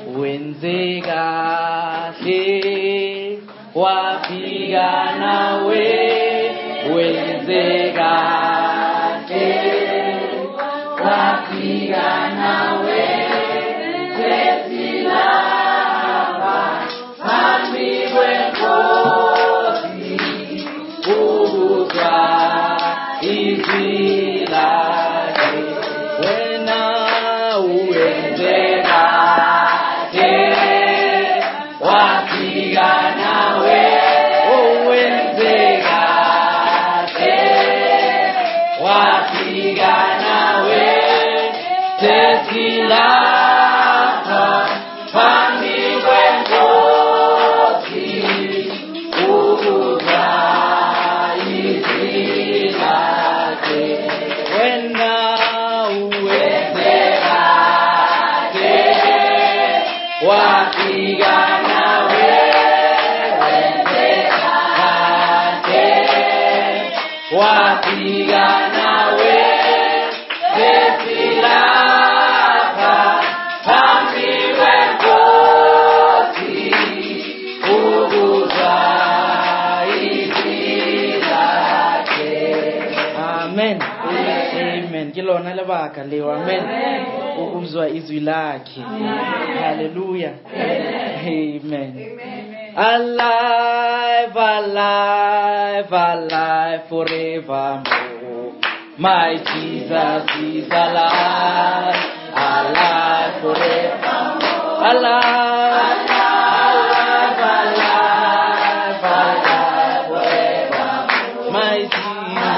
Wenze kahle wafika nawe wenze kahle wafika nawe sesilapha phambi kwenkosi ukuzwa izwi lakhe wena uwenze kahle wafika nawe uwenze kahle wafika nawe sesilapha phambi kwenkosi ukuzwa izwi lakhe wena uwenze kahle wafika nawe wenze kahle wafika nawe sesilapha phambi kwenkosi ukuzwa izwi lakhe. Amen. Amen. Ke lona lebaka leo. Amen. Ukuzwa izwi lakhe. Hallelujah. Amen. Alive, alive, alive forevermore. My Jesus is alive, alive forevermore. Alive, alive, alive, alive forevermore. My Jesus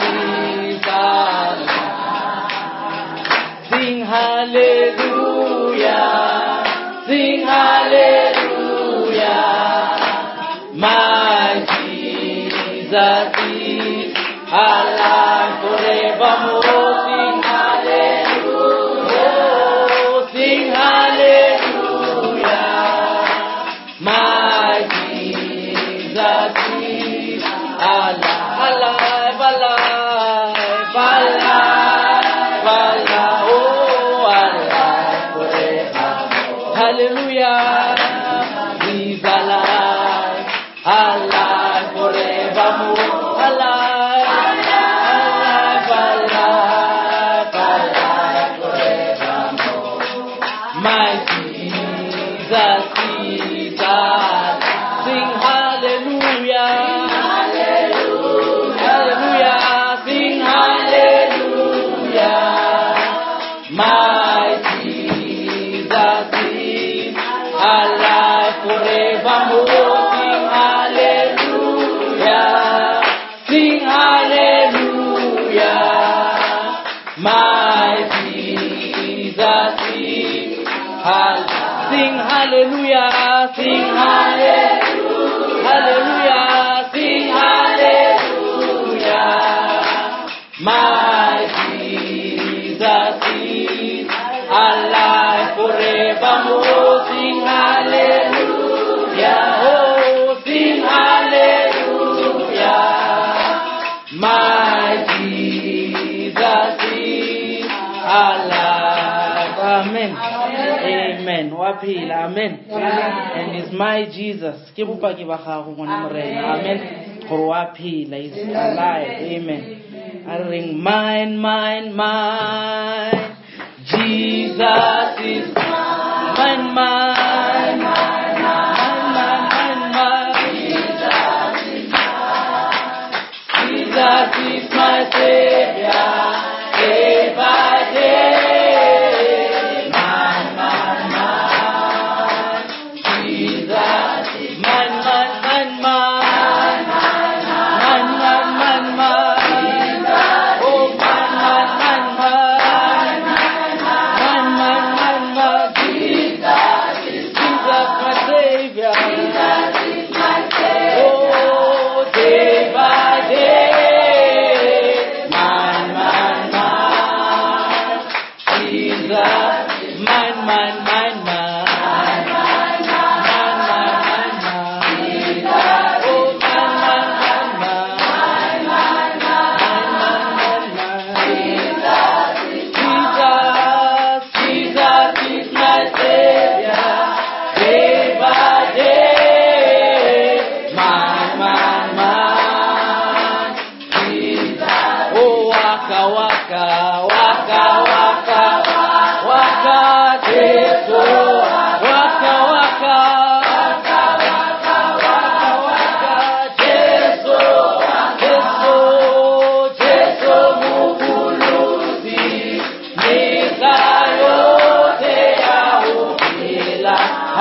is alive. Sing hallelujah, sing hallelujah. My Jesus is alive forevermore. Sing hallelujah, sing hallelujah. My Jesus is alive, alive, alive, alive, alive, oh, alive forever. Hallelujah, he's alive, alive forevermore, alive, alive, alive, alive forevermore. My Jesus is alive. Sing hallelujah, hallelujah, sing hallelujah. My Jesus is alive forevermore. Sing hallelujah, sing hallelujah. My Jesus is alive. Sing hallelujah, sing hallelujah, hallelujah, sing hallelujah. My Jesus is alive forevermore. Sing hallelujah, oh, sing hallelujah. My Jesus is alive. Amen. Amen. Wa phela. Amen. And is my Jesus. Ke bopaki ba gago ngwana Morena. Amen. Gore wa phela. Is alive. Amen. A re reng mine, mine, mine. Jesus is mine, mine, mine, mine, mine, mine. Jesus is my Savior, day by day. Mine, mine, mine. Jesus is mine, mine, mine, mine. Mine, mine, mine, mine. Oh, mine, mine, mine, mine. Mine, mine, mine, mine. Jesus is Jesus, my Savior. Oh, day by day. Mine, mine, mine. Jesus, mine, mine, mine, mine. Mine, mine, mine, mine. Oh, mine, mine, mine, mine. Mine, mine, mine, mine. Jesus, Jesus is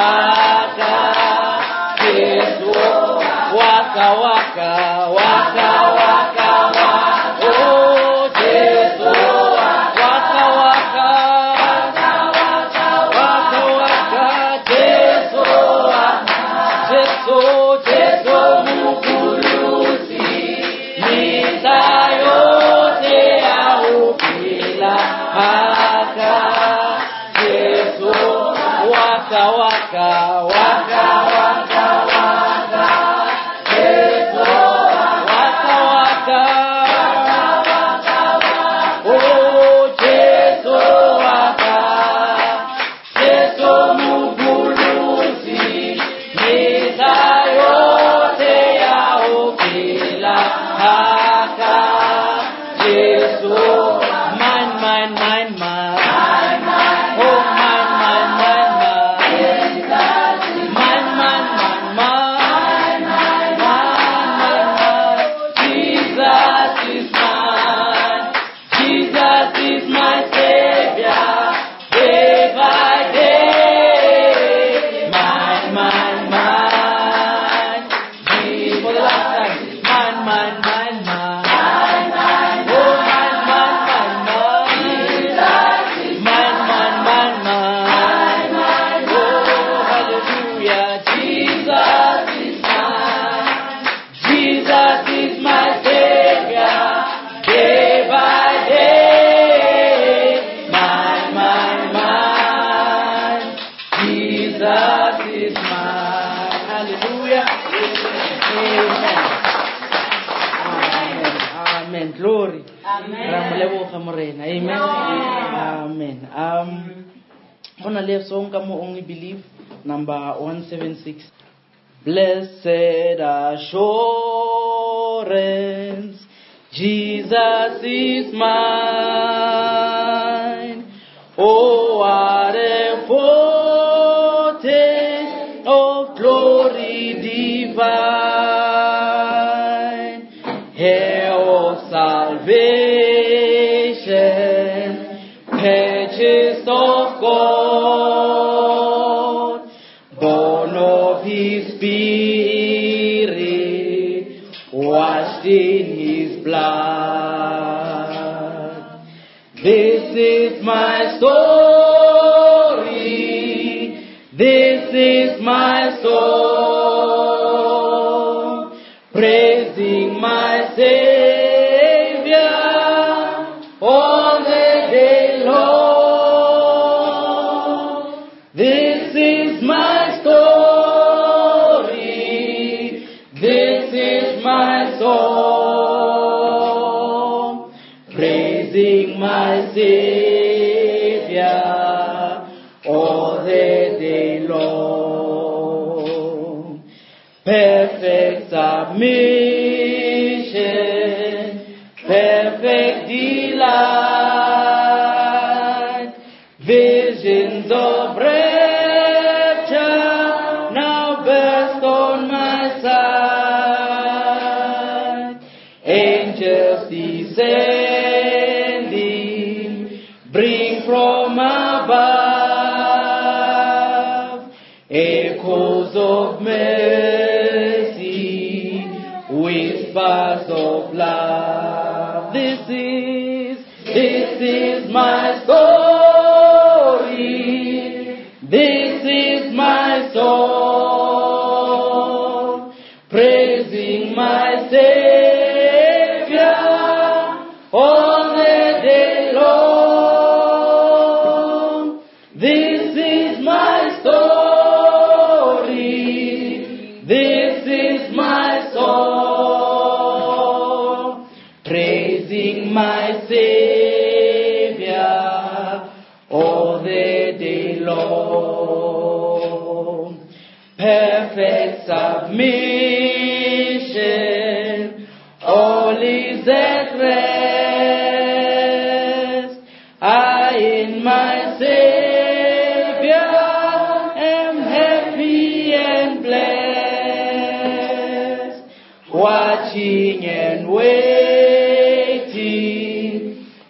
Haka Jesu waka waka waka waka waka oh Jesu waka waka waka waka Jesu Jesu Jesu Mokolosi mehla yohle ya ho phela haka Jesu waka waka waka waka waka Jesu waka waka oh Jesu waka Jesu Mokolosi mehla yohle ya ho phela haka Jesu mine mine mine mine oh mine mine mine mine mine mine mine mine mine mine Jesus is mine Jesus is my savior day by day mine mine mine Jesus for the last time mine mine mine mine oh mine mine mine mine mine mine mine mine oh hallelujah Jesus is mine Jesus is my savior day by day mine mine mine Jesus is mine hallelujah amen amen amen glory ra mo leboga morena amen amen go na le song ka mo only believe number 176 Blessed assurance, Jesus is mine. Oh, what a foretaste of glory divine, heir of salvation, purchased of God, born of His Spirit, washed in His blood. This is my story. This is my song. Praising my Savior all the day long. This is my story. This is my song. Praising my Savior all the day long. Perfect submission, perfect delight, visions of rapture now burst on my sight. Angels descending, bring from above echoes of mercy, whispers of love. This is my story. This is my song, praising my Savior all the day long. This is my story. This is my song, praising my Savior all the day long. Perfect submission, all is at rest. I in my Savior am happy and blessed, watching and waiting,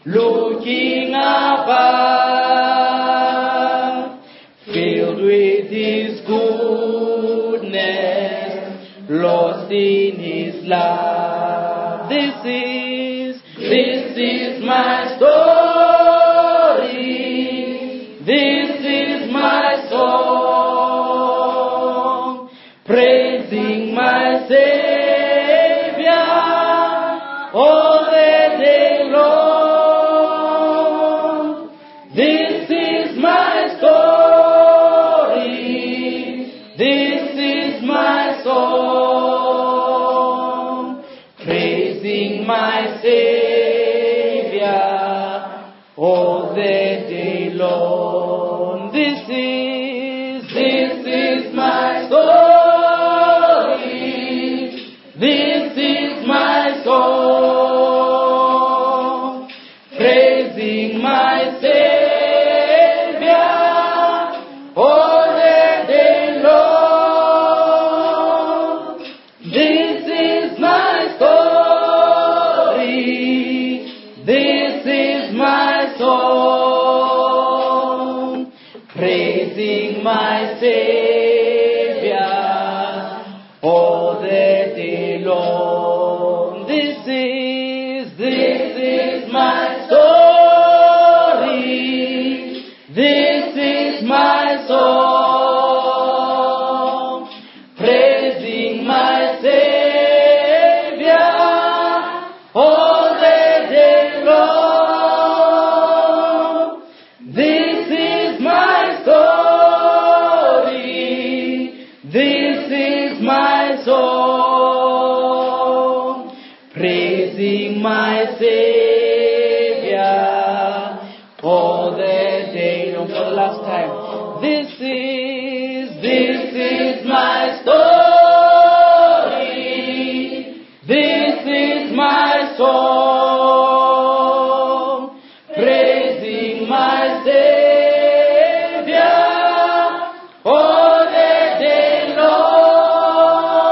looking above, filled with His in his love. This is, this is my story. This is my song. Praising my Savior all the day long. This is my story. This is my song. Praising my Savior all the day long. This is, this is my story. This is my song. Praising my Savior all the day long. This is my story. This is my song. Praising my Savior all the day long. This is, this is my story. This is my song. Praising my Savior all the day long. This is my story. This is my song. Praising my Savior all the day long. For the last time. This is, this is my story. This is my song. Praising my Savior all the day long.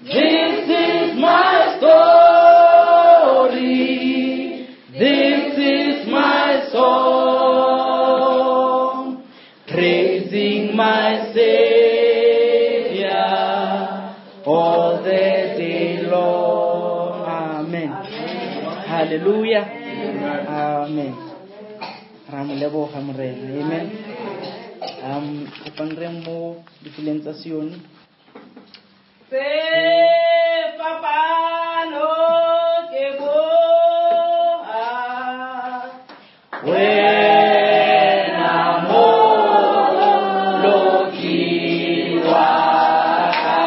This is my story. This is my song. Praising my Savior all the day long. Amen. Hallelujah. Amen. Ra mo leboga Morena. Amen. Kopang re mo ditseleng tsa Sione. Se fapano ke boha. Wena moloki wa ka,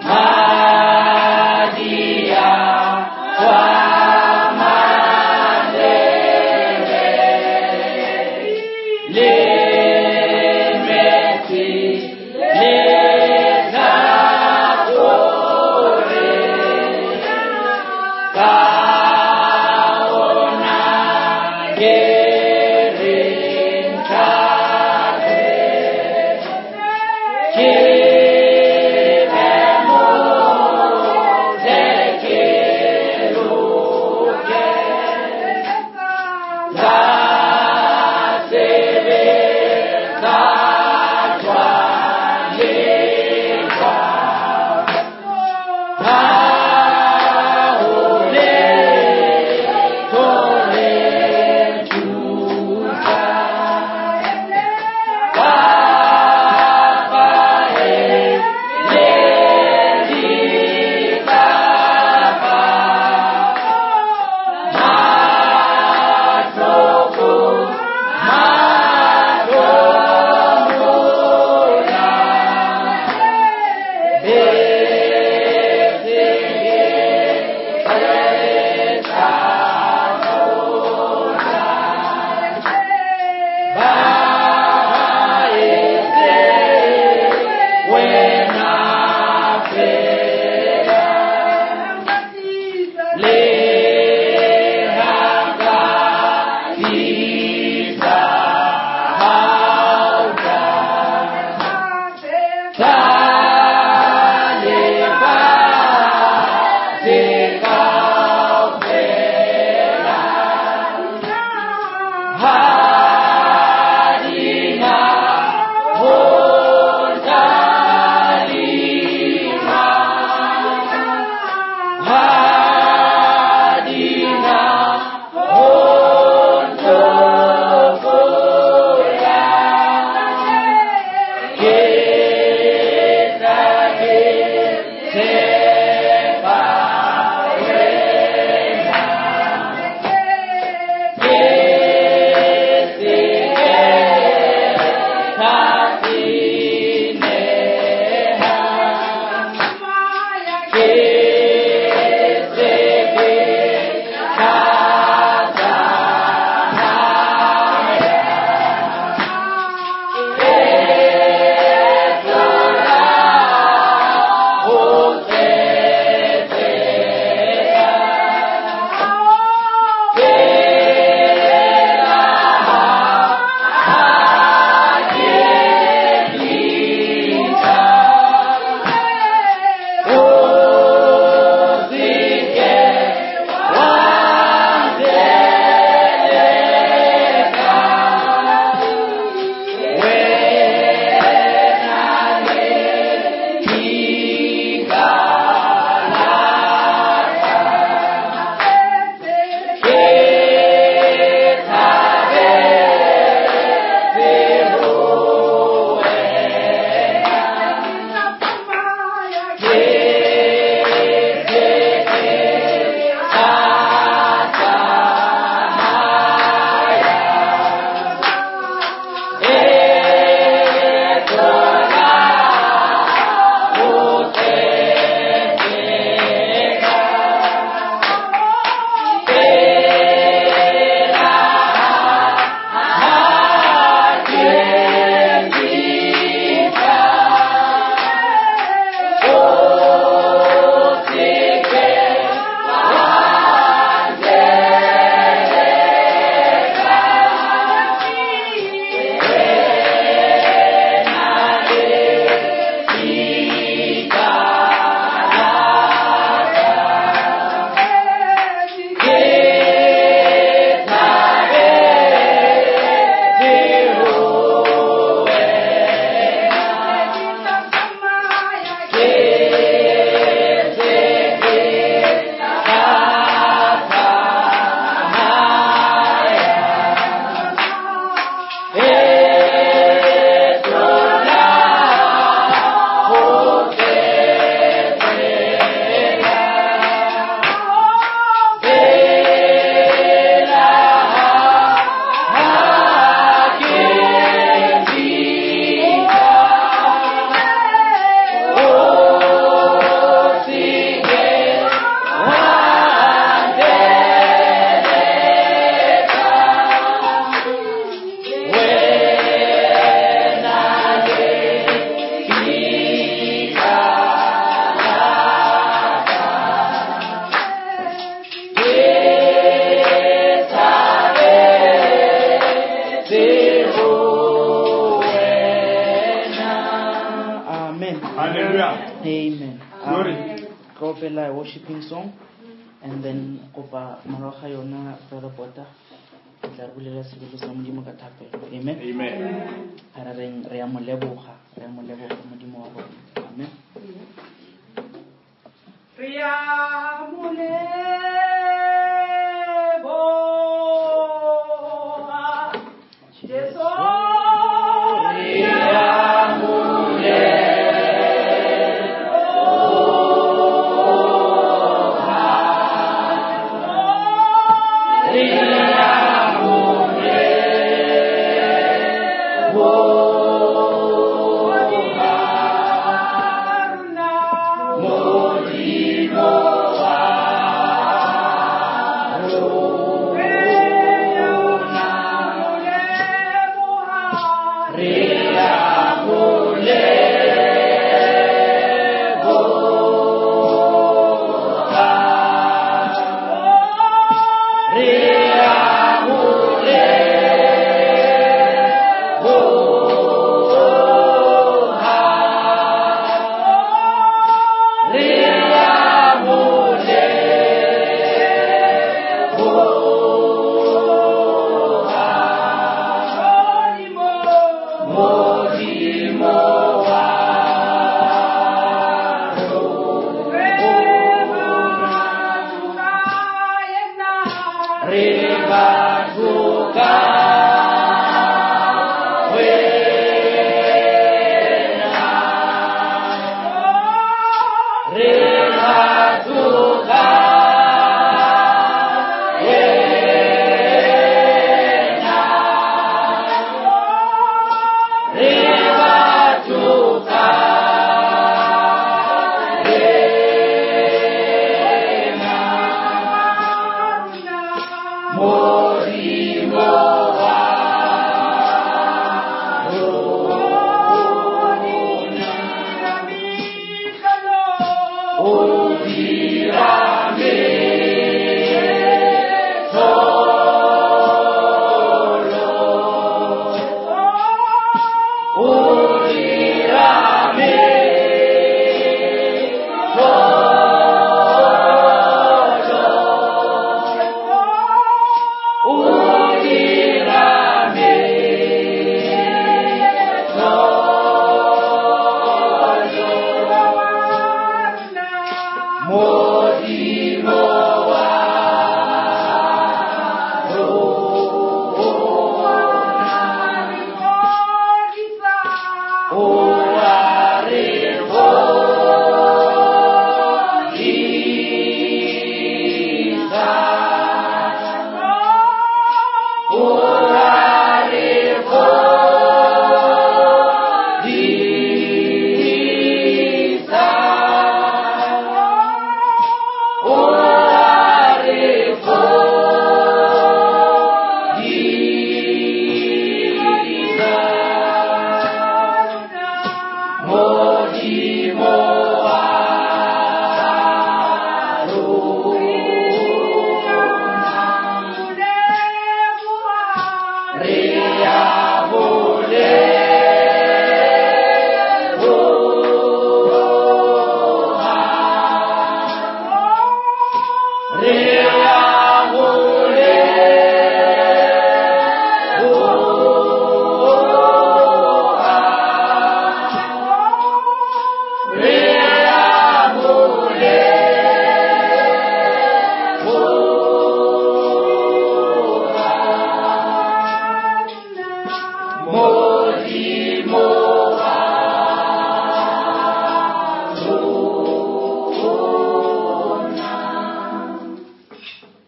madi a tswa malebe, le metsi le tlhakore, ka ona ke reng tlhabe, ke be motle ke loke, tsa sebe tsa tswalelwa, ha ho letho le thusang. Kapa e le dikapa, mahloko mahlomola, bese ke tla tlola. Ba etse wena fela, le ha nka tlisa gauta, tsa lefatshe kaofela, ha di na ho tlalisa. Amen. Glory. Ka opela a worshiping song and then kopa morago ga yona Brother Bota o tla re bulela sebele sa Modimo ka thapelo. Amen. Amen. A re reng re a mo leboga, re a mo leboga Modimo wa rona. Amen. Re a mo leboga, Jesu. Re a mo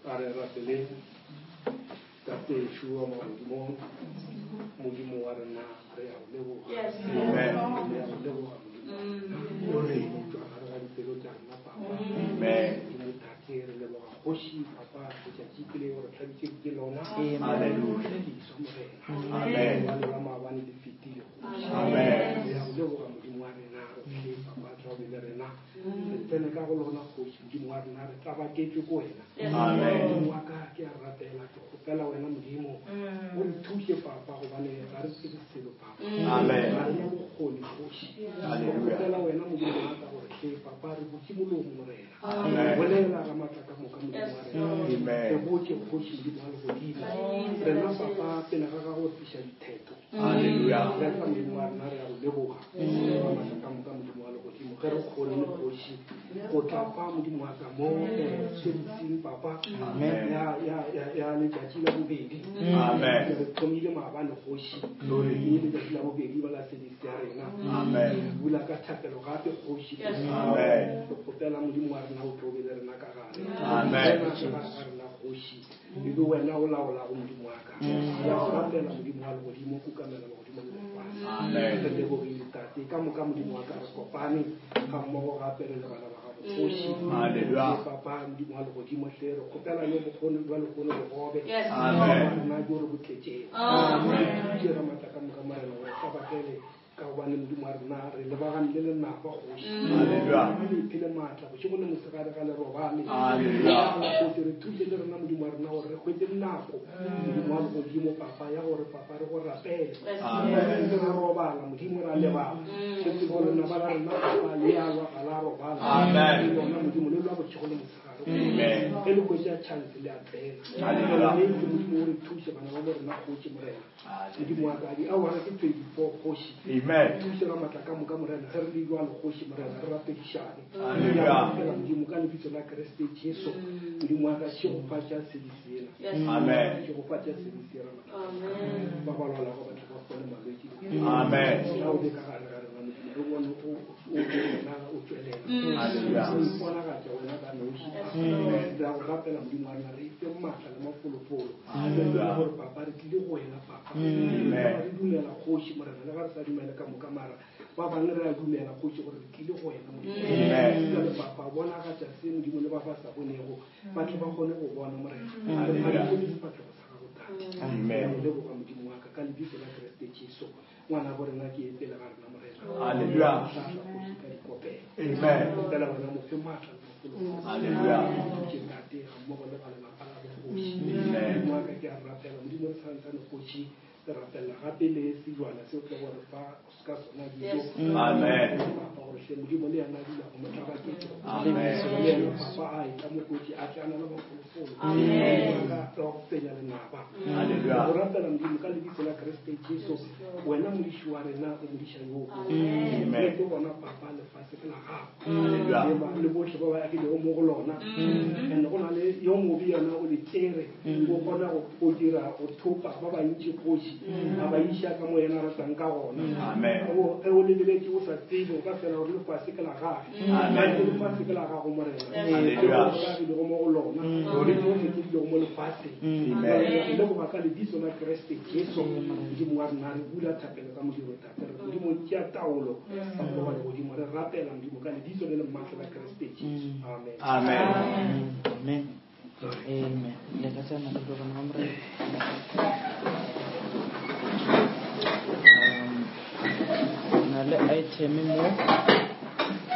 A re rapeleng. Tate ešo wa magodimong, Modimo wa rena, re a o leboga. Amen. Re a o leboga, Modimo. Glory. Go tšwa gare ga dipelo tša rena, Papa. Amen. Modimo Tate, re leboga kgoši, Papa, letšatši ke leo re thabitšeng ke lona. Amen. Hallelujah. Le leso, Morena. Amen. Gobane la maabane le fetile, kgoši. Amen. Re a o leboga, Modimo wa rena, re tle, Papa, tla o be le rena. Re tsene ka go lona, kgoši, Modimo wa rena, re tlabaketšwe ke wena. Amen. Modimo wa ka, ke a rapela, ke kgopela wena, Modimo, o re thuše, papa gobane ga re tsebe selo papa. Amen. Ga re na bokgoni kgoši. Hallelujah. Kgopela wena Modimo wa ka gore hle papa re butše molomo Morena. Amen. Bolela ga maatla ka moka Modimo wa rena. Amen. Re botše kgoši Modimo wa legodimo. Rena papa pele ga gago re tliša dithetho. Hallelujah. Re tla Modimo wa rena re a go leboga. Ga maatla ka moka Modimo wa legodimo. Ge re kgonne kgoši go tla fa Modimo wa ka mo servicing papa Amen. ya ya ya ya letšatši la bobedi. Amen. Re thomile maabane kgoši. Glory. Mme letšatši la bobedi ba la service ya rena. Amen. Re bula ka thapelo gape kgoši. Amen. Re kgopela Modimo wa rena o tlo be le rena ka gare. Amen. Rena ka gare ga rena kgoši. E be wena o laolago Modimo wa ka. Re a go rapela Modimo wa legodimo, kukamela legodimo le lefase. Amen. Re lebogile Tate ka moka Modimo wa ka re kopane ga mmogo gape re le bana ba gago kgoši. Hallelujah. Le papa Modimo wa legodimo hle re kgopela le bokgoni bja lehono bogobe. Amen. Rena jo re bo tletšego. Re thuse ra maatla ka moka Morena gore tlabakele ka gobane Modimo wa rena re lebagane le lenaba kgoši. Hallelujah. Le iphile maatla bošego le mosegare ga le robale. Hallelujah. Kgoši re thuse le rena Modimo wa rena gore re hwetše nako Modimo wa legodimo papa ya gore papa re go rapele. Amen. Re ra robala Modimo ra lebala. Re tsebe gore lenaba la rena papa le a lwa ga la robala. Amen. Le lona Modimo le lwa bošego le mosegare. Amen. Ge le hwetša chance le a tsena. Hallelujah. Re itse Modimo o re thuse bana ba bo rena kgoši Morena. Modimo wa ka diawara ke 24 kgoši. Amen. Thuse ra maatla ka moka Morena ge re le jwalo kgoši Morena re rapedišane. Hallelujah. Re a rapela Modimo ka lebitso la Kriste Jesu. Modimo wa ka šegofatša service ena. Amen. Šegofatša service ya rena. Ba ba lwalago ba tle ba fole malwetši. Amen. La o be ka gare ga rena Modimo re bone o o be wena o tšwelela. Hallelujah. O iponagatša wena ka noši. Re a go rapela Modimo wa rena re ife maatla le mafolofolo. Re tsebe gore papa re tlile go wena papa. Amen. Re dumela kgoši Morena le ga re sa dumele ka moka mara ba bangwe re a dumela kgoši gore re tlile go wena Modimo. Amen. Jwale papa bonagatša se Modimo le ba ba sa bonego ba tle ba kgone go bona Morena. Re Hallelujah. phadiše le sefahlego sa gago Tate. Amen. Re a leboga Modimo wa ka ka lebitso la Kriste Jesu. Ngwana bo rena ke e pele ga rena Morena. Hallelujah. Hlahla kgoši ka dikopelo. Amen. Kgopela wena mo fe maatla le mafolofolo. Hallelujah. Thuse Tate ga mmogo le ba lelapa la bogoši. Amen. Modimo wa ka ke a rapela Modimo re santsane kgoši re rapella gape le sejwana seo tle gore fa ka sona dijo. Amen. Papa gore hle Modimo le yena a dula go mo tlabaketša. Amen. Le yena papa a etla mo kotsi a tle a na le mafolofolo. Amen. Ka go fenya lenaba. Hallelujah. Go rapela Modimo ka lebitso la Kriste Jesu. Wena modiši wa rena o modiša yo. Amen. Le ke gona papa lefase ke la gago. Hallelujah. Le ba- le botlhe ba ba agilego mo go lona. And go na le yo mobe yena o le tsere o kgona go go dira go thopa ba bantši kgoši a ba iša ka mo yena a ratang ka gona. Amen. Ge o lebeletše o sa tsebe o ka fela gore lefase ke la gage. Amen. Ke lefase ke la gago Morena. Hallelujah. Le bohle ba agilego mo go lona. Le tsohle tse di lego mo lefaseng. Amen. Re leboga ka lebitso la Kriste Jesu. Modimo wa rena re bula thapelo ka modiro Tate. Re Modimo tšea taolo ka go ba legodimo. Re rapela Modimo ka lebitso le le maatla la Kriste Jesu. Amen. Amen. Amen. Amen. Le ka tsena le tlo bona Morena. Na le item mo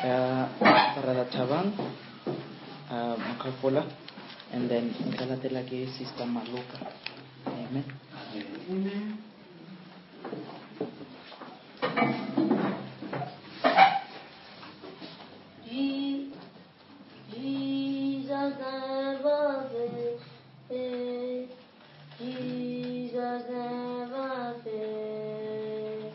ya Brother Thabang Makhafola and then nka latela ke Sister Maloka. Amen. Jesus never failed. Jesus never failed.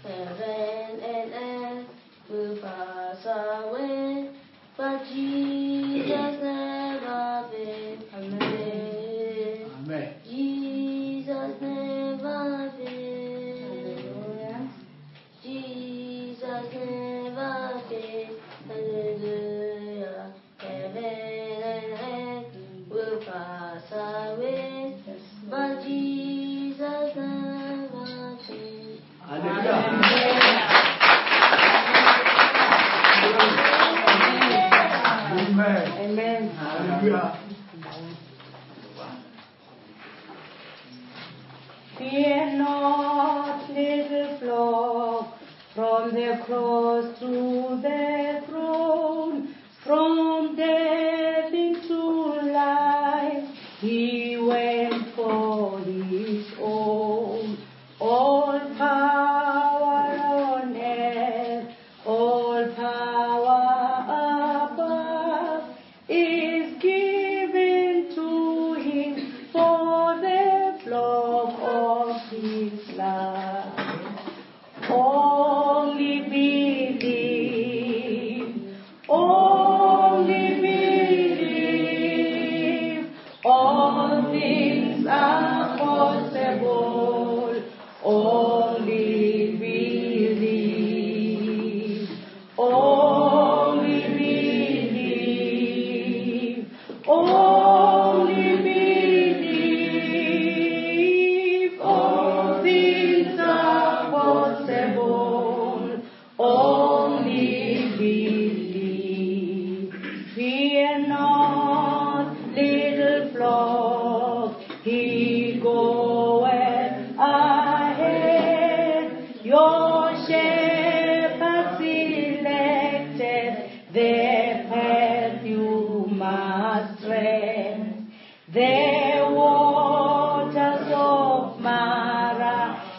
Heaven and earth will pass away, but Jesus never failed. Amen. Amen. Jesus never failed. Jesus never failed. Hallelujah. Heaven and earth will pass away, but Jesus never failed. Hallelujah. Amen. Amen. Hallelujah. Fear not, little flock, from the cross to the throne, from death into life, he went for his own.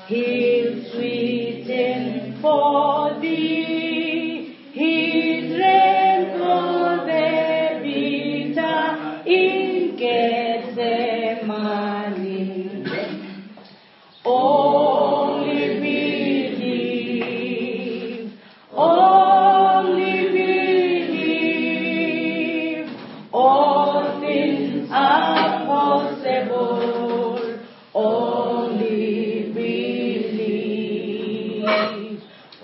He'll sweeten for thee. He drank all the bitter in Gethsemane. Only believe, only believe, all things are possible. Only believe,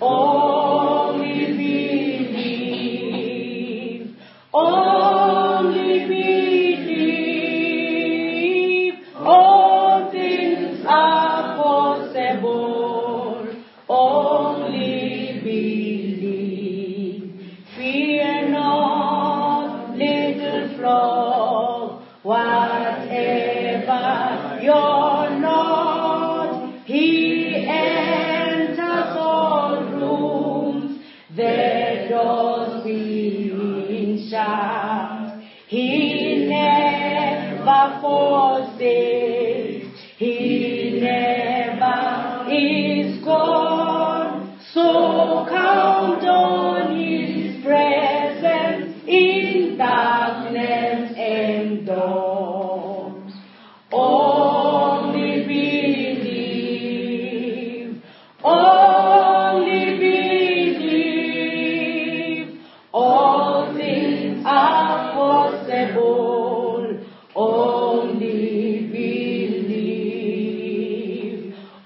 only believe, only believe, all things are possible. Only believe. Fear not, little flock, whatever you're not. He enters all rooms, the doors being shut. He never forsakes, he never is gone. So count on his presence in darkness and dawn. Only believe, only believe, all things are possible. Only believe,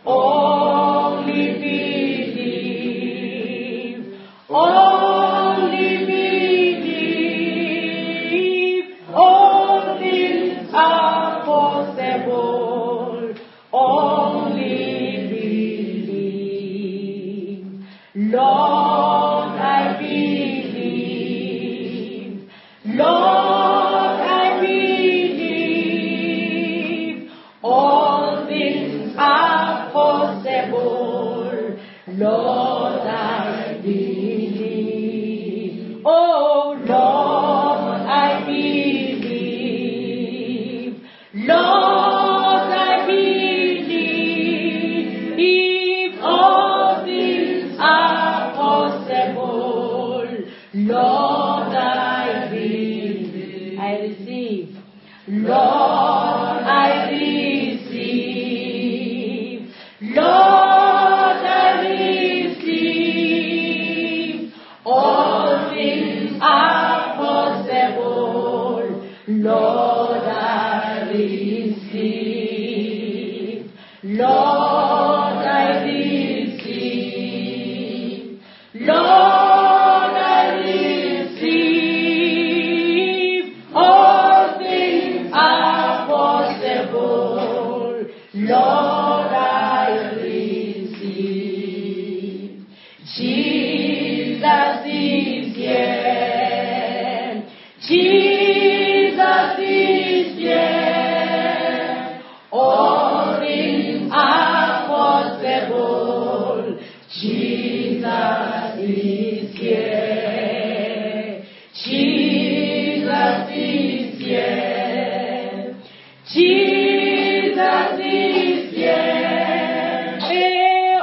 only believe, only believe, all things are possible. Only believe. Lord, I believe. Lord, I believe. All things are possible. Lord, I believe. Oh, Lord, I believe. Lord, I believe. All things are possible. Lord, I believe. I receive. Lord, I receive. Lord, I receive. All things are possible. Lord, I receive. Lord, I receive. Lord, I receive. All things are possible. Lord, I receive. Jesus is here. Jesus is here. All things are possible. Jesus is here. Jesus is here. Jesus is here.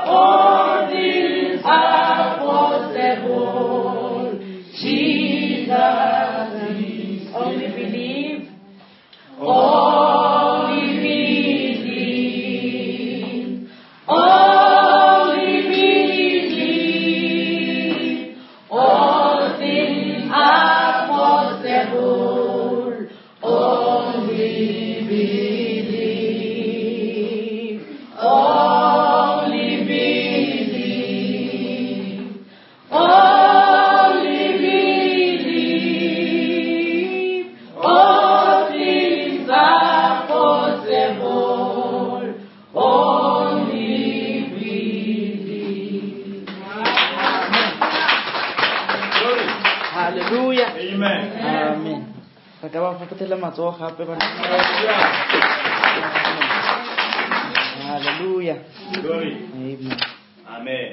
All things are possible. Jesus is. Only believe. Only believe. Only believe. All things are possible. Only believe. Only believe. Only believe. All things are possible. Only believe. Glory. Hallelujah. Amen. Amen. Re ka ba faphathela matsogo gape bana. Hallelujah. Glory. Amen. Amen.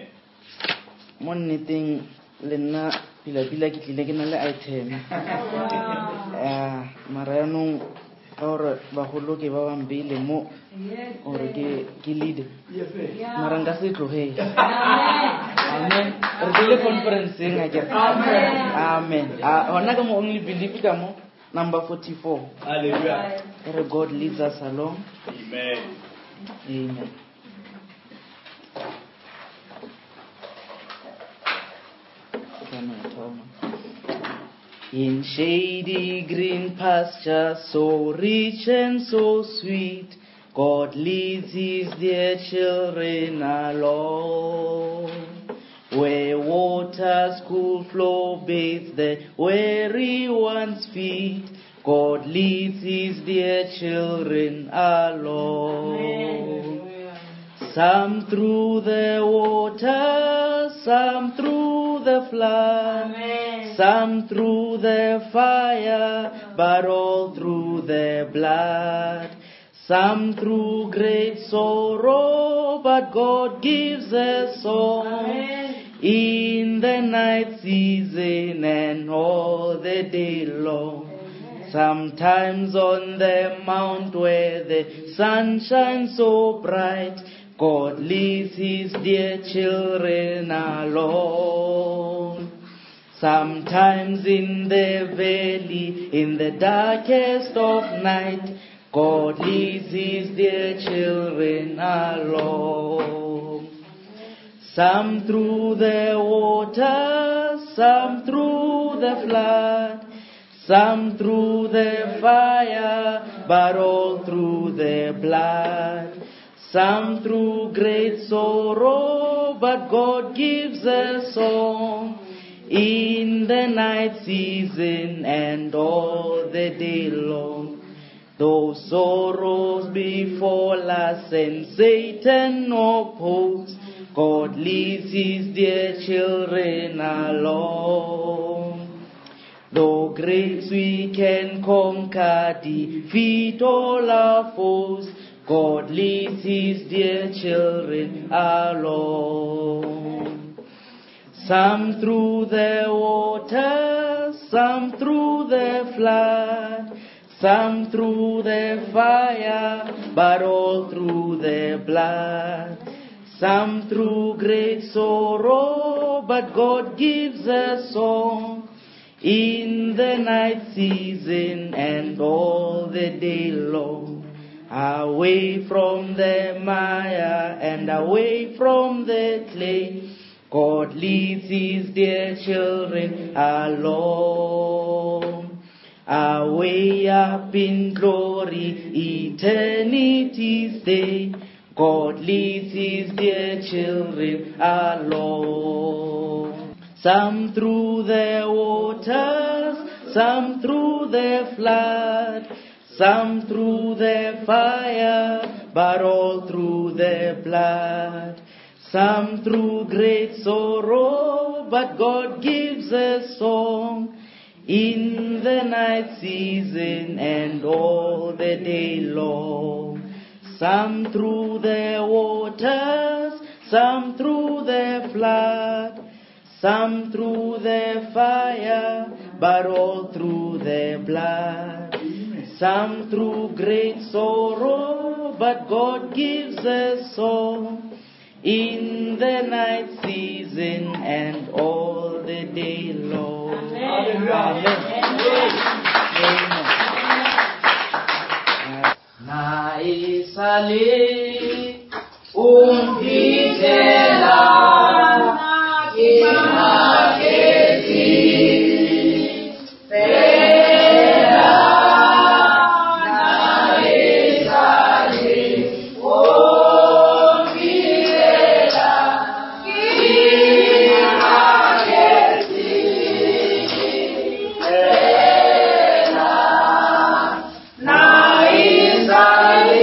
Mo nneteng le nna pila-pila ke tlile ke na le item. Ah, mara yaanong Ka gore bagolo ke ba bampeile mo gore ke leader. Mara nka se tlogele. Amen. Re tlile conferenceng akere. Amen. Hona ka mo only believe ka mo number 44. Hallelujah. Re God leads us along. Amen. Amen. In shady green pasture, so rich and so sweet, God leads his dear children along. Where waters cool flow bathes the weary one's feet, God leads his dear children along. Some through the water, some through the flood, Amen. some through the fire, but all through the blood. Some through great sorrow, but God gives a song. Amen. In the night season and all the day long. Sometimes on the mount where the sun shines so bright, God leads his dear children along. Sometimes in the valley, in the darkest of night, God leads his dear children along. Some through the water, some through the flood, some through the fire, but all through the blood. Some through great sorrow, but God gives a song in the night season and all the day long. Though sorrows befall us and Satan oppose, God leads his dear children along. Though grace we can conquer, defeat all our foes, God leads his dear children along. Some through the water, some through the flood, some through the fire, but all through the blood. Some through great sorrow, but God gives a song in the night season and all the day long. Away from the mire and away from the clay, God leads his dear children along. Away up in glory, eternity's day, God leads his dear children along. Some through the waters, some through the flood, some through the fire, but all through the blood. Some through great sorrow, but God gives a song in the night season and all the day long. Some through the waters, some through the flood, some through the fire, but all through the blood. Some through great sorrow, but God gives a song in the night season and all the day long. Amen. Amen. Amen. Na isale umphithela Na isale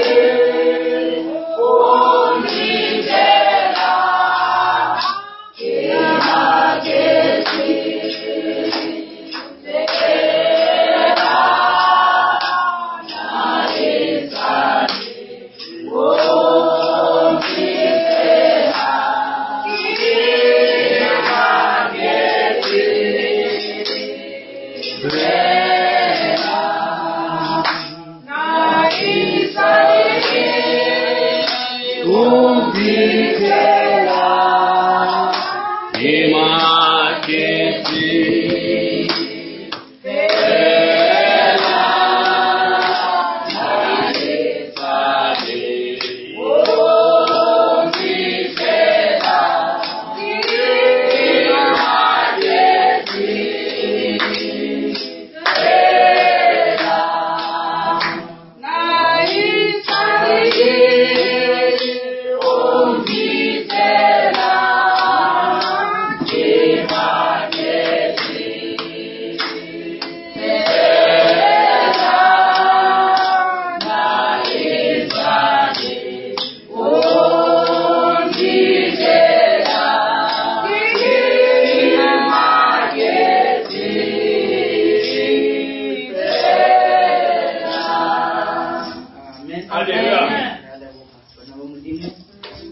Amen. Hallelujah. Re a leboga, bana ba Modimo.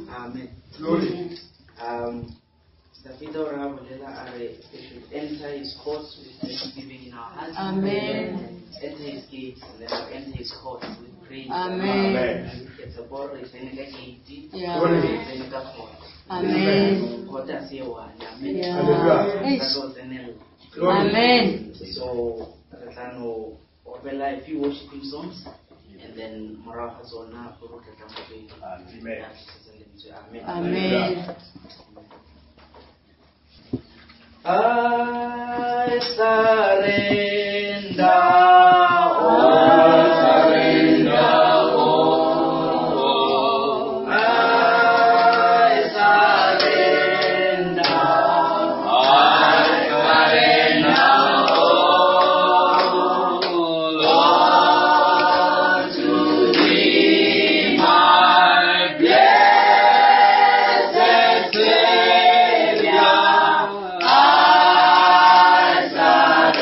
Amen. Glory. David o re a bolela a re we should enter his courts with thanksgiving in our hearts. Amen. Enter his gates and then we enter his courts with praise. Amen. Ke tshepa hore re tsene ka gate, Yeah. re tsene ka court. Amen. Court ha se e one. Amen. Yeah. Hallelujah. Re tlo tsenella. Glory. Amen. So re tla no opela a few worshiping songs and then morago ga tsona go tla tla mo pele. Amen. A tlisetse lentswe. Amen. Amen. I surrender all. Surrender all. I surrender. I surrender all. All to Thee, my blessed Savior. I surrender.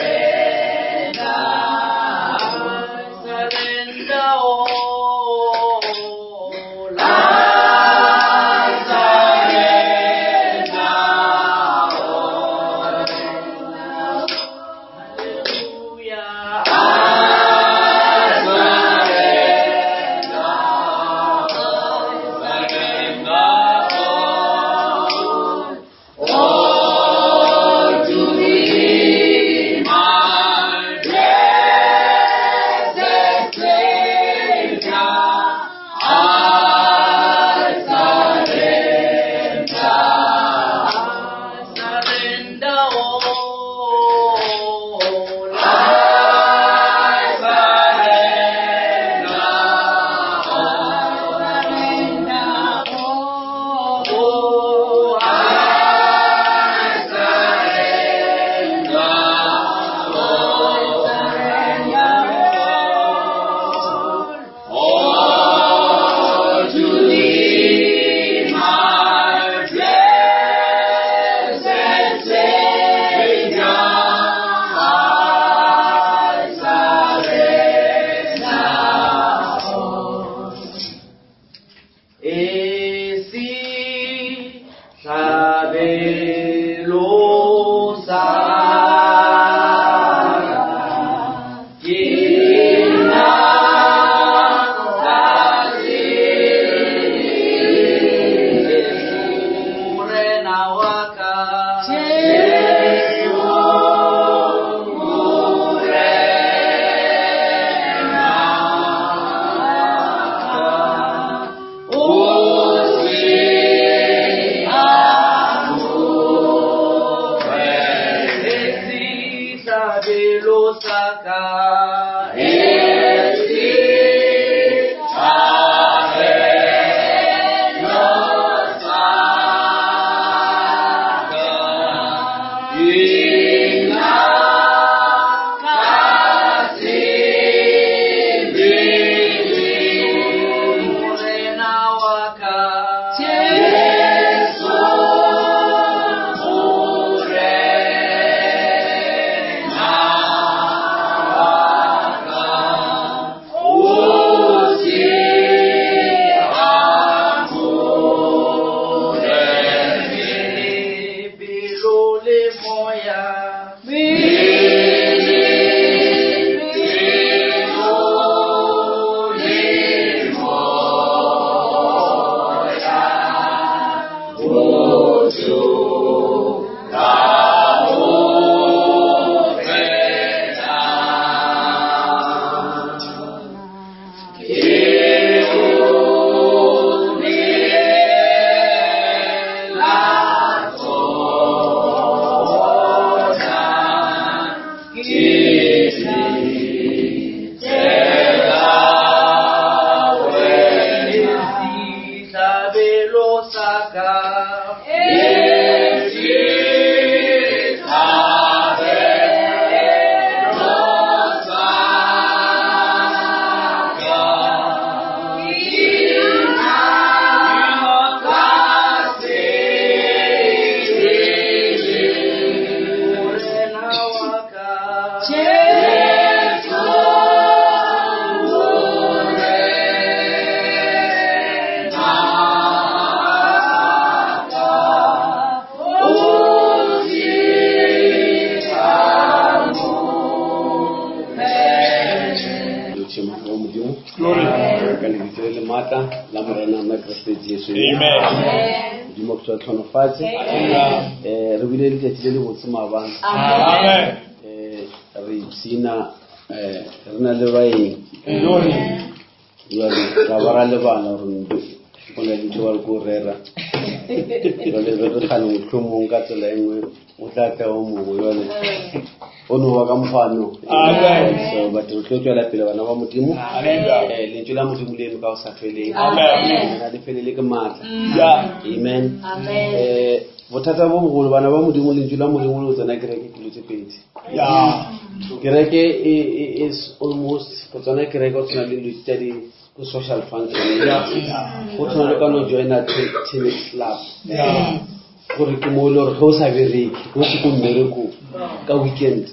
sa ka. Morena wa ka. Lotšhe wa Modimo. Ka lebitso le le maatla la Morena nna Kriste Jesu. Amen. Modimo a go tswa tlhonofatse. Re bile letšatši le le botse maabane. Amen. Re ipshina re na le baeng. Glory. Jwale ra ba ra lebala gore ntho go na le ntho ba re ko rera. Jwale re re kgane mohlomong ka tsela e nngwe o tla tla o mongwe jwale o no wa ka mokgwano. Amen. So but re tlo tswela pele bana ba Modimo. Hallelujah. Lentswe la Modimo le eme ka ho sa feleng. Amen. Lena le felele ke matla. Yeah. Amen. Bothata bo bogolo bana ba Modimo lentswe la Modimo le ho tsena kereke ke dilo tse pedi. Yeah. Kereke is almost go tsena kereke go tshwana le dilo tsa di ko social function. Go tshwana le ka no joina tennis club. Yeah. Gore ke mo e le gore ge o sa bereke, ge o se ko mmerekong ka weekend,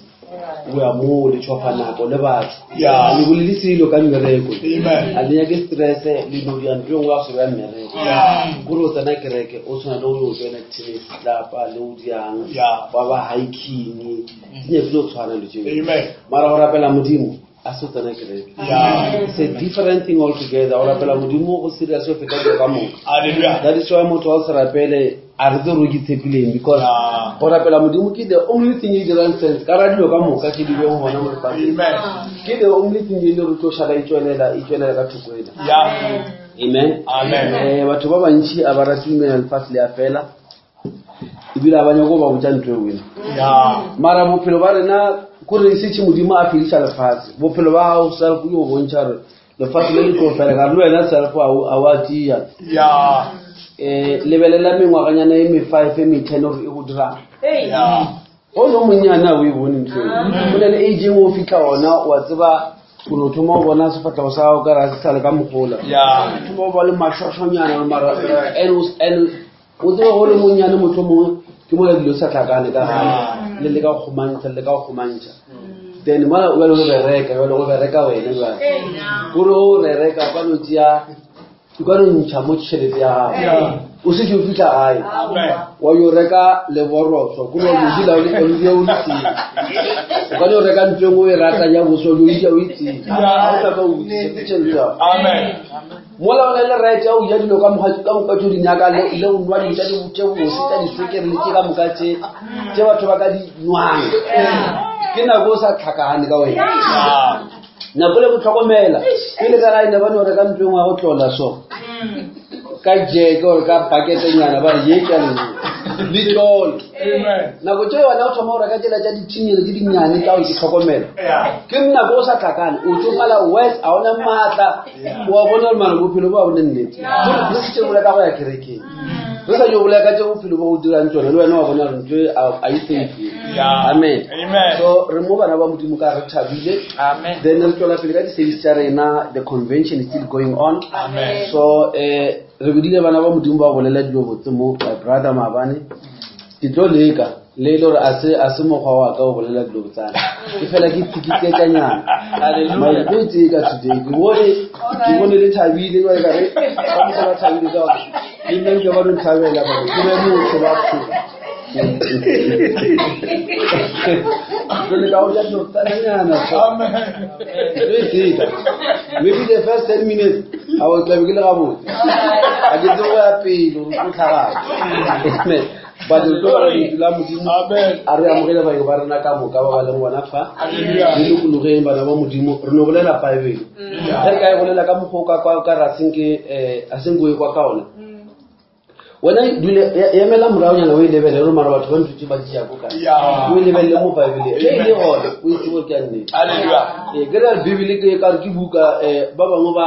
o ya moo le tšhofa nako le batho. Yeah. A le bolele selo ka mmereko. Amen. A le nyake stress le no dira ntho e nngwe ya go se be ya mmereko. Yeah. Kore o tsena kereke o tshwana le o yo joina tennis club le o dirang Yeah. ba ba hiking di nyakile go tshwana le tseo. Amen. Mara go rapela Modimo a se o tsena kereke. Yeah. It's a different thing altogether. Go rapela Modimo go serious go feta dilo ka moka. Hallelujah. That is why motho wa o se rapele a re tse gore ke tshepileng because Yeah. go rapela Modimo ke the only thing e dirang sense ka ra dilo ka moka tse di beng gona mo lefatsheng. Amen. Ke the only thing e le gore tlo šala e tswelela e tswelela ka thoko ena. Yeah. Amen. Amen. Batho ba bantši a ba rate dumela lefatshe le a fela ebile a ba nyako ba botša ntho e wena. Yeah. Mara bophelo ba rena kore se tše Modimo a fediša lefatshe bophelo ba gago self o bontšha gore lefatshe le le tlo fela ka re le wena self a o a tia. Yeah. Lebelela mengwaganyana e me-five e me-ten gore e go dirang. Yeah. O no monnyane a o e bone ntho eo. Go na le age engwe o fitlha ona wa tseba gore o thoma go bona sefatlhego sa gago ka re a se sa le ka mogola. Yeah. O thoma go ba le mašwašwanyana mara and o tsebe go le monnyane motho mongwe ke mola dilo sa tlhakane ka gae le leka go kgomantšha le leka go kgomantšha. Then mola jwale go bereka jwale go bereka wena jwale. Kore o rereka o ka no tšea o ka no ntšha mo tšhelete ya gago. Yeah. O setse o fitlha gae. Amen. Wa yo reka leborotho kore wa mo dula o le o le o le tee. O ka no reka ntho e nngwe o e ratang ya boswa o e ja o e tee. Ha o tla ka o utswitse ke tšhelete ya gago. Amen. Mola o na le right ya go ja dilo ka mokgwa ka moka tse o di nyakang le go nwa dilo tsa tse bose tsa diswekere le tse ka moka tse tse batho ba ka di nwang. Ke nako o sa tlhakane ka wena. Yeah. Nako le go tlhokomela. Pele ka gae ne ba no reka ntho e nngwe ya go tlola so. Ka jeke or ka bucket-nyana ba re ye ke a lena. Le tlole. Amen. Nako tse wena o thoma go reka tsela tsa dithinyele tse dinnyane tsa go itlhokomela. Yeah. Ke nako o sa tlhakane o tsofala worse a ona maatla wa bona gore mara bophelo bo a bone nnete. Re se tse bolela ka go ya kerekeng. Re sa yo bolela ka tse bophelo bo go dirang tsone le wena wa bona gore ntho e a e safe. Yeah. Amen. Amen. So re mo bana ba Modimo ka re thabile. Amen. Then re tswela pele ka di-service tsa rena the convention is still going on. Amen. So re bodile bana ba Modimo ba bolela dilo botse mo my brother maabane. Ke tlo leka le e le gore a se mokgwa wa ka o bolela dilo botsana. Ke fela ke tsikitsetanyana. Hallelujah. Mara ke tlo itseka today. Ke bone le thabile jwale ka re ba motho ba thabile ka gore le nna nke ba no nthabela ba re ke be motho ba bophelo. Ke leka go ja dilo tsananyana so. Amen. Ke tlo itseka. Maybe the first 10 minutes I will tlabe ke le gabotse. Ha ke tsebe go ya pele gore o tlo tlhagala. Amen. But re tlo bala lentswe la Modimo. Amen. A re amogele baeng ba rena ka moka ba ba leng gona fa. Hallelujah. Le lokologeng bana ba Modimo re no bolela Bible. Ge re ka e bolela ka mokgwa o ka kwa ka re a senke a senke o e kwa ka ona. Wena dule emela moraonyana o e lebelele gore mara batho ba ntho tse ba di tšeako kae. Yeah. O e lebelele mo Bible. Ge e le gona o e tsebe gore ke ya nnete. Hallelujah. Ke re Bible ke ka re ke buka ba bangwe ba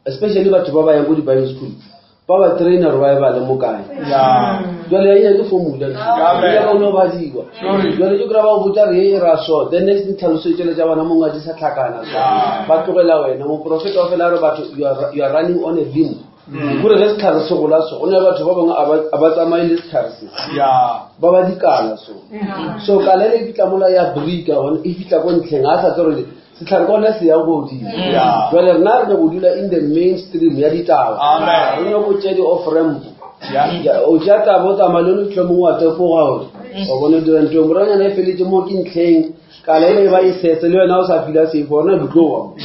especially batho ba ba yang ko di-Bible school. Ba ba trainer ba e bale mo kae. Jwale ya ke formula. Ya ka no badiwa. Jwale ke kra ba o botsa re e ra so. The next tlhaloso tsele tsa bona mongwe di sa tlhakana so. Ba tlogela wena moprofeta wa fela re batho you are running on a limb. Gore ge setlhare se gola so, go na le batho ba bangwe a ba tsamaye le setlhare se. Ba ba dikala so. So kala e fitlha mola ya brika gone e fitlha ko ntlheng a sa tsere setlhare ka gone se ya godimo. Jwale rena re nyako dula in the mainstream ya ditaba. Re nyako tšea di-off ramp. O tšea taba o tsamaya le one fitlha mongwe wa tepoga gore wa bona o dira ntho moranyana e feletse mo ke ntlheng kala e ba e setse le wena o sa fila safe ona di tloga.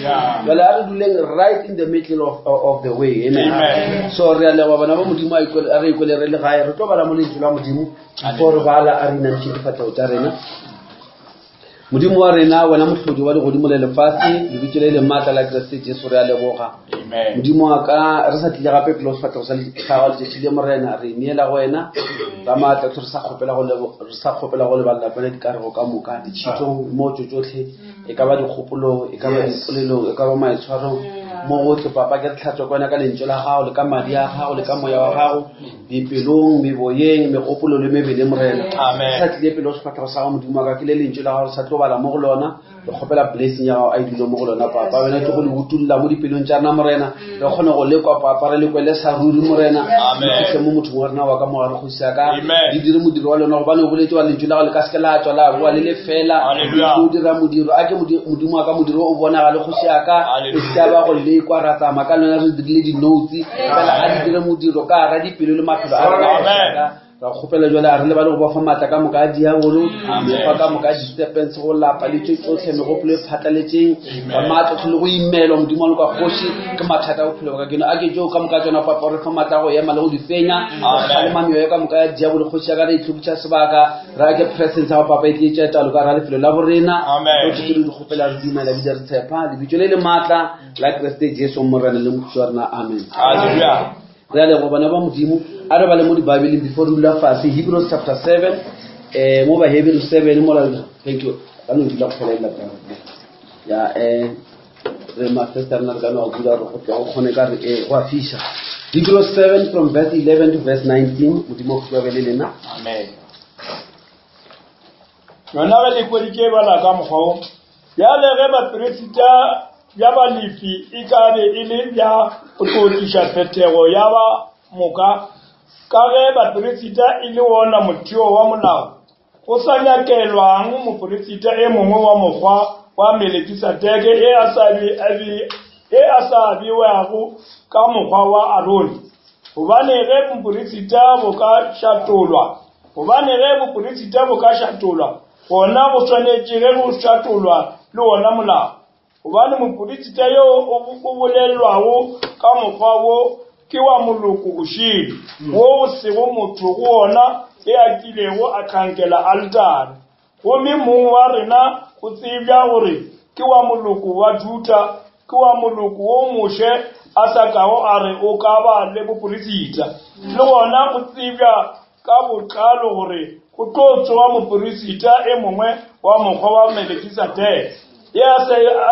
Jwale a re duleng right in the middle of the way. Amen. So re a leboga bana ba Modimo a re ikwele re le gae re tlo bala mo lentswe la Modimo before re bala a re inamiše difahlego tša rena. Modimo wa rena wena mohlodi wa legodimo le lefase lebitso le le maatla la Kriste Jesu re a leboga. Modimo wa ka re sa tlile gape pele go sefahlego sa gago letšatši le Morena re ineela go wena ka maatla re sa kgopela go re sa kgopela go lebalela pele dikarego ka moka ditšhitong mo tšo tšohle e ka ba dikgopolong e ka ba dipolelong e ka ba maitshwarong mo gohle papa ke re tlhatswa ke wena ka lentšu la gago le ka madi a gago le ka moya wa gago dipelong meboyeng megopolo le mebele Morena. Sa tlile pele go sefahlego sa gago Modimo wa ka ke le lentšu la gago re sa tlo bala mo go lona re kgopela blessing ya gago a e dule mo go lona papa wena ke go le utulla mo dipelong tša rena Morena re kgone go lekwa papa re lekwele sa ruri Morena le fihle mo mothong wa rena wa ka mogare kgosi ya ka le dire modiro wa lona gobane o boletse wa lentšu la gago le ka seke la tswa la boa le le fela o dira modiro a ke Modimo wa ka modiro o bonagale kgosi ya ka e se ka ba go lekwa ra tsamaya ka lona re dirile di-notes fela a di dire modiro ka gara dipelo le maphelo a rena ra kgopela jwale a re lebale go ba fa maatla ka moka a diabolo mekgwa ka moka a disturbance go lapa le tše tsotlhe megopolo e phatlaletšeng ka maatla tlhole go imelwa Modimo wa loka kgoši ke mathata a bophelo ba ka keno a ke tšeo ka moka tsona papa re fa maatla a go ema le go di fenya kgalema meoya ka moka ya diabolo kgoši ya ka re itlhokiša sebaka re ake presence ya papa e tle tša talo ka ra lefelo la borena tsotlhe tse re di kgopela re dumela bile re tshepa lebitso le le maatla la Kriste Jesu Morena le mokhuši wa rena. Amen. Hallelujah. Re a leboga bana ba Modimo a re bale mo dibibeleng before re dula fase Hebrews chapter 7 mo Bahebrew 7 mo la thank you ba no dula go fela ela ya re ma first rena re ka no dula re go tla go kgone ka re go a fisha Hebrews 7 from verse 11 to verse 19 Modimo go be le lena. Amen. Yona ge le kweditše bala ka mokgwa wo bjale ge baperesita bja Balefi e ka be e le bja go tlo tliša phethego ya ba moka ka ge baperesita e le wona motheo wa molao go sa nyakelwang moperesita e mongwe wa mokgwa wa Melkisedeke e a sa bewago ka mokgwa wa Arone gobane ge moperesita bo ka šatolwa gobane ge boperesita bo ka šatolwa gona go swanetše ge go šatolwa le wona molao gobane moperesita yo o bolelwago ka mokgwa wo ke wa moloko o šele wo o sego motho go wona e a kilego a hlankela altare gomme mong wa rena go tsebja gore ke wa moloko wa Juda ke wa moloko wo Moshe a sa kago a re o ka ba le boperesita le gona go tsebja ka botlalo gore go tlo tsoga moperesita e mongwe wa mokgwa wa Melkisedeke ye a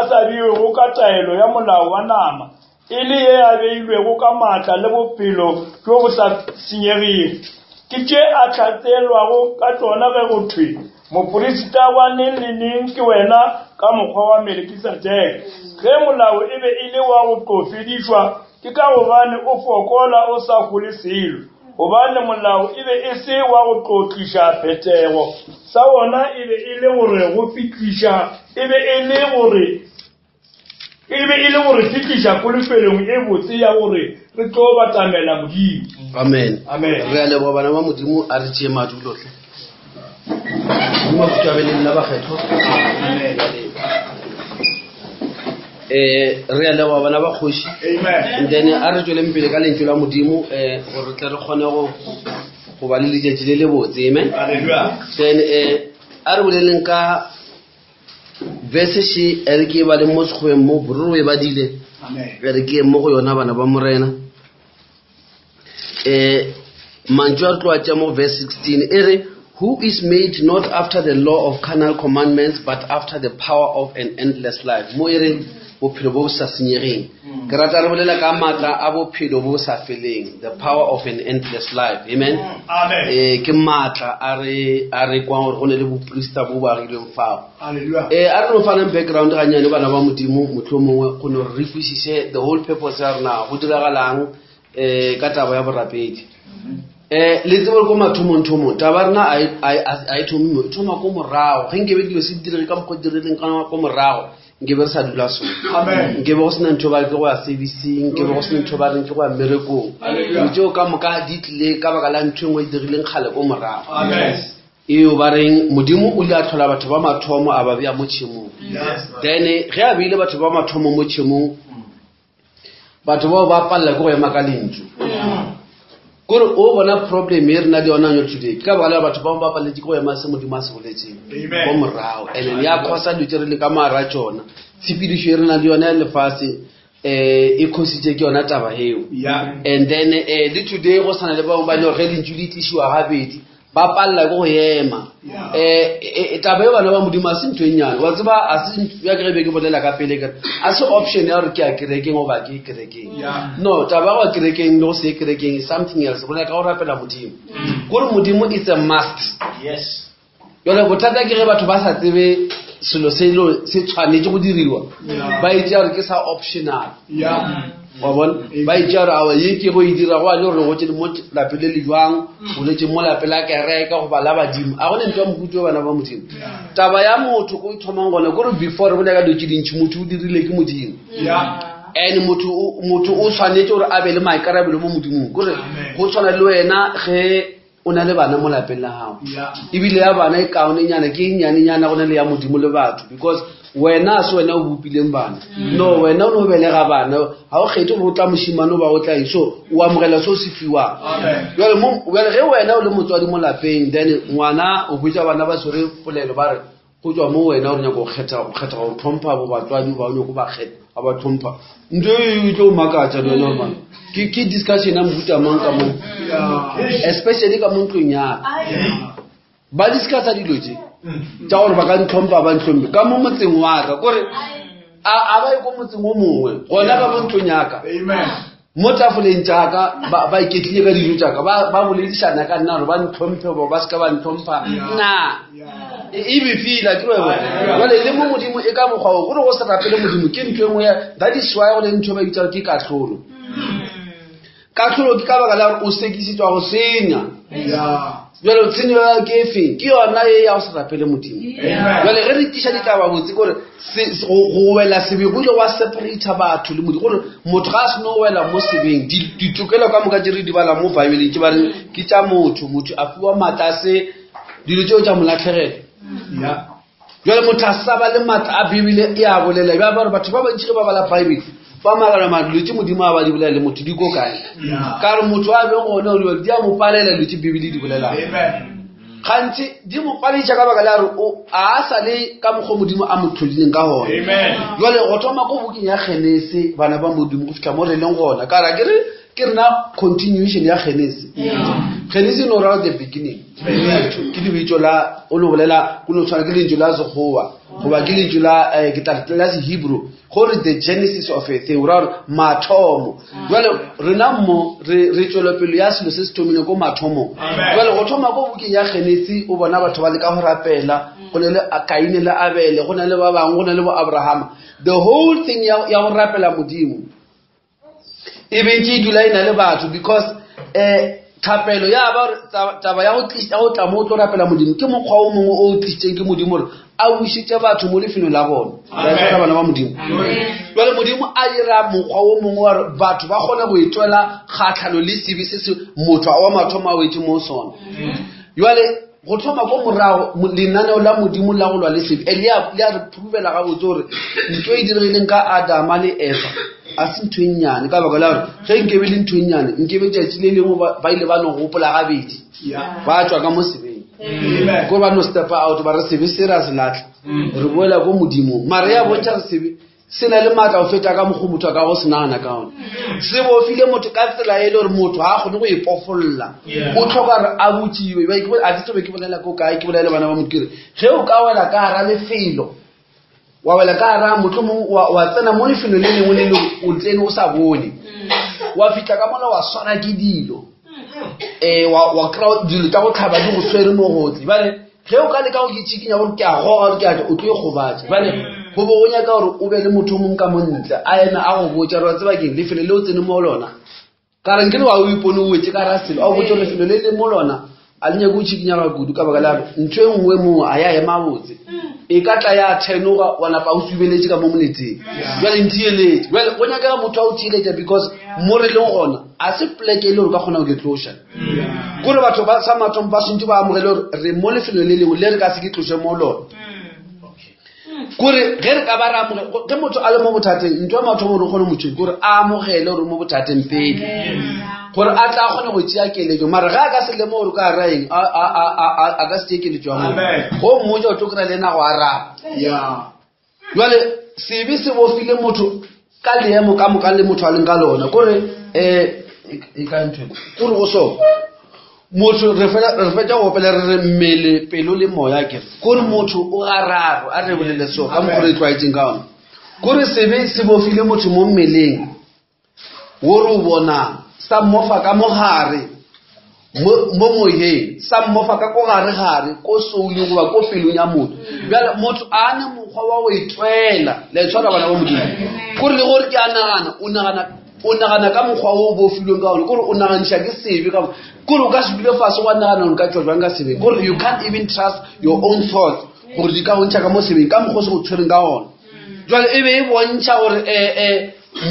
sa beilwego ka taelo ya molao wa nama e le ye a beilwego ka maatla le bophelo bjo bo sa senyegego ke tše a hlatselwago ka tšona ge go thwe moperesita wa neng le neng ke wena ka mokgwa wa Melkisedeke ge molao e be e le wa go tlo fedišwa ke ka gobane o fokola o sa hole selo gobane molao e be e se wa go tlo tliša phethego sa wona e be e le gore go fihliša e be e le gore e be e le gore fihliša kolofelong e botse ya gore re tlo batamela Modimo. Amen. Amen. Re a leboga bana ba Modimo a re tšee madulo tle. Modimo a khutšo a be le lena bakgethwa. Re a leboga bana ba kgoši. Amen. And then a re tsweleng pele ka lentšu la Modimo gore tle re kgone go ba le letšatši le le botse. Amen. Hallelujah. Then a re boleleng ka verse she e re ke e bale mo sekgweng mo bororo e badile e re ke ye mo go yona bana ba Morena mantšu a re tlo a tša mo verse 16 e re who is made not after the law of carnal commandments but after the power of an endless life mo e re bophelo bo bo sa senyegeng. Ke rata re bolela ka maatla a bophelo bo sa feleng, the power of an endless life. Amen. Amen. Eh, ke maatla a re a re kwang gore go ne le boprista bo bo agilweng fao. Hallelujah. Eh, a re no fanang background gannyane bana ba modimo motlho mongwe go no re kwešiše the whole purpose ya rena go diragalang um ka taba ya borapedi um le tsebo ko mathomong-thomong taba ya rena a e- a e- a e thome mo e thoma ko morago ge nkebe dilo se di direge ka mokgwa di diregileng ka ko morago nkebe re sa dula sona Amen. nkebe go sena ntho ba re ke go ya servicing nkebe go sena ntho ba reng ke go ya mmerekong Hallelujah. dilo tseo ka moka di tlile ka baka la ntho e nngwe e dirileng kgale ko morago Amen. eo ba reng modimo o ile a tlhola batho ba mathomo a ba bea mo tšhemong Yes. then ge a beile batho ba mathomo mo tšhemong batho bao ba palela ke go ema ka lentšu kore o bona problem e re na le yona yo today ke ka baka la batho bangwe ba paletse ke go ema se modimo a se boletseng Amen. ko morago and then ya khosa dilo tse re le ka maara tsona tshepedišo e re na le yona ya lefatshe um e khositše ke yona taba eo Yeah. and then eh, le today go sana le bangwe ba le gore ge lentšu le tlišiwa gabedi ba palela ke go ema Yeah. um taba e bana ba modimo a se ntho e nnyane wa tseba a se ntho- ya ke be ke bolela ka pele kere a se option ya gore ke ya kerekeng goba ke kerekeng Yeah. no taba ya go ya kerekeng le go se ye kerekeng is something else go ka go rapela modimo kore modimo it's a must Yes. jale bothata ke ge batho ba sa tsebe selo se lo se tshwanetse go diriwa Yeah. ba itse gore ke sa optional Yeah. wa bona ba itse gore awa ye ke go e dira go a le gore gotse mo lape le le jwang o letse mo lape la kereke goba la badimo a gone ntho ya mohuto wa bana ba modimo taba ya motho ko e thomang gona kore before re bolela ka dilo tse dintšhi motho o dirile ke modimo Yeah. and motho o- motho o tshwanetse gore a be le maikarabelo mo modimong kore Amen. go tshwana le wena ge o na le bana mo lapeng la gago Yeah. ebile ya bana e kaonenyana ke e nnyanenyana go na le ya modimo le batho because wena a se wena o bopileng bana no wena o ne o belega bana ga o kgethe gore o tla mošimane o ba o tla eng so o amogela se o se fiwang Amen. jale mo- jale ge wena o le motswadi mo lapeng then ngwana o hwetša bana ba swere polelo ba re go tswa mo wena o re nyaka go kgetha go kgetha go tlhompha bo batswadi ba o nyako ba kgetha ga ba tlhompha ntho e e tlo o makatša le wena gore man ke ke discussion ya mohuta mang ka mo Yeah. especially ka mo ntlong yaka ba discussa dilo tse tša gore ba ka ntlhompha ba ntlhomphe ka mo motseng wa ka kore a a ba ye ko motseng o mongwe gona ka mo ntlong yaka Amen. mo tafoleng jaaka ba ba iketlile ka dijo jaaka ba ba boledišana ka nna gore ba ntlhomphe goba ba seka ba ntlhompha na Yeah. e e befila ke rego jale le mo modimo e ka mokgwa o gore go se rapele modimo ke ntho e nngwe ya that is why go le ntho e ba bitsa ke katlholo katlholo ke ka baka la gore o sekisitswa go senya Yeah. jale tshenyo ya ke efeng ke yona e ya go se rapele modimo Amen. jale ge re tiša ditaba botse kore se- se- go go wela sebe go ile gwa separata batho le modimo gore motho ga a seno wela mo sebeng di- ditokelo ka moka tse re di bala mo bibeleng ke ba reng ke tša motho motho a fiwa maatla a se dilo tseo tša mo latlhegela Yeah. jale motho a sa ba le maatla a bibele e a bolela bja gore batho ba bantši ge ba bala bibele ba makala mara dilo tse modimo a ba di bolela le motho di ko kae Yeah. ka re motho a beng gone gore di a mo palela dilo tse bibele di bolelang Amen. gantsi di mo paletša ka baka la gore o- a sa le ka mokgwa modimo a mo tlhodileng ka gona Amen. jale go thoma ko bukeng ya genese bana ba modimo go fitlha mo re leng gona ka ra ke re ke rena continuation ya genese genese no ra the beginning ke lebitso la o no bolela go no tshwana ke lentšu la sekgowa goba ke lentšu la eh, ke tla re la sehebrew gore the genesis of a thing o ra gore mathomo jale rena mo re re tswelopele ya selo se se thomileng ko mathomong Amen. jale go thoma ko bukeng ya genesi o bona batho ba leka go rapela go ne le kaine le abele go na le ba bangwe go na le bo abrahama the whole thing ya ya go rapela modimo e be ntse e dula e na le batho because um thapelo ya ba gore taba ya go tlisa go tla mo o tlo rapela modimo ke mokgwa o mongwe o o tlisitseng ke modimo gore a bušitše batho mo lefelong la bona Amen. Ra bana ba modimo jale modimo a dira mokgwa o mongwe wa gore batho ba kgone go itwela kgatlhano le sebe se se motho wa mathomo a wetse mo sona jale go thoma ko morago lenaneo la modimo la go lwa le sebe e le a le a re provela gabotse gore ntho e diregileng ka adama le efa a se ntho e nnyane ka baka la gore ge nkebe le ntho e nnyane nkebe tšatši le lengwe ba ile ba no gopola gabedi Yeah. ba tswa ka mo sebeng Amen. ko ba no step out ba re sebe se re a se latlha re boela ko modimong mare ya bontšha re sebe se na le maatla go feta ka mokgwa motho a ka go se nagana ka one se bofile motho ka tsela e le gore motho ga a kgone go ipofolola o tlhoka gore a botsiwe Ba- a ke tsebe ke bolela ko kae ke bolela le bana ba motho ke re ge o ka wela ka gara lefelo Wa wela ka gara mohlomong wa tsena mo lefelong le lengwe le lengwe o tsene o sa bone. Wa fihla ka mola wa swara ke dilo. Wa kry-a dilo tša go tlhaba di go swere mo gotle. Bjale ge o ka leka go ke tšikinya gore ke a goga gore ke a tla, o tlo ikgobatša. Bjale go bo go nyaka gore o be le motho o mongwe ka mo ntle a eme a go botša gore wa tseba keng lefelo le o tsene mo lona. Ka re nkere wa o ipone o wetše ka ra selo, a o botše gore lefelo le le mo lona a le nyake o tšikinyega kudu ka baka la gore ntho e nngwe moo a ya ema botse. E ka tla ya thenoga wa napa o subeletše ka mo moleteng. Bjale ntheeletše. Bjale go nyakega motho a o theeletša because mo re leng gona a se poleke e le gore o ka kgona go ke tloša. Kore batho ba sa mathomo ba swantše ba amogele gore re mo lefelong le lengwe le re ka se ke tloše mo lona. Kore ge re ka ba re amogela, ge motho a le mo bothateng, ntho ya mathomo gore o kgone mo tšheng, kore a amogele gore o mo bothateng pele, gore a tla kgone go tšea keletšo. Mara ge a ka se lemoge gore o ka ra eng, a ka se tšee keletšo ya motho. Go mmotša o tlo kry-a le ena go araba. Jwale sebe se bofile motho ka leemo ka moka le motho a leng ka lona. Kore, e ka ntho e? Kore go so motho re fetša go opela re re mmele, pelo le moya ke re. Kore motho o gararo, a re bolele so ka mokgwa re tlwaetseng ka ona. Kore sebe se bofile motho mo mmeleng wo re o bonang, sa mmofa ka mogare mo moyeng, sa mmofa ka ko gare-gare, ko souleng goba ko pelong ya motho. Bjale motho a ne mokgwa wa go itwela, le tshwara bana ba Modimo. Kore le gore ke a nagana, o nagana, o nagana ka mokgwa wo o bofilweng ka ona, kore o naganiša ke sebe ka mo-, kore o ka se dule fase wa nagana gore nka tšwa jwang ka sebeng. Kore you can't even trust your own thoughts gore di ka go ntšha ka mo sebeng ka mokgwa o se go tshwereng ka ona. Jwale e be e bontšha gore,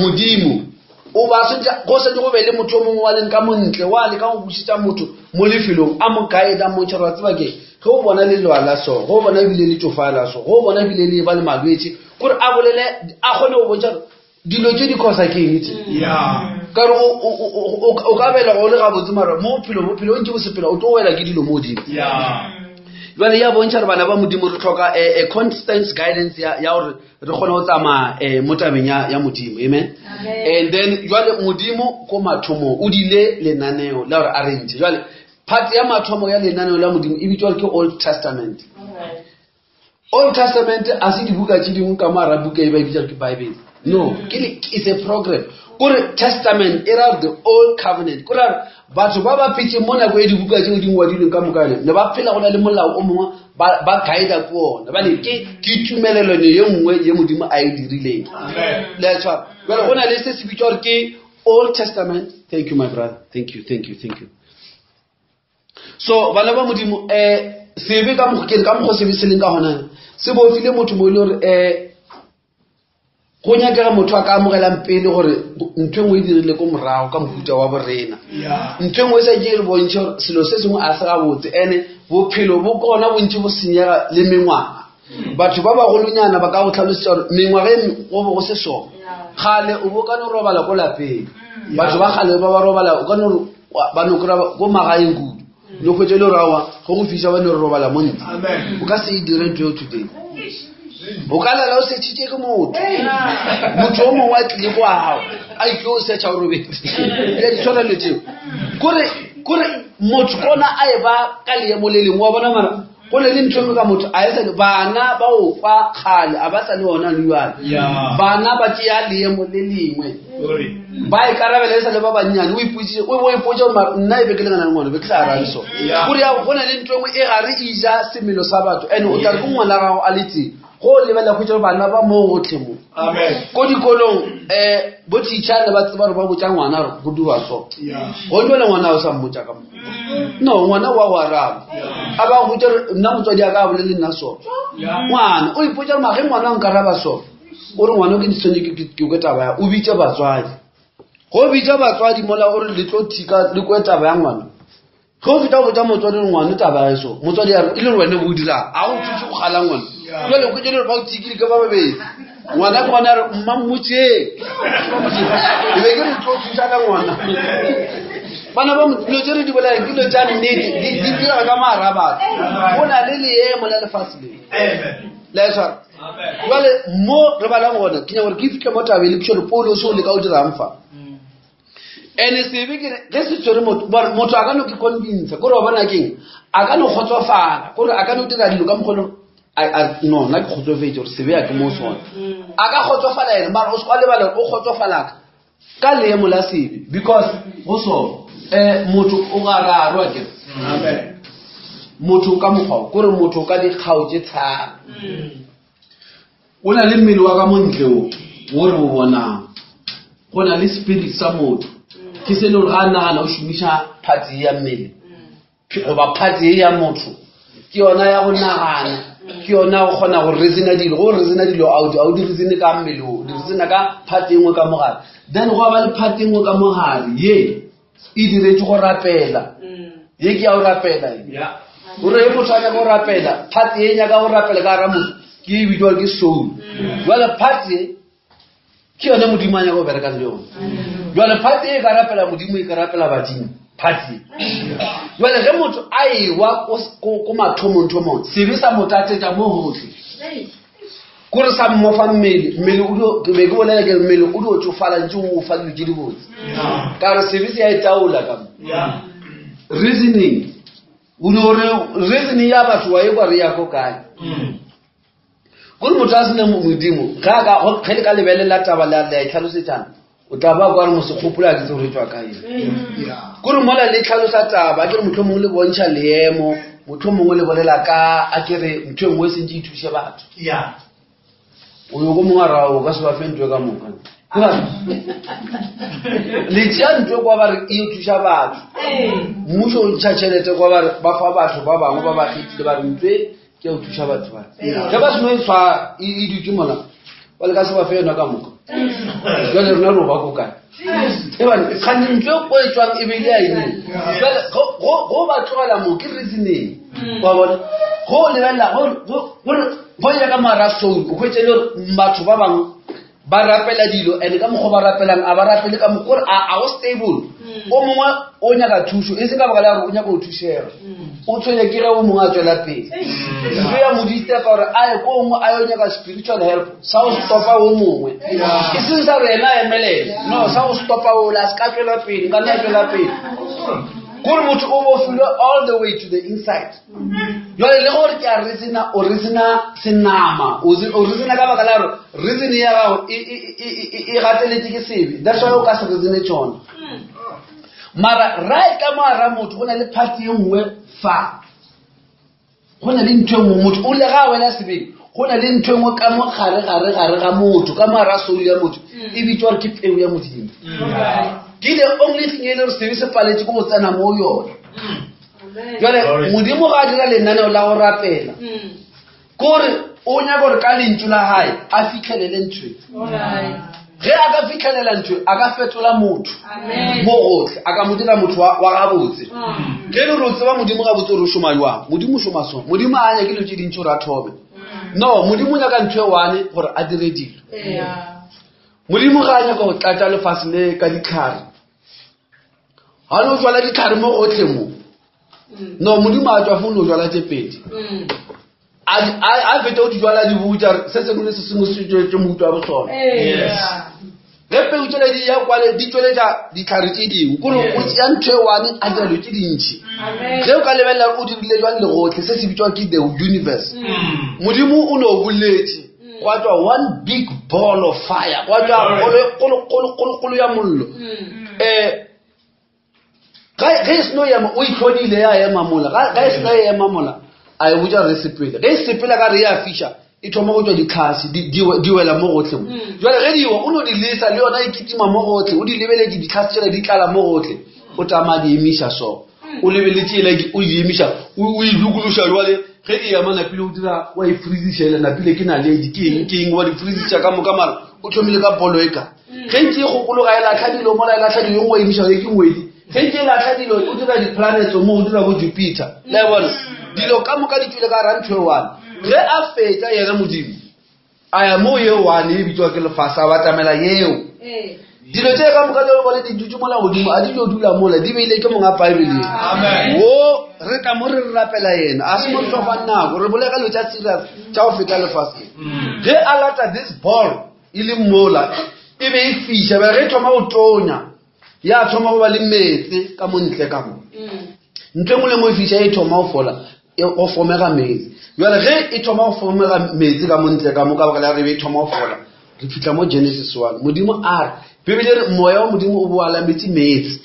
Modimo o ba sentse, go sentse go be le motho o mongwe wa leng ka montle wa leka go bušetša motho mo lefelong, a mo guide, a mmontšha gore wa tseba ke ge o bona le lwala so, ge o bona ebile le tšofala so, ge o bona ebile le ba le malwetši, gore a bolele, a kgone go bontšha gore dilo tše di causa ke eng tše. Ka gore o ka bela go le gabotse, mara mo bophelo, bophelo o ntše bo sepela, o tlo wela ke dilo mo godimo. Jwale ya bontšha gore bana ba Modimo re hloka a constant guidance ya gore re kgone go tsamaya mo tabeng ya Modimo. Amen. And then jwale Modimo ko mathomong o dile lenaneo la gore a re ntšhe. Jwale part ya mathomo ya lenaneo la Modimo e bitswa ke Old Testament. Old Testament a se dibuka tše dingwe ka mo hara buka e ba e bitsang ke Bible. No, ke le, it's a program. Kore Testament e ra the Old Covenant. Kore batho ba ba phetseng mo nako e dibuka tseo di ngwadilweng ka moka yone, ne ba phela go na le molao o mongwe ba guide ko ona. Bale ke tumelelano ye nngwe ye Modimo a e dirileng. Le a tshwara. Jwale go na le se se bitswa gore ke Old Testament. Thank you my brother. Thank you, thank you, thank you. So bana ba Modimo, sebe ka mokgwa, ke re ka mokgwa sebe se leng ka gona, se bofile motho mo e leng gore go nyakega motho a ka amogelang pele gore ntho e nngwe e dirile ko morago ka mohuta wa borena. Ntho e nngwe e sa ke re bontšhe gore selo se sengwe a se gabotse, ene bophelo bo kona bontši bo senyega le mengwaga. Batho ba bagolonyana ba ka go tlhalosetsa gore mengwaga e go bo go se sona. Kgale o bo ka no robala ko lapeng. Batho ba kgale ba ba robala, o ka no re, ba no kry-a ko magaeng kudu. No hwetše le gore aowa, go go fiša ba no re robala mo ntle. O ka se e dire ntho eo today. O ka lala o setšhitše ke motho. Motho o mongwe a tlile kwa gago, a itlo o setšha o robetse. Le a di tshwana dilo tseo. Kore motho kona a e ba ka leemo le lengwe, wa bona mara go ne le ntho e nngwe ka motho, a e sa le, bana ba o kwa kgale, a ba sa le ona le jwale. Bana ba tšea leemo le lengwe. Ba ikarabela e sa le ba bannyane, o ipotsitse, o bo ipotsa gore mara nna e be ke lengana le ngwana, be ke sa arabe so. Gore ya go na le ntho e nngwe e gare e ja semelo sa batho, and o tla re ke ngwana gago a le teng. Go o lebelela go tšwa bana ba mo gotlhe mo. Ko dikolong, bo teacher ne ba tseba gore ba botša ngwana gore go dirwa so. Go jwale ngwana o sa mmotša ka mo. No, ngwana wa go araba. A ba go botša gore nna motswadi a ka a bolele nna so. Ngwana, o ipotša gore mara ge ngwana a nkaraba so, o re ngwana o ke tshwanetse ke kwe taba ya, o bitše batswadi. Go bitša batswadi mola o re le tlo thika le kwe taba ya ngwana. Ge o feta go botša motswadi gore ngwana taba ya so, motswadi a re, e le gore wena o dirang, a go thuše go kgala ngwana. Jwale o hwetše le gore ba o thikile ke ba babedi. Ngwana ke gona a re, mma mmotšeng. E be ke re tlo thušana ngwana. Bana ba dilo tše re di bolelang ke dilo tša nnete, di direga ka mogare a batho. Go na le leemo la lefase le. Le a tshwara? Jwale mo re balang gona, ke nyaka gore ke fihle mo tabeng le ke gore Paulose o leka go dirang fa. Ene sebe ke re, ge se tshwere motho, ba re, motho a ka no ke convince, kore wa bona keng, a ka no kgotsofala, kore a ka no dira dilo ka mokgwa o leng, No nna ke kgotsofetse gore sebe ya ke mo sona. A ka kgotsofala ene, mara o se kwa lebala gore o kgotsofalaka ka leemo la sebe, because go so motho o gararo akere. Motho ka mokgwa kore motho ka dikgao tse tharo. O na le mmele wa ka mo ntle o wo re o bonang, go na le spirit sa motho, ke se le gore ga a nagana o šomiša parts ya mmele goba parts ye ya motho, ke yona ya go nagana, ke yona go kgona go reasona dilo. Go reasona dilo a o di reasone ka mmele o, di reasona ka part e nngwe ka mogare. Then go ba le part e nngwe ka mogare ye e diretse go rapela, ye ke ya go rapela ye. Gore e motho a nyaka go rapela, part ye nyaka go rapela ka gara motho ke e bitswa ke soul. Jwale part ye ke yone Modimo a nyaka go berekang le yone. Jwale part e ka rapela Modimo, e ka rapela badimo, part ye. Jwale ge motho a ewa ko mathomong-thomong, sebe sa mo tatetša mo gotlhe, kore sa mmofa mmele. Mmele o dio, ke be ke bolela ke re mmele o dio tsofala ntse o fa dilo tse di botse, ka re sebe se ya e taola ka mo. Reasoning o dio re reasoning ya batho wa e kwa re ya ko kae, kore motho a sena Modimo ge a ka ge le ka lebelela taba la e tlhalosetsana, o tla ba kwa re mosekgopolo a ke tse gore e tswa kae. Kore mola le tlhalosa taba, a ke re motlho mongwe le bontšha leemo, motlho mongwe le bolela ka a ke re ntho e nngwe e sentse e thuse batho. O yo ko mongwe a ra o ka se ba fe ntho e ka moka. Le tšea ntho kwa ba re e thuša batho, mmušo o ntšha tšhelete kwa ba re ba fa batho ba bangwe ba ba kgethile, ba re ntho e ke ya go thuša batho ba. Ge ba seno e tshwa e dutse mola, ba le ka se ba fe yona ka moka. Jwale rena re o ba ko kae? Ebane gane ntho e ko e tswang e be ile ya eng? Jwale go ba tlogela mo ke reasoning, wa bona? Go lebelela go ya ka mara soul, o hwetše le gore batho ba bangwe ba rapela dilo, and ka mokgwa ba rapelang a ba rapele ka mokgwa gore a go stable. O mongwe o nyaka thušo e se ka baka la gore o nyaka go thušega, o tshwenye ke ge o mongwe a tswela pele, ntho ya mo distepa gore a ye ko nngwe a yo nyaka spiritual help sa go stopa o mongwe, e seng sa gore ena a emelele, no, sa go stopa ole a se ka tswela pele, nka nna a tswela pele. Kore motho o bofilwe all the way to the inside. Jwale le gore ke a reasona, o reasona senama, o reasona ka baka la gore reason ya gago e gateletse ke sebe, that's why o ka se reasone tsona. Mara right ka mo hara motho go na le part e nngwe fa, go na le ntho e nngwe motho o le ga a wela sebeng, go na le ntho e nngwe ka mo gare gare gare ga motho, ka mo hara soul ya motho, e bitswa gore ke peo ya Modimo. Ke the only thing e le gore sebe se paletse ke go tsena mo yona. Jwale Modimo ga a dira lenaneo la go rapela, kore o nyaka gore ka lentšu la gae a fitlhelele ntho e. Ge a ka fitlhelela ntho e, a ka fetola motho mo gotlhe, a ka mo dira motho wa gabotse. Ge e le gore o tseba Modimo gabotse gore o šoma jwang, Modimo o šoma so. Modimo a nyake dilo tse dintši gore a thome. No, Modimo o nyaka ntho e one gore a dire dilo. Modimo ga a nyaka go tlatša lefase le ka ditlhare, ga no jwala ditlhare mo gotlhe mo. No, Modimo a tswa fo no jwala tse pedi, a fete o di jwala, di butsa, se sengwe le se sengwe se tswetse mouto wa bosona. Ge peu tsele di ya kwale di tsweletša ditlhare tse dingwe, kore o tšea ntho e one a dira dilo tse dintši. Ge o ka lebelela o dirile jwang legotlhe, se se bitswa ke the universe. Modimo o ne o boletse, gwa tswa one big ball of fire, gwa tswa kgolo e kgolo kgolo kgolo kgolo ya mollo. Ge e seno ema, o itlhodile ya ema mola. Ga e seno ema mola, a e botša re sepele. Ge e sepela ka re ya fiša, e thoma go tswa ditlhase, di wela mo gotlhe mo. Jwale ge di wa, o no di lesa le yona e kitima mo gotlhe, o di lebeletše ditlhase tsela di tlala mo gotlhe, o tama di emiša so, o lebeletše ela o di emiša, o e dukološa. Jwale ge di ema napile, o dira wa e freeziša ele napile, ke naledi ke eng ke eng, wa di freeziša ka moka. Mara o thomile ka polo e ka ge ntse e gokologa e latlha dilo mola, e latlha dilo, e nngwe e emiša, e ke ngwedi. Ge ntse e latlha dilo, o dira di-planets mo, o dira bo Jupiter le bona dilo ka moka di tswile ka gara ntho e one. Ge a fetsa yena Modimo a ya mo ye one e bitswa ke lefase, a batamela yeo, dilo tse ka moka tse bone di dutse mola godimo, a di dio dula mola di beile ke monga Bible wo. Re tla mo re rapela yena, a se mo re tlhofa nako re bolega dilo tša serious tša go feta lefaseng. Ge a lata this ball e le mola e be e fiša, bjale ge e thoma go tonya, ya thoma go ba le meetse ka mo ntle ka mo. Ntho e nngwe le mo e fiša, e thoma go fola. e go fomega metsi jale ge e thoma go fomega metsi ka montle ka mo ka baka la re be e thoma go fola re fitlha mo genesis one modimo a re bebele re moya wa modimo o boalametše metsi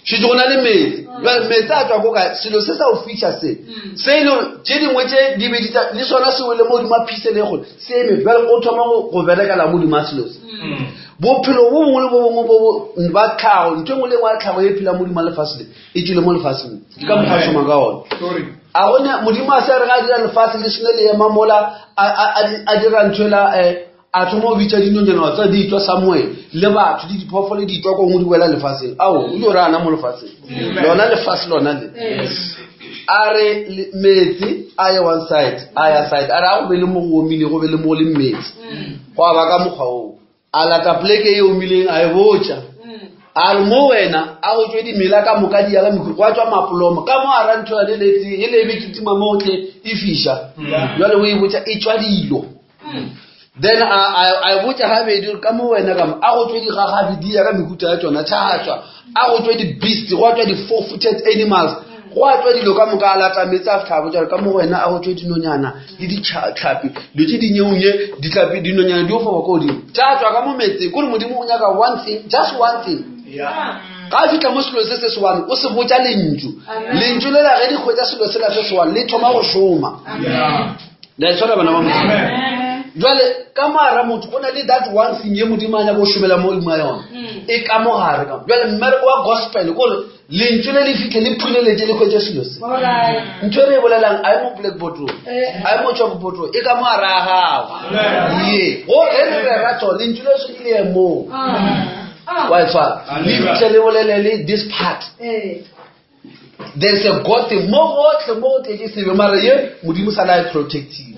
šetse go na le metsi jale metsi a tswa ko kae selo se sa go fiša se se e le gore tše dingwe tše di be di le sona se wele mo godimo a phise le gole se eme jale o thoma go berekela mo godimo a selo se bophelo bo bongwe le bo bongwe bo ba tlhago ntho e nngwe le nngwe ya tlhago e phela modimo a lefase le e tswile mo lefaseng ke ka mokgwa šoma ka ona a gona modimo a se re ga a dira lefase le sene le ema mola a dira ntho ela um a thoma go bitša dinonyana tsa di tswa samuel le batho le diphoofolo di tswa kongwe di wela lefaseng ao o dio re ana mo lefatsheng lona lefase lona le a re metsi a ye one side a ya side a re a go be le mo go omile go be le mo go le metsi go a ba ka mokgwa oo a lata poleke e omileng a e botša a re mo wena a go tswe dimela ka moka di ya ka mekhuri gwa tswa mapolomo ka mo a ra ntho yane letse e le ebe kitima mo tle e fiša jale o e botša e tswa dilo then a e botša gabedi gore ka mo wena ka mo a go tswe digagabi di ya ka mehuta ya tsona tšha tswa a go tswe di-beast go tswa di-four footed animals go a tswa dilo ka moka a lata meetse a fitlha a botša gore ka mo wena a go tswe dinonyana le ditlhapi dilo tse dinyeunye ditlhapi dinonyana di o fofa ko godimo tša tswa ka mo metseng kore modimo o nyaka one thing just one thing ga a fitlha mo selo se se se one o se botša lentšu lentšu lela ge di kgwetsa selo sela se se one le thoma go šoma la e tshwara bana ba modimo jale ka moara motho go na le that one thing ye modimo a nyaka go šomela mo godimo ga yona e ka mogare ka jale mmereko wa gospel kore lentšu le le fitlhe le phuleletše le kgwetse selo se ntho e re e bolelang a e mo blackboardong a e mo chalkboardong e ka mo ara a gago ye go ge re rera tso lentšu le se le ye moo wa e tshwara le fitlhe le bolele le this part there's a god thing mo gotlhe mo go tletse sebe mara ye modimo sa la e protective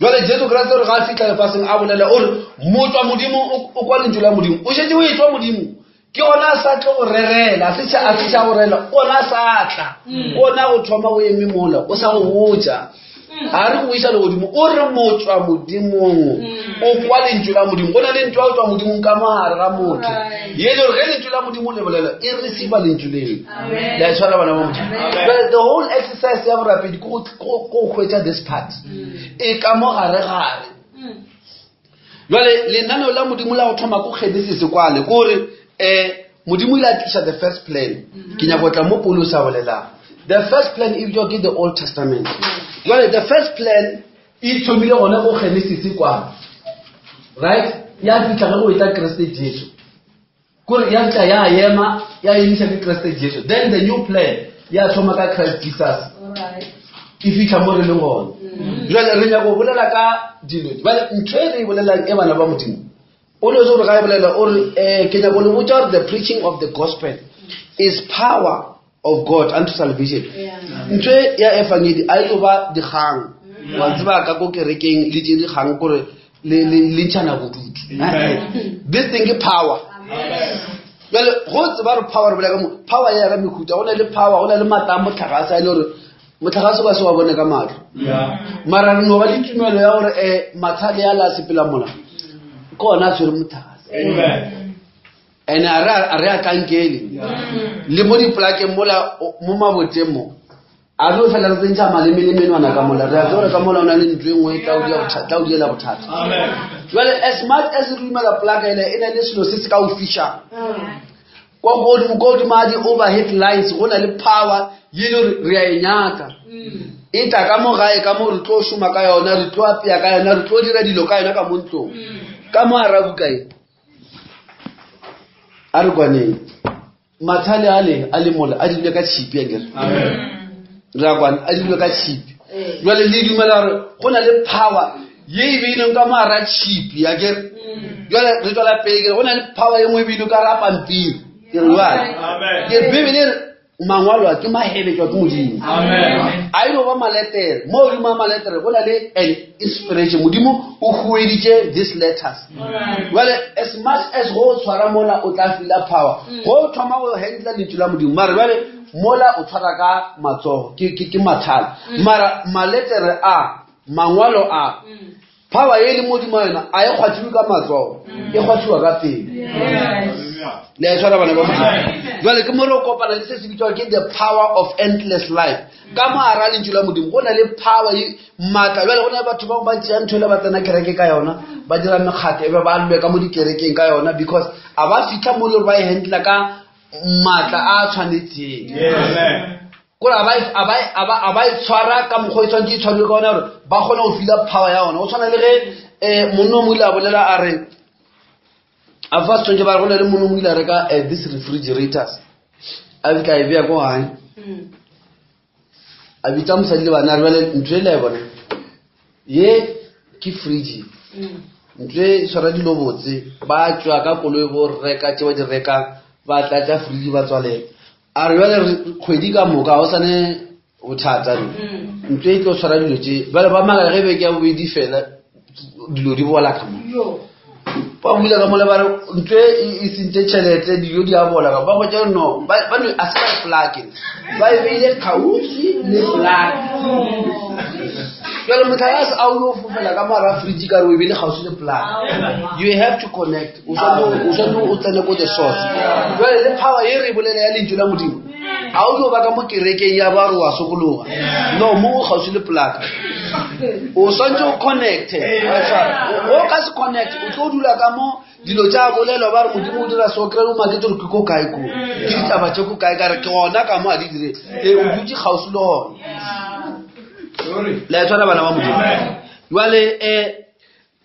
jale jesu kriste gore ga a fitlha lefatsheng a bolela o re motswa modimo o kwa lentšu la modimo o šetse o e tswa modimo ke gona a sa tle go rerela a se tša go rela ona a sa tla ona go thoma o eme mola o sa go botša ga re go isa legodimo o re motswa modimong o kwa lentšu la modimo go na le ntho ya go tswa modimong ka mogare ga motho ye le gore ge lentšu la modimo le bolela e receiva lentšu leo le a tshwara bana ba modimo but the whole exercise ya borapedi ke go hwetša this part e ka mo gare gare jale lenaneo la modimo la go thoma ko genesis kwale kore um modimo ile a tliša the first plan ke nyako tla mo polo sa bolelang the first plan e bitswa ke the old testament jale the first plan e thomile gone ko genesis kwale right ya fitlha ge go etla keresete jesu kore ya fitlha ya ema ya emiša ke keresete jesu then the new plan ya thoma ka christ jesus e fitlha mo re leng gone jale re nyako bolela ka dilo jale ntho e re e bolelang e bana ba modimo o le gore ga e bolela o re um ke nyako le botsa gore the preaching of the gospel is power of god unto salvation ntho e ya efangedi a e tlo ba dikgang wa tseba ka ko kerekeng le tse dikgang kore le ntšhana bodutu this thing ke power jale go tseba re power re bolela ka mo power ya ka mehuta go na le power go na le maatla a motlakase a e le gore motlakase ba se wa bone ka matlho mara re no ba le tumelo ya gore um mathale a le a sepela mola ke ona a tshwere motlakase and a re a tlankele le mo dipolakeng mola mo maboteng mo a re o fela re tsentšha maleme le menwana ka mola re a tseba gore ka mola o na le ntlo e nngwe e tla o diela bothata jale as much as re dumela polaka ele e na le selo se se ka o fišang kwa godimo ko godimo a di-overhead lines go na le power ye le gore re a e nyaka e tla ka mo gae ka mo re tlo šoma ka yona re tlo apea ka yona re tlo dira dilo ka yona ka mo ntlong ka mo arabuka e a re kwaneng mathale ale a le mola a dirile ka tšhipi akere re a kwana a dirile ka tšhipi jale le dumela gore go na le power ye e beileng ka moara tšhipi akere jale re tswela pele kere go na le power ye nngwe e beileng ka ra pampiri ke re jale ke re bebele e re mangwalo a ke maheletšwa ke modimo a ile ba maletere mo godimo a maletere go na le an inspiration modimo o hueditše these letters jale as much as go o tshwara mola o tla fila power go o thoma go handla lentšu la modimo mara jale mola o tshwara ka matsogo ke mathala mara maletere a mangwalo a. Power e le modimo wa yona a e kgwathiwe ka matsogo, e kgwathiwa ka pelo. Le a e tshwara bana ba Modimo. Jwale ke mo re kopana le se se bitswang ke the power of endless life. Ka mo hara lentšu la Modimo go na le power e maatla. Jwale go na le batho bangwe ba tšea ntho e le ba tsena kereke ka yona, ba dira mekgatlo e be ba lwe ka mo dikerekeng ka yona because a ba fitlha mo le gore ba e handla ka maatla a a tshwanetseng. Kore a ba e, a ba e, a ba, a ba e tshwara ka mokgwa e tshwanetse e tshwariwe ka ona gore ba kgone go fila power ya ona. O tshwana le ge um monna o mo ile a bolela a re a fa setshwanetse ba re go na le monna o mo ile a reka eh, this refrigerators a fitlha e beya ko gae a bitsa mosadi le bana a re bjale ntho e le a e bona ye ke fridge ntho e tshwara dilo botse ba tswa ka koloi bo reka tse ba di rekang ba tlatsa fridge ba tswalela a re bjale kgwedi ka moka ga o sane bothata ne ntho e tlo tshwara dilo tse bjale ba makala ge beke ya bobedi fela dilo di bola ka mo ba bula ka mole ba re ntho e e sentse tšhelete dijo di a bola ka ba hwetša no ba ba no a se ba e plake ba e beile kgauswi le plake jale motlakase a o yo fofela ka mara fridge ka re o e beile kgauswi le plake you have to connect o swanetse o tsene ko the source jale le power e re e bolela ya lentšu la modimo ga o yo ba ka mo kerekeng ya ba re wa sokologa no mo o kgauswi le plaka o swanetse o connecte o ka se connect o tlo dula ka mo dilo tša bolelwa ba re modimo o dira so kry o maketse gore ke ko kae ko ke ditaba tše ko kae ka re ke gona ka mo a di dire ee o dutse kgauswi le gona le a tshwana bana ba modimo jale um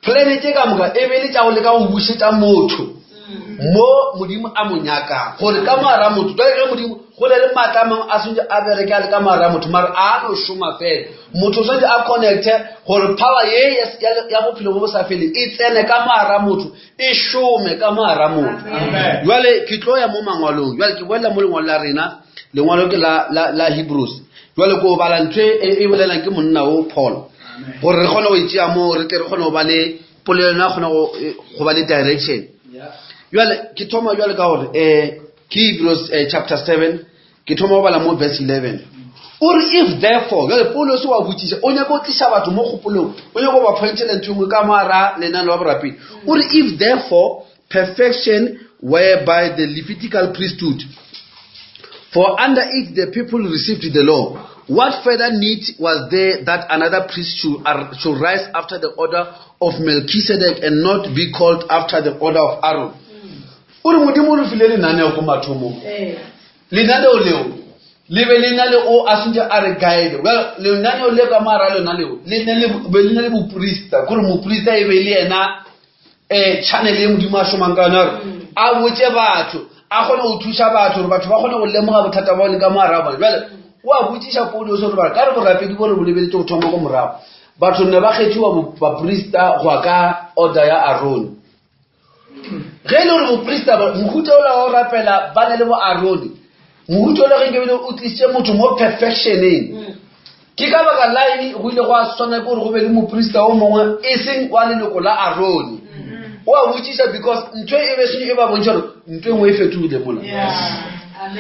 Planete ka moka e be e le tša go leka go bušetša motho mo Modimo a mo nyakang gore ka moara motho. Jwale ge Modimo go na le maatla a mangwe a swanetše a bereke a le ka moara motho, mara a no šoma fela. Motho o swanetše a connecte gore power ye ya bophelo bo bo sa feleng e tsene ka moara motho, e šome ka moara motho. Jwale ke tlo ya mo mangwalong. Jwale ke bolela mo lengwalo la rena, lengwalo ke la, la, la Hebrews. Jwale ko bala ntho e, e bolelang ke monna o Paul. Gore re kgone go e tšea moo, re tle re kgone go ba le polelo yona kgone go, go ba le direction. Jwale ke thoma jwale ka gore eh ke Hebrews eh, chapter 7 ke thoma go bala mo verse 11. O re if therefore jwale Paulus wa botšiša o nyaka go tliša batho mo kgopolong o nyaka go ba pointela ntho e nngwe ka moara lenane wa borapedi. O re if therefore perfection whereby the Levitical priesthood for under it the people received the law what further need was there that another priest should, should rise after the order of Melchizedek and not be called after the order of Aaron? O re modimo o re file lenaneo ko mathomong lenaneo leo le be le na le o a sentse a re guide well lenaneo le ka moara lona leo le ne le be le na le boprista kore moprista e be le yena um channel e modimo a šomang ka yona gore a botse batho a kgone go thuša batho gore batho ba kgone go lemoga bothata ba bone ka moara wa bone jale o a botšiša paulos gore bara ka re borapedi bo re bo lebeletse go thoma ko morago batho ne ba kgethiwa baprista go ya ka order ya arone ge e le gore boprista mohuta ola wa go rapela ba na le bo arone mohuta ola ge nkebile o tlisitše motho mo perfectioneng ke ka baka la eng go ile gwa swana ke gore go be le moprista o mongwe e seng wa leloko la arone o a botšiša because ntho e be seng e ba bontšha gore ntho e nngwe e fetogile mola um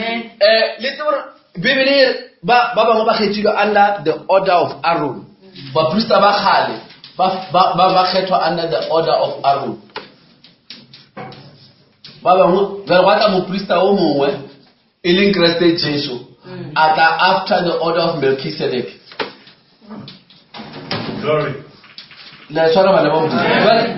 le tsebe gore bibele e re ba ba bangwe ba kgethilwe under the order of aaron baprista ba kgale ba ba ba kgethwa under the order of aaron ba bangwe jale gwa tla moprista o mongwe e leng Kreste Jesu a tla after the order of Melchizedek. Glory. Le tshwara bana ba Modimo.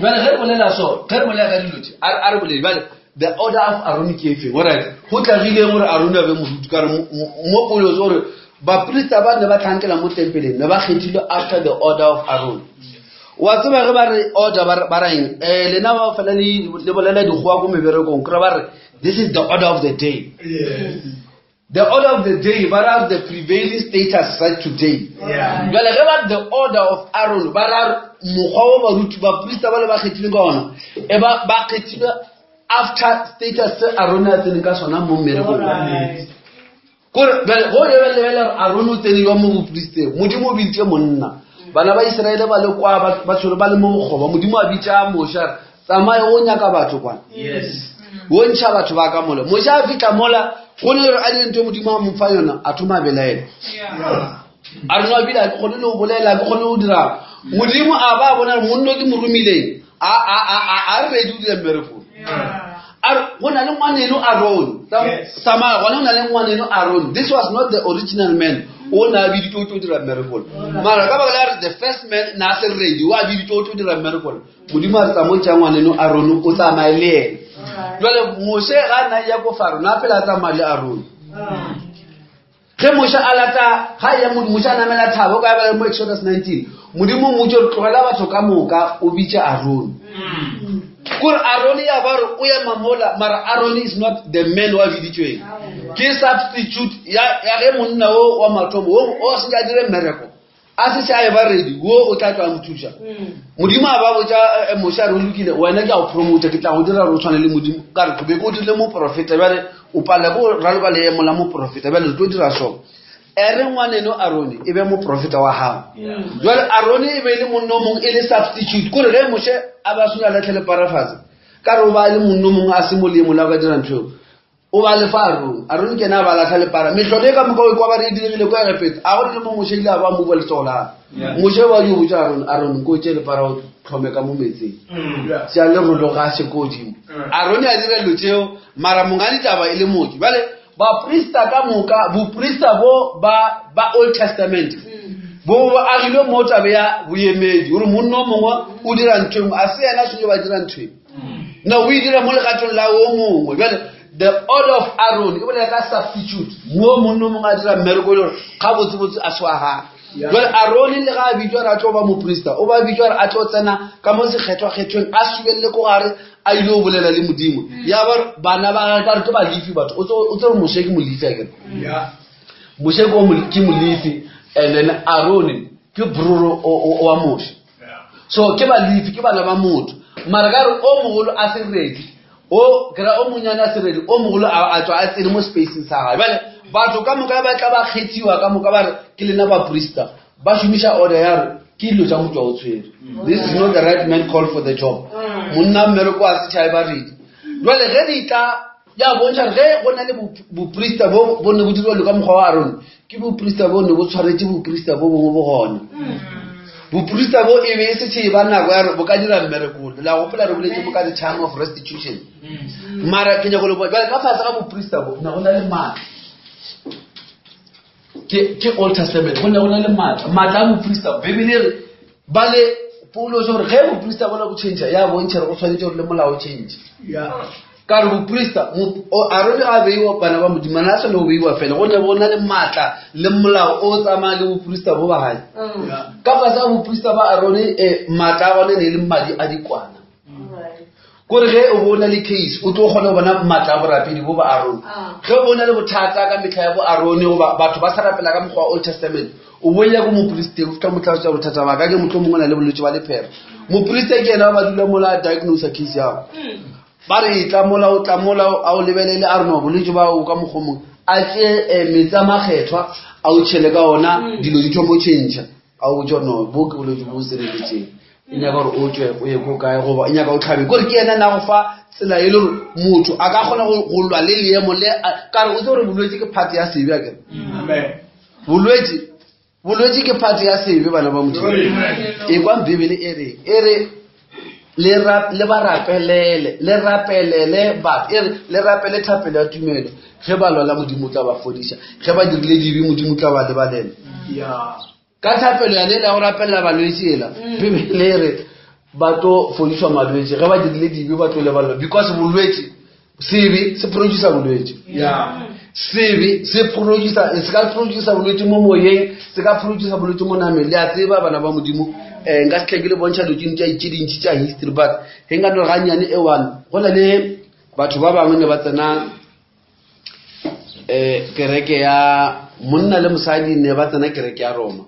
Jwale jwale ge re bolela so, ge re bolela ka dilo tše, a a re bolele jwale the order of Aaron ke efe? Alright. Go tlagile gore Aaron a be moruti ka re mo polelo gore baprista ba ne ba tlhankela mo tempeleng ne ba kgethilwe after the order of Aaron. Wa tseba ge ba re order ba re ba reng eh lena ba fela le le bolela dikgowa ko meberekong kry ba re this is the order of the day. Yes. The order of the day ba ra the prevailing status right today. Yeah. Jwale ge ba re the order of Aaron ba ra mokgwa o baruti baprista ba le ba kgethileng ka ona e ba ba kgethilwe after status se Aaron a tseneng ka sona mo mmerekong. Kore bjale go lebelele gore Aaron o tsene jwang mo bopristeng Modimo o biditše monna bana ba Israele ba le kwa ba ba tshwere ba le mo bokgoba Modimo a bitša Moshe a re tsamaya o nyaka batho kwana Yes. o ntšha batho ba ka mola Moshe a fihla mola go ne gore a dire ntho e Modimo a mo fa yona a thoma a belaela a re no ebile a ke kgone le go bolela ke kgone go dira Modimo a ba bona gore monno ke mo romileng a a a a a re ready o dira mmereko. A re go na le ngwaneno Aaron. Tsamaya gona go na le ngwaneno Aaron. This was not the original man. O ne a biditse o tlo dira miracle. Mara ka baka la re the first man na a se ready o a biditse o tlo dira miracle. Modimo a re tsamaya o tšea ngwaneno Aaron o tsamaye le ena. Jwale Moshe ga a na ya ko Faro na phela a tsamaya le Aaron. Ge Moshe a lata ga ya Moshe a namela thaba o ka ba mo Exodus 19 Modimo o mmotše gore tlogela batho ka moka o bitše Aaron. Kore Aaron ya ba re o ema mola mara Aaron is not the man wa biditšweng. Ke substitute ya ya ge monna o wa mathomo o o se a dire mmereko. A se se a e ba ready wo o tla tla mo thuša. Modimo a ba botša eh, Moshe a re o lokile wena ke a go promote ke tla go dira gore o tshwane le Modimo ka re ke be ke o dirile moprofeta bjale o palela ko raloka leemo la moprofeta bjale re tlo dira so e re ngwaneno Arone e be moprofeta wa gago jwale Arone e be e le monna o mongwe e le substitute kore ge Moshe a ba swana latlhele parafase ka re o ba le monna o mongwe a se mo leemo la go ka dira ntho eo o ba lefa Arone Arone ke ena a ba latlha lepara mehlolo e ka moka o e kwa ba re e diregile kwa Egepeta a go le mo Moshe ile a ba mova letsogo la gagwe Moshe ba yo botša Arone Arone ko tše lepara o tlhome ka mo metsing tša le rologaše ko godimo Arone a dira dilo tšeo mara monga ditaba e le mooki bjale baprista ka moka boprista bo ba ba Old Testament bo bo agilwe mo tabe ya boemedi gore monna o mongwe o dira ntho engwe a se yena a swanetše ba dira ntho engwe no o e dira mo legatong la o mongwe bjale the order of Aaron e bolela ka substitute mo monna o mongwe a dira mmereko e le gore gabotsebotse a se wa gagwe jale Aaron le ga a bitšwa gore a tlo ba moprista o ba bitšwa gore a tlo tsena ka mo sekgethwakgethweng a subelele ko gare a ile go bolela le Modimo ya ba bana ba gagwe ka re ke balefi batho o tse gore Moshe ke molefi akere Moshe ke molefi and then Aaron ke broro wa Moshe so ke balefi ke bana ba motho mara ka re o mogolo a se ready o kry o monyane a se ready o mogolo a tswa a tsene mo spaceng sa gage bjale batho ka moka ba tla ba kgethiwa ka moka ba re ke lena baprista ba šomiša order ya re ke dilo tša motho wa o tshwere this is not the right man call for the job monna mmereko a setšhae ba ready jale ge di tla ya bontšha gore ge go na le boprista bo bo ne bo dirwa ka mokgwa wa Aaron ke boprista bo ne bo tshwaretse boprista bo bongwe bo gona boprista bo e be e se tšhe ba nako ya re bo ka dira mmerekolo la gopola re boletse mo ka the time of restitution mara ke nyako le bjale ka fase ga boprista bo ne go na le maatla ke ke Old Testament go ne go na le maatla maatla a boprista Bibele re ba le Paulo gore ge boprista bona bo change ya bontšha gore go tshwanetse gore le molao change ka re boprista Arone ga a beiwa bana ba Modimo ana a tshwane go beiwa fela go ne go na le maatla le molao o tsamaya le boprista bo ba gae ka fase ga boprista ba Arone maatla a gone ne e le madi a dikwana kore ge o bona le case o tlo kgona go bona maatla a borapedi bo ba Arone ge o bona le bothata ka metlha ya bo Arone goba batho ba sa rapela ka mokgwa wa Old Testament o boya ko mopristeng o fitlha mo tlhalosetsa bothata ba ka ke motlho mongwe na le bolwetse ba lephera mopriste ke ena ba dula mola a diagnose case yago ba re e tla mola o tla mola a o lebelele a re no bolwetse ba o ka mokgwa mongwe a tseye metsi a makgethwa a o tšhele ka ona dilo di thomo change a o botse no bo ke bolwetse bo sireletseng e nyaka gore o tswe o ye ko kae goba e nyaka o tlhabe kore ke ena na go fa tsela e le gore motho a ka kgona go lwa le leemo le ka re o tse gore bolwetse ke part ya sebe akere bolwetse bolwetse ke part ya sebe bana ba Modimo e kwa Bibele e re e re le ba rapelele le rapelele batho e re le rapele thapelo ya tumelo ge ba lwala Modimo o tla ba fodiša ge ba dirile dibe Modimo o tla ba lebalela ka thapelo yane la go rapelela balwetse ela Bibele e re ba tlo fodišwa malwetse ge ba dirile dibe ba tlo lebalelwa because bolwetse sebe se producer bolwetse sebe se producer se ka producer bolwetse mo moyeng se ka producer bolwetse mo nameng le a tseba bana ba Modimo nka se tle ke le bontšha dilo tše tše dintši tša history but ge nka no gannyane e one go na le batho ba bangwe ne ba tsena kereke ya monna le mosadi ne ba tsena kereke ya Roma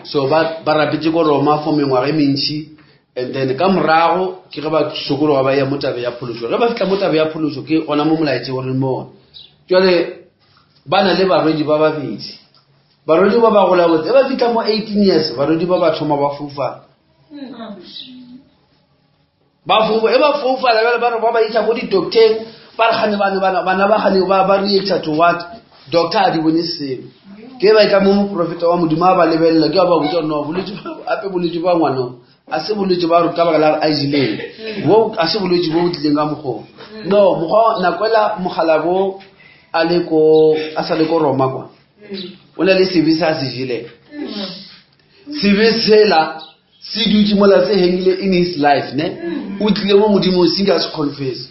so ba ba rapetse ko Roma for mengwaga e mentši and then ka morago ke ge ba sokologa ba ya mo tabe ya phološo ge ba fihla mo tabe ya phološo ke gona mo molaetše gore mo ona jwale ba na le barwedi ba babedi barwedi ba ba gola botse ba fihla mo 18 years barwedi ba ba thoma ba foufala ba foufa e ba foufala bjale ba re ba ba isa ko di-docteng ba re gane bane bana bana ba gane ba ba reacta to what Doctor a di bone selo. Ke ba tla mo moprofeta wa Modimo a ba lebelela, ke ba ba botša no bolwetši ape bolwetši ba ngwana a se bolwetši ba ka baka la a jeleng. Bo a se bolwetši bo bo tlileng ka mokgwa. No, mokgwa nako ela mogala bo a le ko a sa le ko Roma kwa. O na le sebe se a se jeleng. Sebe sela se dutše mola se hangile in his life ne o tlile mo modimo se ka se confess.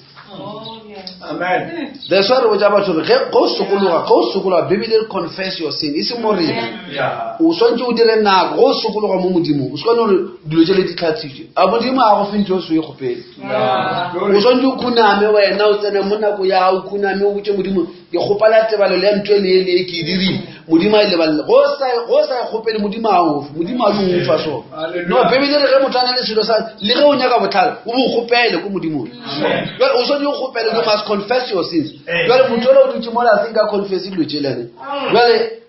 Amen. That's why re botša batho gore ge go sokologa go sokologa bibele re confess your sin e se mo rena. O swantse o dire nako go sokologa mo modimo o se kwane gore dilo tše le di tlhatsitswe a modimo a go fe ntho o se o e kgopele. O swantse o khuname wena o tsene mo nako ya o khuname o botse modimo ke kgopela tebalelo ya ntho e le e le e ke e dirile modimo a e lebalele go sa e kgopele modimo a ofe modimo a di ofa so no bibele re ge motho a na le selo sa le ge o nyaka botlhale o bo kgopele ko modimong. Jale o swanetse o kgopele you must confess your sins. Jale motho ole o dutse mola a se nka confess dilo tše lene jale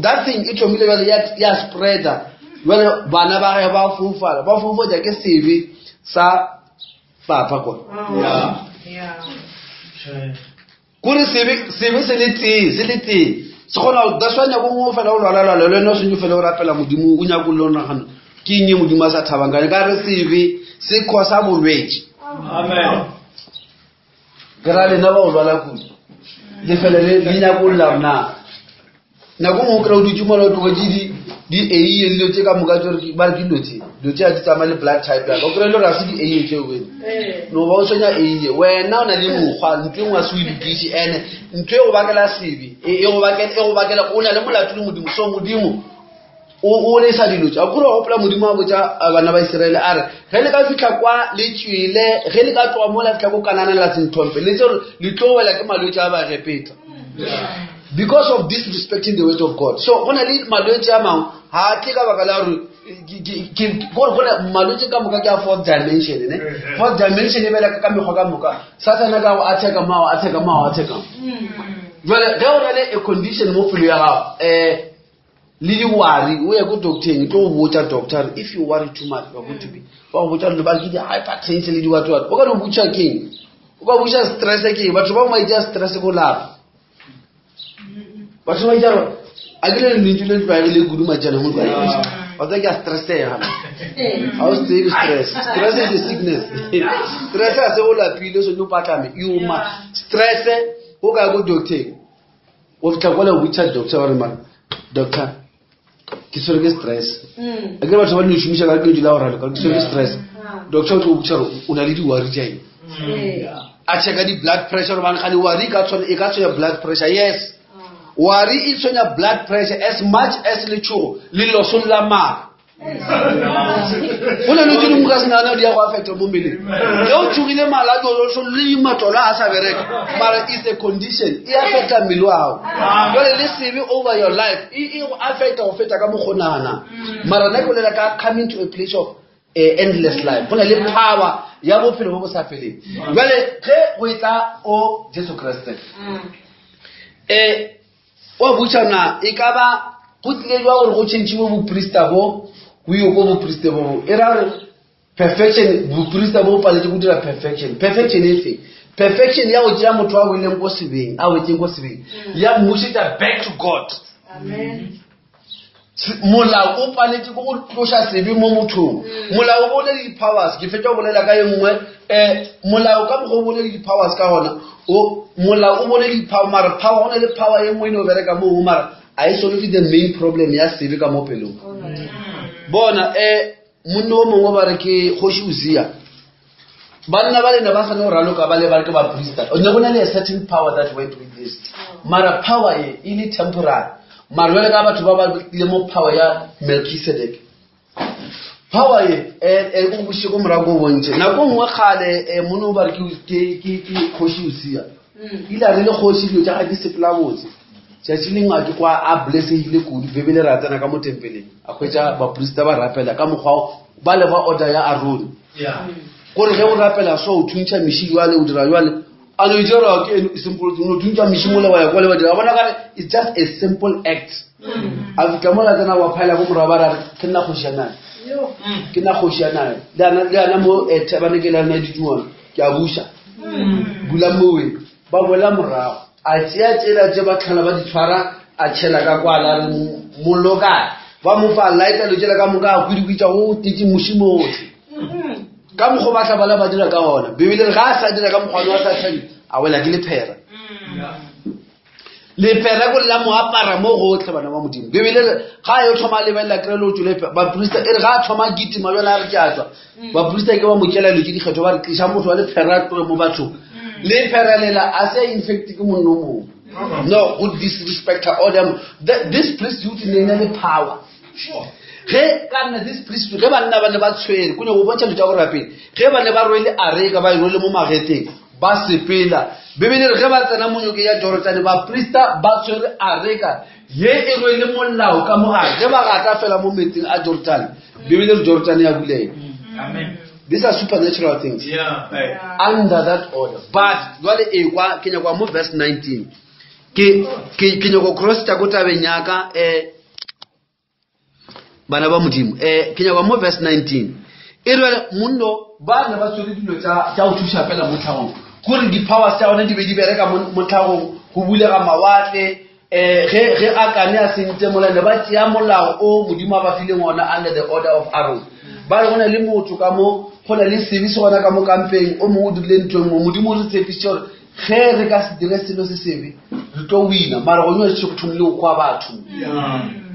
that thing e thomile jale ya spreader. Jale bana ba gage ba foufala ba foufatša ke sebe sa papa kwa. Kore sebe sebe se le tee se le tee se kgona that's why nako nngwe o fela o lwala-lwala le wena o sentse o fela o rapela modimo o nyako le o nagana ke eng e modimo a sa thabang ka ka re sebe se causa bolwetši. Amen. Ke ra lena ba o lwala kudu le fele le nyako lla gore na nako nngwe o kry-a o dutse mola o tlogetše di eiye le dilo tše ka moka tse gore ba re ke dilo tše dilo tše a di tsamaye le blood type yaka o kry-e le gore ga se di eiye tseo wena no ba o tshwenya eiye wena o na le mokgwa ntho e nngwe a se o e lokiše ene ntho e go bakela sebe e go bakela o na le molato le modimo. So modimo o lesa dilo tše. A kore wa gopola modimo a botša bana ba Israele a re ge le ka fitlha kwa le tswele ge le ka tloga mo la fitlha ko Kanana la senthompe le tse gore le tlo wela ke malwetse a Baegepeta because of disrespecting the word of God. So go na le malwetse a mangwe ga a tle ka baka la gore gore go na malwetse ka moka ke a fourth dimension ne. Fourth dimension e beleka ka mekgwa ka moka. Satana ka go attack mao attack mao attack. Jwale ge o na le a condition mo pelo ya gago le di-worry o ye ko doctoreng e tlo go botša doctor if you worry too much you are going to be ba go botša dilo ba re ke di-hypertension le di-what-what o ka di botša keng o ka botša stress ke eng batho ba bangwe ba itša stress ko lapa batho ba itša gore a ke le lentšu le tlwaegile kudu matšana mo wa tseba ke a stressega ga o se tsebe stress. Stress is a sickness. Stress a se o lapile o swanetše o patlame you ma stress o ka ya ko doctoreng o fitlha kwale o botša doctor gore mara doctor ke tshwere ke stress. A ke batho ba no šomiša ka lentšu la go raloka ke tshwere ke stress. Doctor o tlo botša gore o na le di-worry tša eng. A checka di-blood pressure gobane gane worry e ka tshwenya blood pressure. Yes, worry e tshwenya blood pressure as much as letšhogo le loso la mara. Go na le tse dingwe ka senana di ya go affecta mo mmeleng. Ge o tshogile mala a le matlolo a sa bereka mara is a condition e affecta mmele wa gago. Jale le sebe over your life e go affecta go feta ka mokgo naganang. Mara nna ke bolela ka coming to a place of endless life. Go na le power ya bophelo bo bo sa feleng. Jale ge go e tla o Jesu Kriste wa botša na e ka ba go tlile jwa gore go change-iwe boprista bo go iwe ko boprista bo bo e ra gore perfection boprista bo paletse go dira perfection. Perfection e fe perfection ya go tšea motho a weleng ko sebeng a wetseng ko sebeng ya mmušetša back to God. Molao o paletse ke go tloša sebe mo mothong. Molao o bone le di-powers ke fetša go bolela ka e nngwe molao ka mokgwa o bone le di-powers ka gona molao o bone le di-power mara power go na le power e nngwe e no bereka moo mara a e solve the main problem ya sebe ka mo pelong. Bona monna o mongwe ba re ke kgoši Uzia. Banna ba lena ba gane go raloka ba le ba re ke baprista. Ne go na le a certain power that went with this. Mara power e e le temporary. Mara jwale ka batho ba ba tlile mo power ya Melchizedek. Power e o buše ko morago ko bontšhe. Nako nngwe kgale monna o ba re ke kgoši Uzia. Ile a re le kgoši dilo tša gagwe di sepela botse. Tšatši lengwe a ke kwa a blessegile kudu Bibele re a tsena ka mo tempeleng a hwetša baprista ba rapela ka mokgwa ba le ba order ya Aaron. Gore ge o rapela so o thuntšha meši jwale o dira jwale a no itse ke simple o thuntšha meši mola wa ya kwa le ba dira bona kare it's just a simple act. A fihla mola tsena wa phaela ko morago ba ra re ke nna kgoši ya nae. Ke nna kgoši ya nae. Le ana mo tabernacle ya rena e dutse ke a buša. Bula mowe ba boela morago. A tšea tšela tše ba tlhola ba di tshwara, a tšhela ka kwala, a re, Mollo kae? Ba mo fa lighter lo tšela ka moka, a kwidikwitša go tetše muši mohle. Ka mokgwa ba tla bala ba dira ka ona. Bibele re ga a sa dira ka mokgwa wa sa tshwene, a wela ke lephera. Lephera ko la mo apara mo gotlhe bana ba Modimo. Bibele re ga a yo thoma a lebelela kry le o tšwele baprista e re ga a thoma a kitima jale a re ke a tswa. Baprista ke ba mo tšela dilo tše dikgetho ba re tliša motho wa lephera a tloge mo bathong. Lephera lela a se a infect ke monno o mongwe. No, go disrespecta order. This priesthood ne e na le power. Ge ka nna this priesthood, ge banna ba ne ba tshwere, ko nyako go bontšha dilo tša borapedi, ge ba ne ba rwele areka ba e rwele mo magetleng, ba sepela. Bibele re ge ba tsena mo nokeng ya Jorodane, baprista ba tshwere areka ye e rwele molao ka mogare. Ge ba gata fela mo metsing a Jorodane, Bibele re Jorodane ya bulega. Amen. These are supernatural things. Yeah. Under that order. But jwale e kwa ke nyaka mo verse 19. Ke ke ke nyaka cross ta ko tabeng ya ka eh bana ba Modimo. Eh ke nyaka mo verse 19. E re monno ba ne ba tshwere dilo tša tša go thuša fela mo tlhagong. Gore di powers tša bona di be di bereka mo mo tlhagong go bulega mawatle eh ge ge a kane a sentse mola ne ba tšea molao o Modimo a ba fileng ona under the order of Aaron. Ba re go na le motho ka mo go na le sebe se gona ka mo kampeng o mongwe o dirile ntho e nngwe Modimo o re tshepišitše gore ge re ka se dire selo se sebe re tlo wina mara go nywa se go thomile go kwa batho.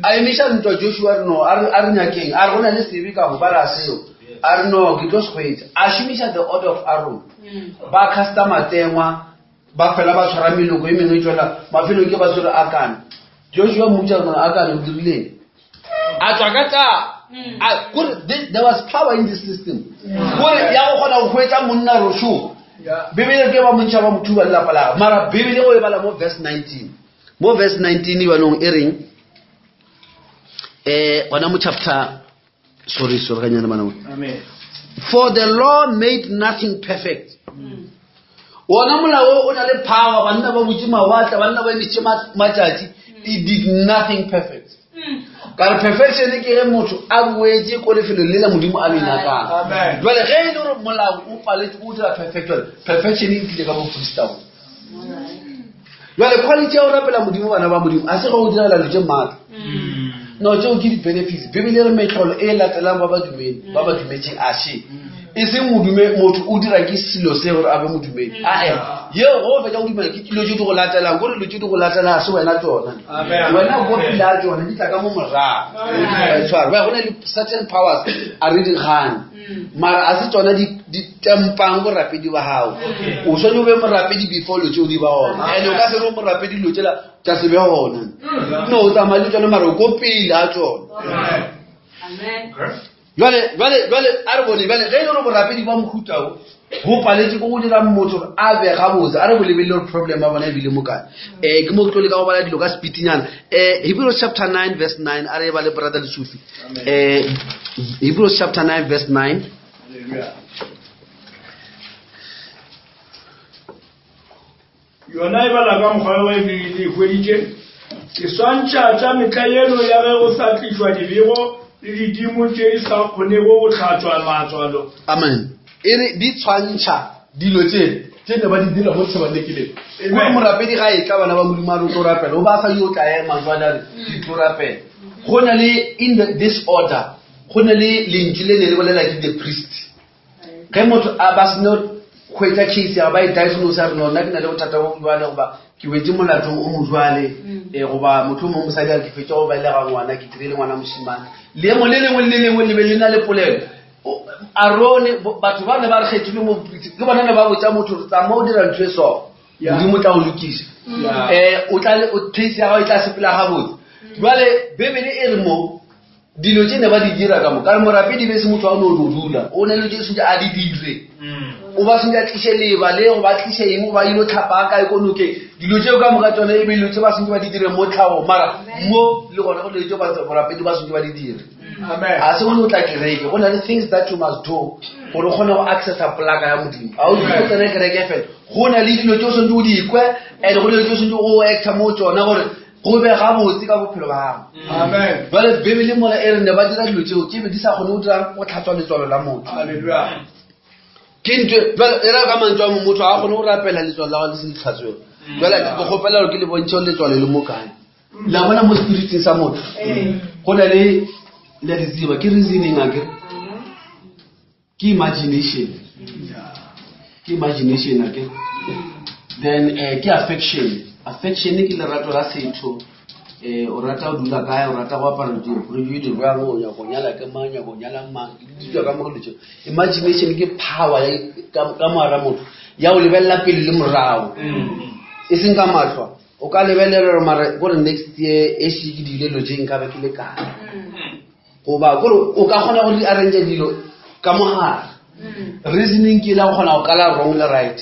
A emiša ntwa Joshua re no a re nyakeng a re go na le sebe ka mo ba re a seo a re no ke tlo se hwetša. A šomiša the order of Aaron. Ba casta matengwa ba fela ba tshwara meloko e mengwe e tswela mafelong ke ba tshwere Akane. Joshua mmotša gore Akane o dirileng. A tswa ka taba. A kore there was power in this system. Kore ya go kgona go hwetša monna rošo. Bibele ke ba montšha ba mo thuba le lapa la gagwe. Mara Bibele o e bala mo verse 19. Mo verse 19 jaanong e reng? Gona mo chapter sorry sorry ganyane bana. Amen. For the law made nothing perfect. Wona molao o na le power, banna ba butše mawatle, banna ba emitše matšatši. It did nothing perfect. Ka re perfection ke ge motho a boetše ko lefelong le la Modimo a le nyakang. Amen. Jwale ge e le gore molao o paletse o dira perfect, jwale perfection e tlile ka boprista bo. Jwale quality ya go rapela Modimo bana ba Modimo a se ge o direla dilo tše maatla. No, tšeo ke di-benefits. Bibele e re mehlolo e latelang ba ba dumedi, ba ba dumetšeng a še. E seng modume, motho o dira ke selo se gore a be modumedi. Ae, yeo go fetša go dumela ke dilo tše di go latelang, gore dilo tše di go latelang ga se wena tšona. Amen. Wena o pila a tšona, di tla ka mo morago. Amen. Tshwara, ba go na le certain powers a re di gane. Mara a se tsona di tempang borapedi ba gago. O swanetše o be morapedi before dilo tšeo di ba gona. And o ka se re o morapedi dilo tšela tša se be gona. No, o tsamaya le tsona mara o ko pele a tsona. Amen. Jwale, jwale, jwale, a re bone, jwale, ge e le gore borapedi ba mohuta o, bo paletse ko go dira motho gore a be gabotse, a re bo lebelele gore problem ya bona e bile mo kae. Ke mo ke tlo leka go bala dilo ka speed-nyana. Hebrews chapter 9 verse 9, a re e bale brother Lesufi. Hebrews chapter 9 verse 9. Hallelujah. Yona e bala ka mokgwa wa e e hweditše. Ke swantšha tša mehla yeno ya ge go sa tlišwa dibego le didimo tše di sa kgonego go hlatswa matswalo. Amen. E re di tshwantšha dilo tše tše ne ba di dira mo thabanekeleng. Amen. Gore morapedi ga e tla bana ba Modimo a re o tlo rapela, o ba sa yo tla ema jwale a re ke tlo rapela. Go na le in this order, go na le lentšu le ne le bolela ke the priest. Ge motho a ba seno hwetša case ya ba e diagnose a re no nna ke na le bothata bo jwale goba ke wetse molatong o mo jwale, goba motho o mongwe mosadi a re ke fetša go belega ngwana, ke kry-ile ngwana mošemane. Leemo le lengwe le le lengwe le be le na le polelo. Arone, batho ba ne ba re kgethilwe mo bopristeng, ke bona ne ba botša motho gore tsamaya o dira ntho e so, Modimo o tla o lokiša. O tla le, o, case ya gago e tla sepela gabotse. Jwale Bibele e re mo dilo tše ne ba di dira ka mo, ka re morapedi be se motho wa no no dula, o ne le tše sentse a di dire. O ba sentse a tliše leba le go ba tliše eng, go ba ilo tlhapa kae ko nokeng. Dilo tšeo ka moka tsone e be dilo tše ba sentse ba di dire mo tlhagong, mara mo le gona go dilo tše borapedi ba sentse ba di dire. Amen. A se go no tla kereke, go na le things that you must do gore o kgone go accessa polaka ya Modimo. Ga o dule o tsene kereke fela, go na le dilo tše o swanetše o di kwe, and go dilo tše o swanetše o acta mo tsona gore go be gabotse ka bophelo ba gago. Amen. Jwale Bibele mola e re ne ba dira dilo tšeo tše be di sa kgone go dira go tlhatswa letswalo la motho. Hallelujah. Ke ntho jwale e ra ka mantswe a mongwe, motho ga a kgone go rapela letswalo la gagwe le se le tlhatswego. Jwale ke kgopela gore ke le bontšhe gore letswalo le mo kae. La bona mo spiriteng sa motho go na le le a di tseba ke reasoning akere ke imagination ke imagination akere then eh, ke affection affection ke lerato la setho eh o rata go dula kae o rata go apara diaparo di di jwang o nyaka go nyala ke mang nyaka go nyala mang di tswa ka mo go imagination ke power ya ka mogara motho ya go lebelela pele le morago e seng ka matlho o ka lebelela gore mara kore next year e še ke dile dilo tše nkabe ke le kae goba kore o ka kgona go di arrange dilo ka mogare reasoning ke la go kgona go kala wrong le right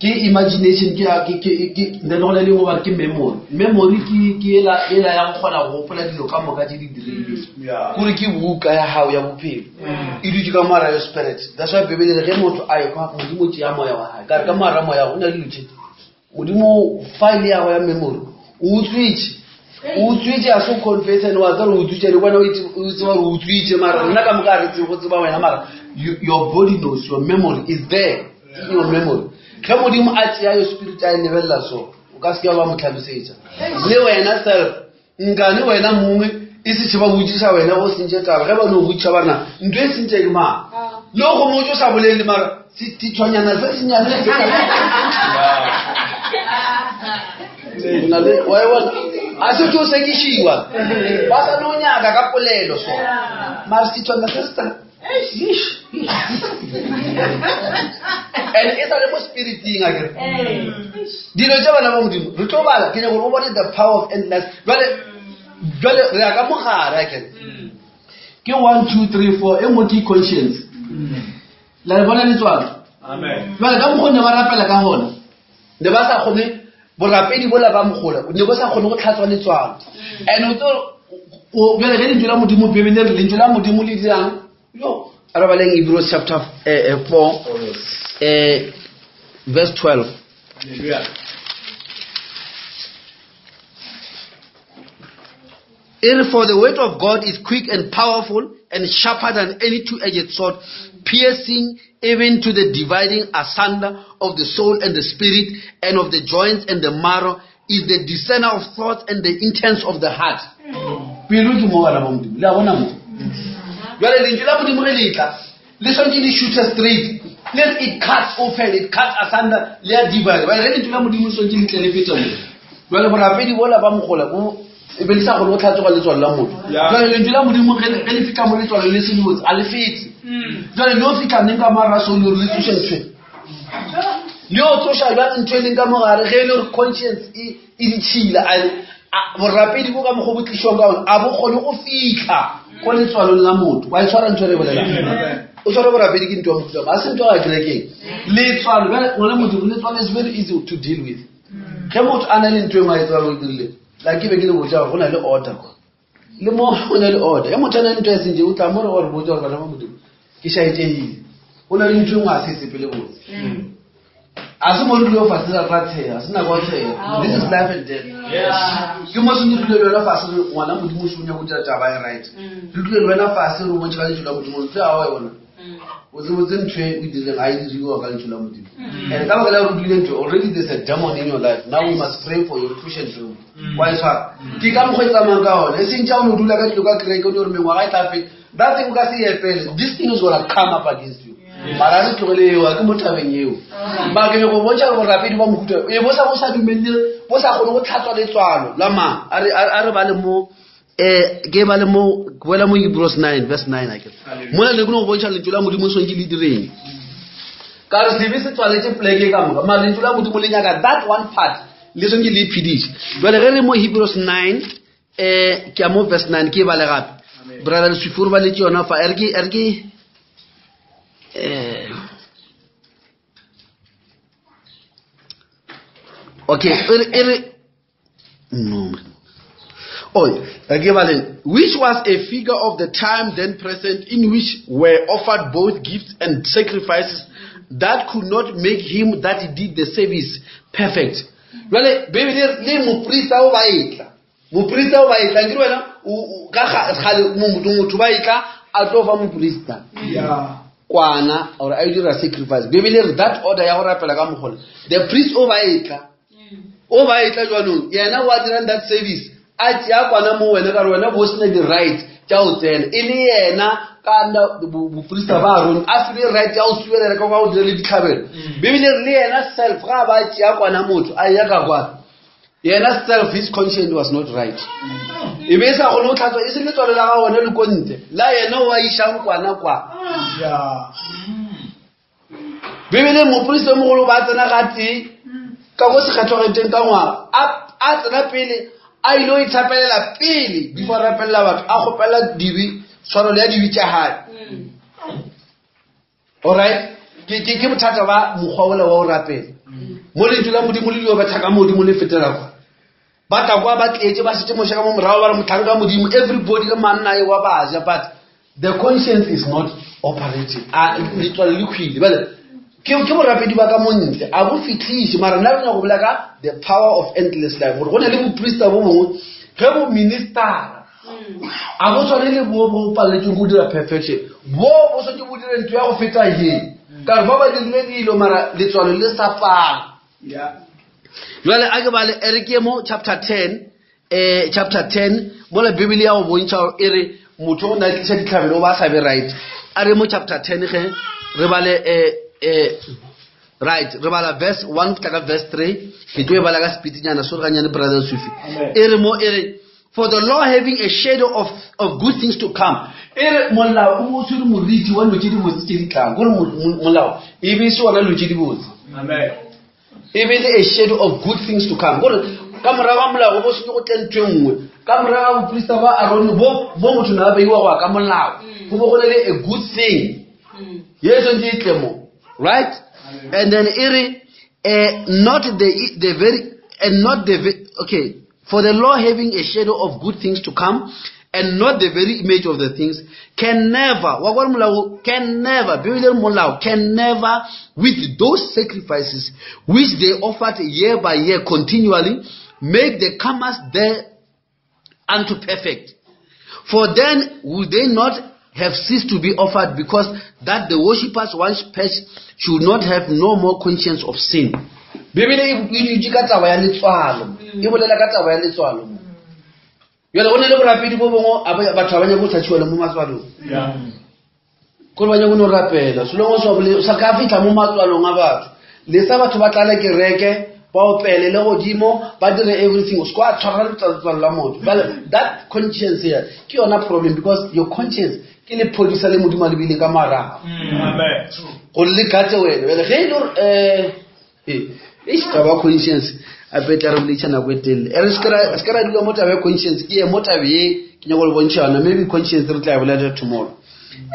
ke imagination ke ke ke ke then go le lengwe ba re ke memory memory ke ke ela ela ya go kgona go gopola dilo ka moka tse di dirileng kore ke buka ya gago ya bophelo e dutse ka moara ya spirit that's why bebele re ge motho a ekwa modimo tšea moya wa gae ka re ka moara moya go na le dilo tše modimo file ya go ya memory o utswitše o utswitše a se o confess and wa tseba gore o utswitše le wena o tseba gore o utswitše mara rena ka moka ga re tsebe go tseba wena mara your body knows your memory is there in your memory ge modimo a tšea your spirit a e lebelela so o ka seke wa ba mo tlhalosetša le wena self nkane wena mongwe e se ba botšiša wena go sentše taba ge ba no botšiša ba rena ntho e sentše ke mang le go motse o sa bolele mara sethithwanyana se senyane se na le wa e bona a se tlo sekišiwa ba sa no nyaka ka polelo so mara sethithwana se se and e sa le mo spiriting a kere dilo tša bana ba modimo re tlo bala ke nyaka gore o bone the power of endless jale jale re ya ka mogare a kere ke one two three four e nngwe ke conscience la le bona letswalo jale ka mokgwa ne ba rapela ka gona ne ba sa kgone borapedi bola ba mogola ne bo sa kgone go tlhatswa letswalo and o tlo bjale ge lentšu la modimo bebele re lentšu la modimo le dirang yo a re baleng hebrews chapter 4 verse 12 E re, For the word of God is quick and powerful and sharper than any two-edged sword, piercing even to the dividing asunder of the soul and the spirit, and of the joints and the marrow, is the discerner of thoughts and the intents of the heart. Pelo ke mo bana ba Modimo. Le a bona mo? Jwale lentswe la Modimo ge le tla, le swanetše le shooter straight. Le re it cuts open, it cuts asunder, le a divide. Jwale ge lentswe la Modimo le swanetše le tle le fete mo. Jwale borapedi bola ba mogola bo e be le sa kgone go tlhatsoga letswalo la motho. Jwale lentswe la Modimo ge le fitlha mo letswalo le se lebotse, a le fete. Jwale le yo fitlha neng ka mara so le gore le tsoše ntho e? Le yo tsoša bjang ntho e leng ka mogare ge e le gore conscience e e ditšhila borapedi bo ka mokgwa bo tlišwang ka one a bo kgone go fitlha ko letswalong la motho wa e tshwara ntho e re bolelang o tshware borapedi ke ntho ya mofuta a se ntho ya kerekeng letswalo bjale ngwana modimo letswalo is very easy to deal with ge motho a na le ntho e nngwe a e tsebang o e dirile la ke be ke le botša gore go na le order kwa le mo go na le order ge motho a na le ntho ya sentše o tla mo re gore botša gore bana ba modimo ke šaetšegile go na le ntho e nngwe a se sepele botse a se mo re dule fase ra tshega se nako ya tshega this is life and death ke mo se re dule le wena fase re ngwana modimo se o nyaka go dira taba e right re dule le wena fase re bontšhe ka lentšu la modimo ntho ya gago yona o tsebotse ntho e o dirileng ga e diriwa ka lentšu la modimo and ka baka la gore o dirile ntho already there's a demon in your life now we must pray for your tloše ntho eo wa e tshwara ke ka mokgwa e tsamayang ka gona e seng tša o no dula ka dilo ka kereke o ne gore mengwaga e tla feta that thing o ka se e epele this thing is gonna come up against you mara re tlogele eo a ke mo tabeng eo mara ke nyako bontšha gore borapedi ba mohuta e bo sa bo sa dumelele bo sa kgone go tlhatswa letswalo la mang a re a re bale mo eh ke bale mo ke boela mo Hebrews 9 verse 9 a ke mola le go bontšha lentšu la modimo swantše le direng ka re sebe se tswaletše pleke ka moka mara lentšu la modimo le nyaka that one part le swantše le iphediše jale ge re mo Hebrews 9 eh ke a mo verse 9 ke e bale gape brother leswifo re baletse yona fa ere ke ere ke eh okay ere ere no oh ke bale which was a figure of the time then present in which were offered both gifts and sacrifices that could not make him that did the service perfect jale bebele le moprista o ba etla moprista o ba etla nkere wena ka gale motho ba etla a tlo fa moprista kwana or a dira sacrifice bebele re that order ya go rapela ka mogolo the priest o ba etla. O ba etla jwanong, yena wa dirang that service, a tšea kwana mo wena ka re wena bo sena di-right tša go tsena. E le yena ka nna boprista ba Aaron a filwe right ya go subelela ka go dira le ditlhabelo. Bibele re le yena self ga ba tšea kwana motho a ya ka kwana. Yena self his conscience was not right. E be e sa kgone go tlhatswa e se letswalo la ga gona le ko ntle la yena o a išang kwana kwa. Bibele moprista yo mogolo ba tsena gatee ka ko sekgethwageteng ka ngwaga a tsena pele a ile go ithapelela pele before a rapelela batho a kgopela dibe tshwarelo ya dibe tša gae. Alright, ke bothata ba mokgwa ola wa go rapela mo lentšu la Modimo le dio betha ka modimo le fetela kwa ba tla kwa ba tletše ba šetše moše ka mo morago ba re mohlanka wa Modimo everybody le manna e wa ba ja but the conscience is not operating. A letswalo le khwile bale ke borapedi ba ka montle a bo fitlhiše mara nna re nyaka go bolela ka the power of endless life gore go na le boprista bo bongwe ge bo ministera a bo tshwane le bo bo paleletsweng go dira perfection bo bo swanetse bo dire ntho ya go feta ye ka re ba ba dirile dilo mara letswalo le sa pala. Jwale a ke bale e re ke mo chapter 10 chapter 10 mola Bibele ya go bontšha gore e re motho o na tliša ditlhabelo ba sa be right. A re mo chapter 10 ge re bale right re bala verse 1 go tla ka verse 3 ke tlo e bala ka speedinyana so re ganyane brother Sufi. E re mo e re for the law having a shadow of good things to come. E re molao o bo tshwere moriti wa dilo tše dibotse tše di tlang gore molao e be se wona dilo tše dibotse. Amen. E be le a shadow of good things to come. Gore ka morago ga molao go bo sentse go tle ntho e nngwe ka morago ga boprista ba Aaron bo bo motho na ba beiwa go ya ka molao go bo go le a good thing ye tshwanetse e tle mo right. And then e re not the very and not the okay for the law having a shadow of good things to come and not the very image of the things can never wa kwa molao can never Bibele molao can never with those sacrifices which they offered year by year continually make the comers there unto perfect. For then would they not have ceased to be offered, because that the worshippers once purged should not have no more conscience of sin. Bibele e dutše ka taba ya letswalo, e bolela ka taba ya letswalo mo. Jwale go na le borapedi bo bongwe batho ga ba nyake go tlhatswiwa le mo matswalong. Kore ba nyake go no rapela selong o sa ka fitlha mo matswalong a batho. Le sa batho ba tlale kereke ba opele le godimo ba dire everything o se kwa tshwara letswalo la motho. But that conscience here ke yona problem, because your conscience ke lephodisa le Modimo a le beileng ka morago. Amen. Gore le gate wena. Jwale ge e le gore taba ya conscience a pe tla re boletša nako e telele. E re se ke ra dula mo taba ya conscience, ke ye mo tabe ye ke nyaka go le bontšha yona. Maybe conscience re tla e bolela tomorrow.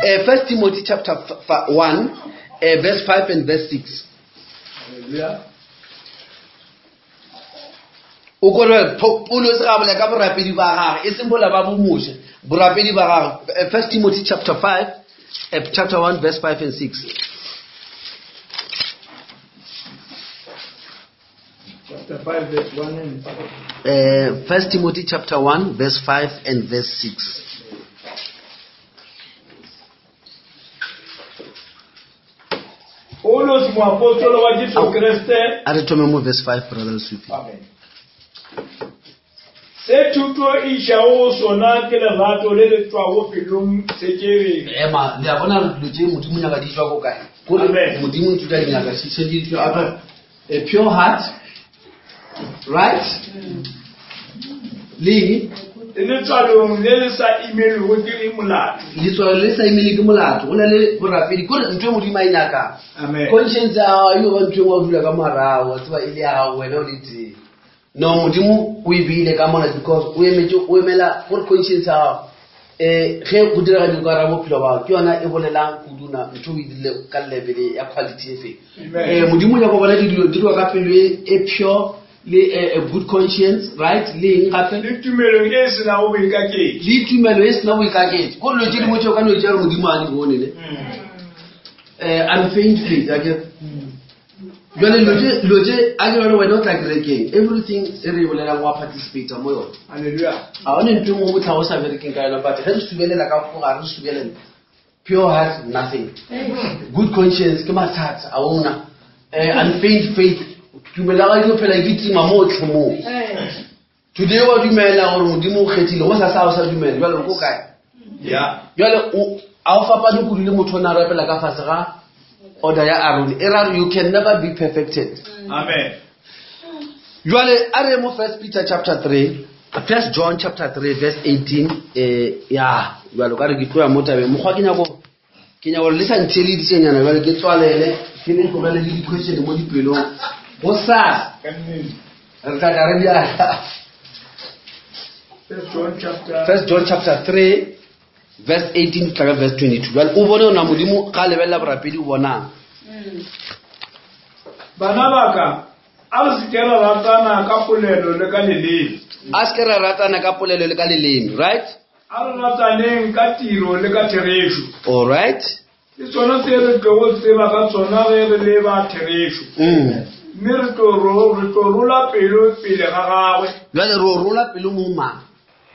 1 Timothy chapter 1 verse 5 and verse 6. Hallelujah. O kore Paulo se ga bolela ka borapedi ba gagwe, e seng bola ba bo Moshe, borapedi ba gagwe. 1 Timothy chapter 5, chapter 1 verse 5 and 6. Chapter 5 verse 1 and 5. 1 Timothy chapter 1 verse 5 and verse 6. Paulos moapostolo wa Jesu Kriste. A re thome mo verse 5, brother Lesupi. Amen. Se thuto e išago go sona ke lerato le le tšwago pelong sekegeng. Ema, le a bona dilo tše Modimo nyaka di tšwa ko kae? Gore Amen. Modimo nthuta di nyaka, se di tšwa apa? A pure heart, right? Le letswalong le le sa imelwego ke molato. Letswalo le sa imelwe ke molato. Go na le borapedi, kore ntho e Modimo a e nyakang. Amen. Conscience ya gago e yo ba ntho e nngwe wa dula ka morago, wa tseba e le ya gago wena o le tee. No, Modimo o e beile ka mona because o emetse, o emela gore conscience ya gago, ge go direga dilo ka gare ga bophelo ba gago, ke yona e bolelang kudu na ntho o e dirile ka level ya quality e feng. Amen. Modimo o nyaka go bona dilo di dirwa ka pelo e pure le a good conscience, right? Le eng gape? Le tumelo e senago boikaketši. Le tumelo e senago boikaketši. Ko dilo tše dingwe tšeo ka no tšea gore Modimo a di bone, ne? Unfeigned faith, a ke re? Jwale dilo tše, a ke re wena o tla kerekeng, everything e re e bolelang wa participate mo yona. Hallelujah. Ga one ntho e nngwe o tlhago o sa berekeng ka yona, but ge re subelela ka fo gare, re subelela. Pure heart, nothing. Good conscience, ke mathata, a ona. Unfeigned faith, Tumelo ya gago e tlo phela e kitima motlhe moo. Today wa dumela gore Modimo o kgethile, go sa sa o sa dumela, jwale o ko kae? Jwale o a o fapane kudu le motho o ne a rapela ka fase ga order ya Aaron. E ra you can never be perfected. Amen. Jwale a re mo First Peter chapter 3, First John chapter 3 verse 18 eh ya jwale ka re ke tloya mo tabeng mokgwa ke nyako ke nyako le sa ntheleditšenyana jwale ke tswalele ke le tlogele le di-question mo dipelong go sa re tla ka re bjala First John chapter 3 verse 18 tla ka verse 22 jwale o bone ona modimo ga lebelela borapedi o bonang bana baka a re se ke ra ratana ka polelo le ka leleme a se ke ra ratana ka polelo le ka leleme right a re rataneng ka tiro le ka therešo all right ke tsona tse re tlogo tseba ka tsona ge re le ba therešo mme re tlo rola pelo pele ga gagwe jale re rola pelo mo mang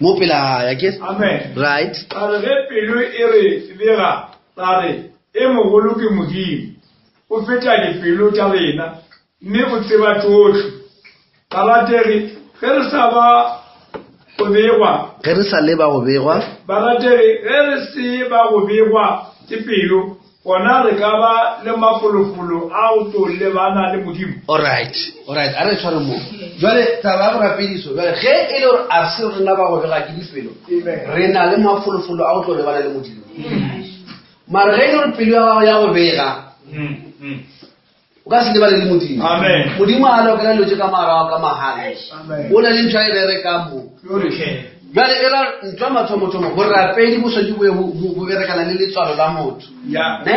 mo pele ga ya ke amen right ra re ge pelo e re bega ra re e mogolo ke modimo o feta dipelo tša rena mme o tseba tšohle barategi ge re sa ba go begwa ge re sa le ba go begwa barategi ge re se ba go begwa ke pelo gona re ka ba le mafolofolo a go tlo lebana le modimo alright alright a re tshware mo jwale taba ya borapediso jwale ge e le gore a se rena ba go bega ke dipelo re na le mafolofolo a go tlo lebana le modimo mara ge e le gore pelo ya gago ya go bega o ka se lebale le modimo modimo a lokela dilo tse ka morago ka magale o na le ntho a e berekang mo jale e ra ntho ya mathomothomo borapedi bo swantse bo berekana le letswalo la motho ne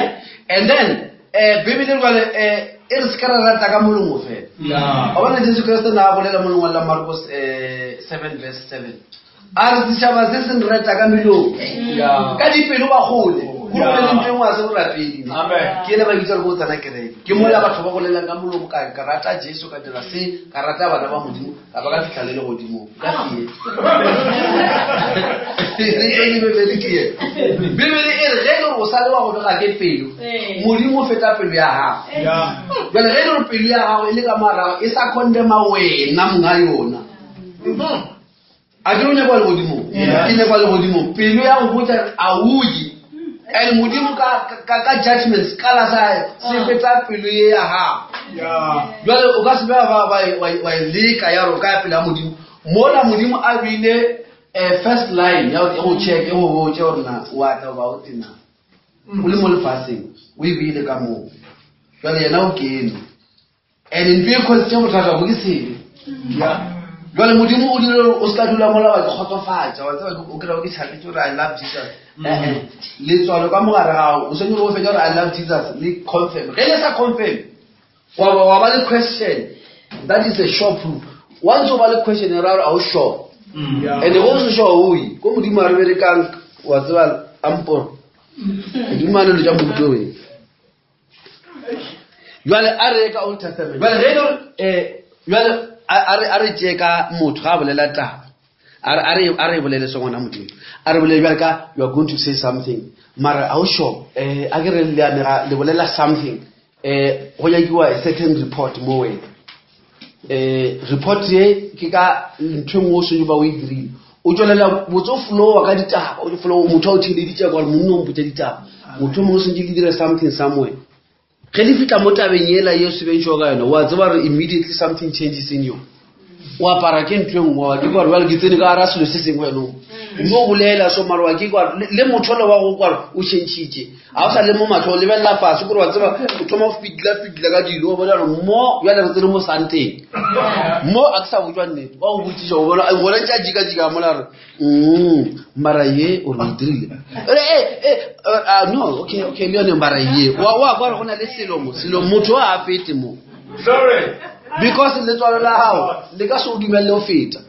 and then um bibele jale um e re se ka ra rata ka molomo fela wa bona jesu kreste na a bolela mo lengwalo la marcos um 7 verse 7 a re setšhaba se se nreta ka melomo ka dipelo ba gole go le ntho engwe a se borapedi ke ele ba bitsa gore ko tsena kereke ke mola batho ba bolelang ka molomo ka ka rata jesu ka dira se ka rata bana ba modimo ka ba ka fitlha le legodimong ka sie bibele e re ge e le gore o sa le wa go bega ke pelo modimo o feta pelo ya gago jale ge e le gore pelo ya gago e le ka morago e sa condema wena monga yona a ke o nyakwa legodimong ke nyakwa legodimong pelo ya go botsa a oye and modimo ka judgment sekala sa se feta pelo ye ya gago jale o ka se bea wa e leka ya gore o ka ya pele ya modimo mola modimo a beile eh, first line ya go check e go botse gore na wa tla ba o tena o le mo lefatsheng o e beile ka moo jale yena o kene and ntho e kgositse bothata bo ke sebe jale modimo o dire o se ka dula mola wa ke kgotsofatša wa tseba o kry-a ke tšhapetse gore i love jesus ee letswalo ka mogare gago o swanetse o fetsa gore i love jesus le confirm ge le sa confirm wa ba le question that is a sure proof once o ba le question e ra gore a o sure and go o se sure oye ko modimo a re berekang wa tseba amporo modimo a ne lo tša moruto jale a re ka old testament jale ge e le gore um jale a re tšee ka motho ga a bolela taba a re bolele se ngwana modimo a re bolele bjale ka you are going to say something mara a o sure um a ke re le amega le bolela something um go nyakiwa a certain report mo wena um report ye ke ka ntho e nngwe o swanetse ba o e dirile o tswelela botse o flowa ka ditaba o flowa motho a o theleditše gore monna o mpotsa ditaba motho o mongwe o swanetse ke dire something somewhere ge le fitlha mo tabeng ela ye o sebentšho ka yone wa tseba gore immediately something changes in you o apara ke ntho e nngwe wa ke gore bjale ke tsene ka gara selo se sengwe yanong mme o bolela so mara wa ke kwa le motho le wa go kware o changitše ga o sa le mo matlho o lebelela fase kore wa tseba o thoma go fitla fitla ka dilo o bona gore mo bjale re tsene mo santeng mo a ke sa botswa nnete wa go botsiša o bona bona ntse a jika-jika mola re mara ye o re o dirile no okay okay le yone mara ye wa kwa gore go na le selo mo selo motho a fete mo Sorry. Because letswalo la gago le ka se o dumelele go feta.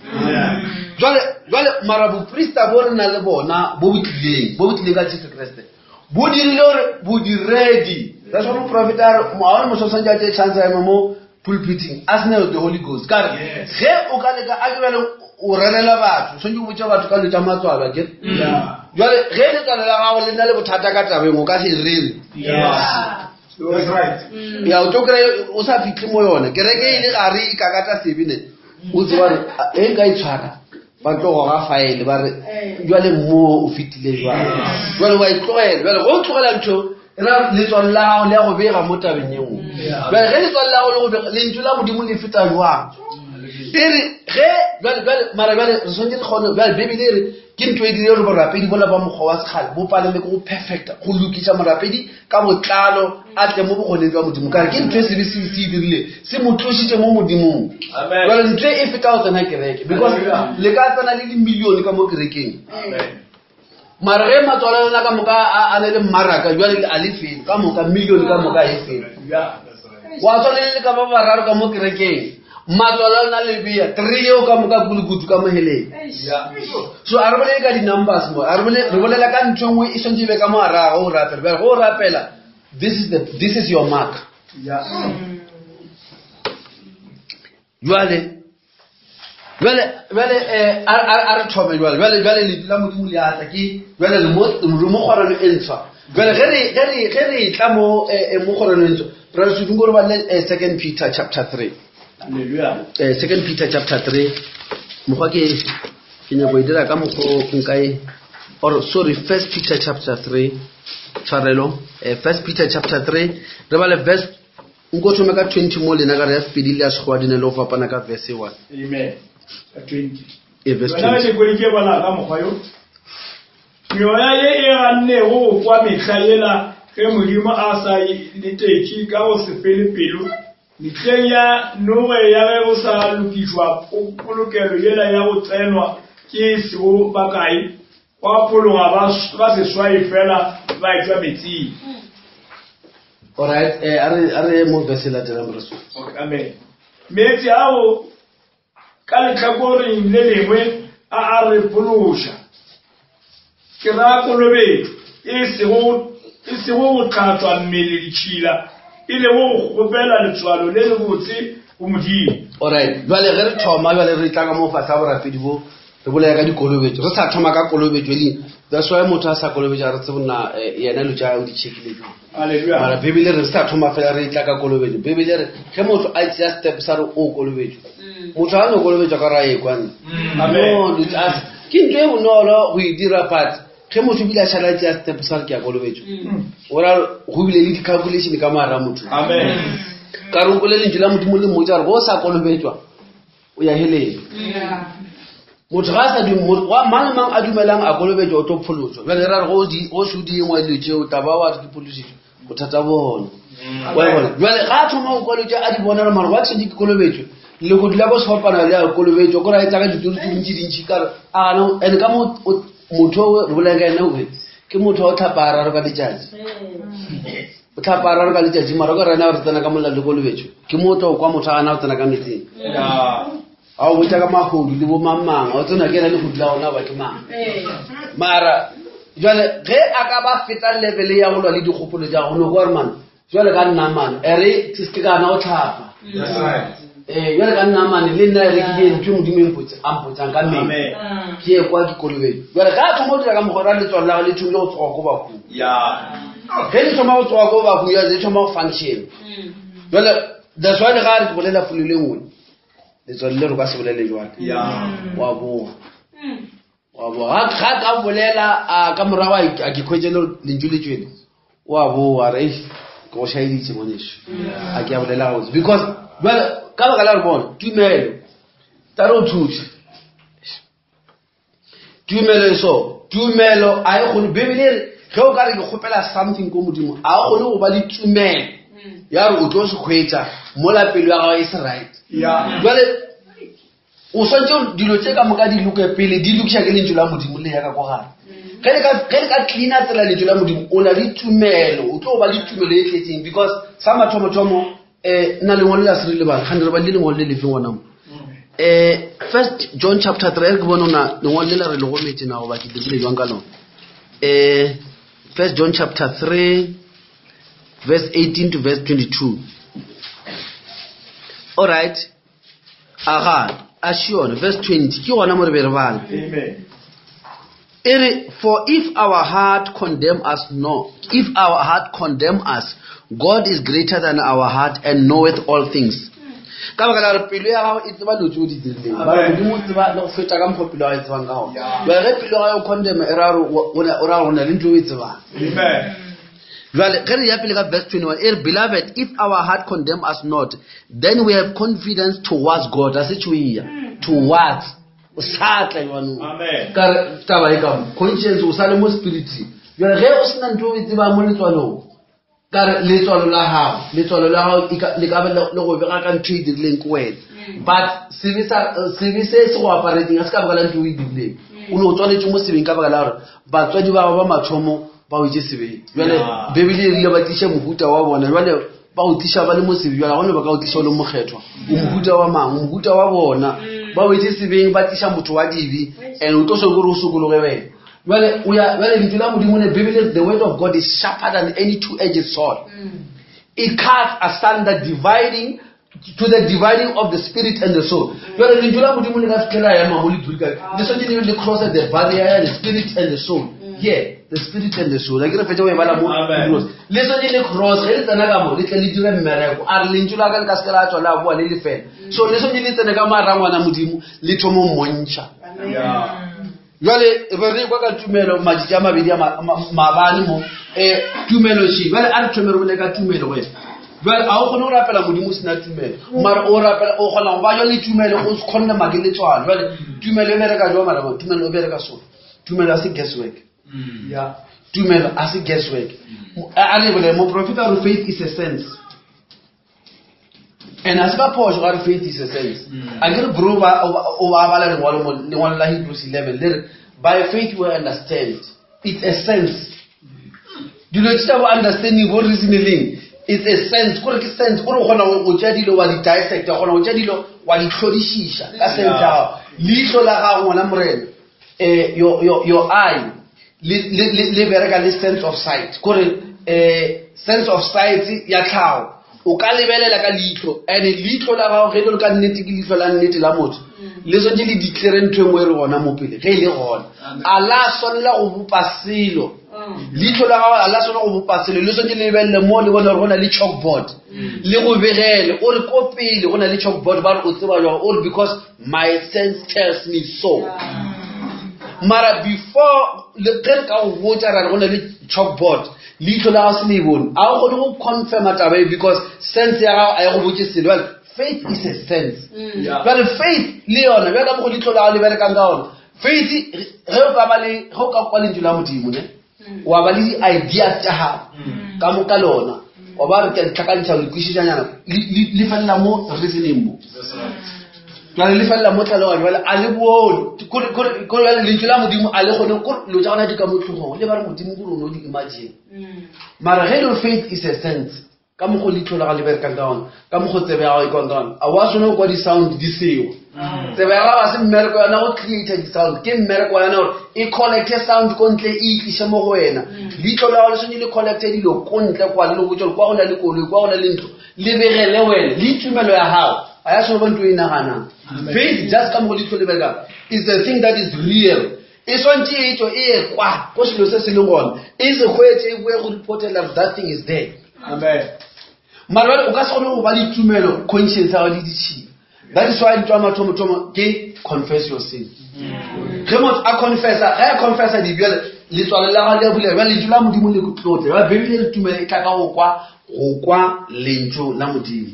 Jwale jwale mara boprista bo re na le bona bo bo tlileng bo bo tlileng ka Jesu Kriste bo dirile gore bodiredi that's why moprofeta a re ga one motho o tshwanetse a tseye chance ya ema mo pulpiting a sena the Holy Ghost ka re ge o ka leka a ke bjale o rerela batho o tshwanetse o botsa batho ka dilo tsa matswalo a kere jwale ge letswalo la gago le na le bothata ka tabeng o ka se rere. That's right. Ya o tlo kry o sa fitlhe mo yone kereke e le gare e kakata sebe ne o tseba gore e nka e tshwara ba tlo goga faele ba re jwale mo o fetile jwang jwale wa e tlogela jwale go o tlogela ntho ra letswalo la gago le ya go bega mo tabeng e nngwe jwale ge letswalo la gago le go bega lentšu la modimo le feta jwang e re ge jwale jwale mara jwale re tshwanetse re kgone jwale bebele e re ke ntho e dire gore borapedi bola ba mokgwa wa sekgale bo palele ke go perfecta go lokisa morapedi ka botlalo a tle mo bogoneng jwa modimo kare ke ntho e sebe se se e dirile se mo tlositse mo modimong jale ntho e feta go tsena kereke because le ka tsena le dimilione ka mo kerekeng mara ge matswalo a lona ka moka a ne le mmaraka jale a le felo ka moka milione ka moka e felo wa tshwane le ka ba bararo ka mo kerekeng matswalo a lona le bea three eo ka moka kulukutu ka moheleng so a re bolele ka di-numbers mo a re bolela ka ntho nngwe e swantse e be ka mo araga o rapela bjale go o rapela this is, the, this is your mark jwale jwale jwale eh, a re thome jwale jwale jwale lentšu la modimo le atla ke jwale re mo kgorano e ntshwa jwale ge re tla mo eh, eh, mo kgorano e ntshwa brother Sudung gore balle second peter chapter 3 second peter chapter 3 mokgwa ke ke nyako e dira ka mokgwa nka e or sorry first peter chapter 3 tshwarelo first peter chapter 3 re bale verse nko thome ka 20 mo lena ka re ya sepedi le ya sekgowa di na le go fapana ka verse 1 amen ka 20 e verse Wena 20 le kweditše bala ka mokgwa yo meoya ye e gannego go kwa mehla yela ge modimo a sa letetše ka go se fele pelo mehleng ya noge ya ge go sa lokišwa polokelo yela ya go tsenwa ke sego bakae gwa phologa ba seswai fela ba etšwa metsing. Alright, eh, a re a re mo verse e latelang breso. Okay, amen. Meetse ao ka lehlakoreng le lengwe a a re phološa. Ke ra kolobetšo e sego e sego go hlatswa mmele ditšhila e lego go kgopela letswalo le lebotse go Modimo. Alright, jwale ge re thoma jwale re tla ka mo fatshe ga borapedi bo re bolela ka dikolobetso re sa thoma ka kolobetso e that's why motho a sa kolobetso a re tsebe nna eh, yena dilo tša o di checkile jang mara bibele re sa thoma fela re tla ka kolobetso bibele re ge motho a tsea step sa re o kolobetso mm. motho a no kolobetso ka ra e kwane mm. no ke ntho e bonolo go e dira but ge motho bile a šala tsea step sa re ke ya kolobetso mm. o ra go bile le di-calculation ka moara motho ka re o le lentšu la modimo le mmotsa gore go o sa kolobetswa o ya heleng motho ga a sa wa mang le mang a dumelang a kolobetso o tlo pholoswa jale ra re go se o dingwa dilo tseo taba wa re ke pholositso bothata bone wa bona jale ga a thoma go kolobetso a di bona re mare wa tshwanetse ke kolobetso le go dula ko sefapana le a kolobetso ko ra e tla ka ditori tse dintsi dintsi ka re a no and ka motho o re bolelang ka ene o ke motho wa o tlhapa a raro ka letsatsi o tlhapa a raro ka letšatši mara ka rena re tsena ka molala le kolobetšo ke mo tlo kwa motho a gana go tsena ka metseng a o botsa ka magodu le bo mang o tsena ke ena le godu la ona ba ke mang mara jale ge a ka ba feta level ya go lwa le dikgopolo tša go no kwa re mane jale ka nna mane e re se ke kana o tlhapa ee jale ka nna mane le nna e re ke die ntho e modimo e a mpotsang ka mmele ke ye kwa dikolobeng jale ga a thoma go dira ka mokgwa ra letswalo la le thomile go tsoga ko bakung ge le thoma go tsoga ko bakung jale le thoma go function jale that's why le ga re ke bolela polelo e nngwe letswalo le re ka se bolele jwale wa boa wa boa ga ka bolela a ka morago a ke khwetše le lentšu le tšwele wa boa re ke go šaeditše ngwaneso a ke a bolela gabotse because jale ka baka la re bona tumelo tla re o thuše tumelo e so tumelo a e kgone bibele e re ge o ka re ke kgopela something ko modimo a o kgone go ba le tumelo ya gore o tlo se kgwetsa mola pelo ya gago e se right jale o swantse dilo tse ka moka di loke pele di lokiša ke lentšu la modimo le ya ka ko gare ge le ka cleana tsela lentšu la modimo o na le tumelo o tlo ba le tumelo e tletseng because sa mathomothomo um nna lengwalo le a se re lebala gane re balile lengwalo le lefeng gona mo um first john chapter 3 re ke bone ona lengwalo le la re le gometse na goba ke dirile jwang ka lona um first john chapter 3 verse 18 to verse 22 all right aga a šione verse 20 ke gona mo re be re bala Amen. E re, for if our heart condemn us no, if our heart condemn us, God is greater than our heart and knoweth all things. Ka baka la gore pelo ya gago e tseba dilo tse o di dirileng. Mara Modimo o tseba le go feta ka mokgwa pelo ya gago e tsebang ka gona. Jwale ge pelo ya gago e condemn e ra gore o ra gore o na le ntho e o e tsebang. Jwale ge re ya pele ka verse 21 e re, beloved, if our heart condemn us not, then we have confidence towards God. A se tšhoia. Towards. O sa tla jwanong. Ka re taba e ka mo conscience o sa le mo spiriting. Jwale ge o sena ntho o e tsebang mo letswalong, ka re letswalo la gago, letswalo la gago e ka, le ka be le go bega ka ntho e dirileng ke wena. But sebe sa, sebe se se go aparetseng ga se ka baka la ntho o e dirileng. O ne o tswaletswe mo sebeng ka baka la gore batswadi ba gago ba mathomo ba wetše sebeng. Jwale Bibele e rile ba tliše mohuta wa bona, jwale ba o tliša ba le mo sebe, jwale ga gone ba ka o tliša o le mokgethwa. O mohuta wa mang? O mohuta wa bona. Ba wetše sebeng, ba tliša motho wa dibe, and o tlo swanetše gore o sokologe wena. Jwale o ya, jwale lentšu la Modimo le Bibele, the word of God is sharper than any two-edged sword. It cuts asunder, dividing to the dividing of the spirit and the soul. Jwale lentšu la Modimo le ka se ke la ema mo le dule ka, le swanetše le cross the barrier ya the spirit and the soul. Here, the spirit and the soul. A ke re fetše go e bala mo Amen. Cross. Le swanetše le cross, ge le tsena ka mo, le tle le dire mmereko. A re lentšu la ka le ka se ke la tšwa la boa le le fela. So le swanetše le tsene ka mara ngwana Modimo, le thome ho mmontšha. Jwale re re kwa ka tumelo matšatši a mabedi a maabane mo. Tumelo še. Jwale a re thome re bole ka tumelo wena. Jwale a o kgone go rapela Modimo o sena tumelo. Mara o rapela, o kgona go ba jwale tumelo, o se kgonne make letswalo. Jwale tumelo e bereka jwang mara? Tumelo e bereka so. Tumelo a se guesswork. Tumelo a se guesswork. A re bolele, moprofeta a re faith is a sense. And a se ka phošo ga re faith is a sense. A ke re bro ba, o ba, o ba bala lengwalo mo, lengwalo la Hebrews 11, le re, by faith we understand. It's a sense. Dilo tse tsa bo understanding, bo reasoning, it's a sense. Kore ke sense, kore o kgona go tšea dilo wa di dissect, o kgona go tšea dilo wa di hlodišiša ka sense ya gago. Leihlo la gago ngwana morena, your eye, le bereka le sense of sight. Kore, sense of sight ya tlhago, o ka lebelela ka leihlo, and leihlo la gago ge e le ka nnete ke leihlo la nnete la motho, le swanetše le declare ntho e nngwe e re gona mo pele, ge e le gona. A la swanela go bopa selo. Leihlo la gago a la swanela go bopa selo, le swanetše le lebelele mo le bone gore go na le chalkboard, le go begele, o re ko pele go na le chalkboard, ba re o tseba jwang, o re because my sense tells me so. Mara before le ge re ka go botša ra re go na le chalkboard, leihlo la gago se le e bone, a o kgone go confirma taba e because sense ya gago a e go botše selo. Jwale faith is a sense. Jwale faith le yona, bjalo ka mokgo leihlo la gago le berekang ka gona, faith ge o ka ba le, ge o ka kwa lentšu la Modimo, ne, wa ba le di-ideas tša gago ka moka lona, wa ba re ke a di tlhakantšha, le kwešišanyana, le felela mo reasoning mo. Jwale le felela mo tlhaloganyo, jwale a le bone. Kore jwale lentšu la Modimo a le kgone, kore dilo tša gona di ka mo tlhogong, le ba re Modimo kore o no di imagine. Mara ge e le gore faith is a sense, ka mokgo leihlo la gago le berekang ka gona, ka mokgo tsebe ya gago e kwang ka gona, a wa swanela go kwa di-sound di seo. Tsebe ya gago ga se mmereko wa yona go create di-sound, ke mmereko wa yona gore e collecte sound ko ntle e itliše mo go wena. Leihlo la gago le swanetše le collecte dilo ko ntle kwa, le le botše gore kwa go na le koloi, kwa go na le ntlo, le begele wena le tumelo ya gago. A ya swanela go ba ntho e naganang. Faith just ka mokgo leihlo le berekang is the thing that is real. E swantše e tšwe e ye kwa ko selo se se leng gona, e se hwetše, e boe go reportela gore that thing is there. Amen. Mara jwale o ka se kgone go ba le tumelo conscience ya gago le ditšhila. That is why ntho ya mathomo-thomo ke confess your sin. Ge motho a confessa, ge a confessa dibe, jwale letswalo la gago le a bulega, jwale lentšu la Modimo le tlotla. Jwale Bibele e re tumelo e tla ka go kwa, go kwa lentšu la Modimo.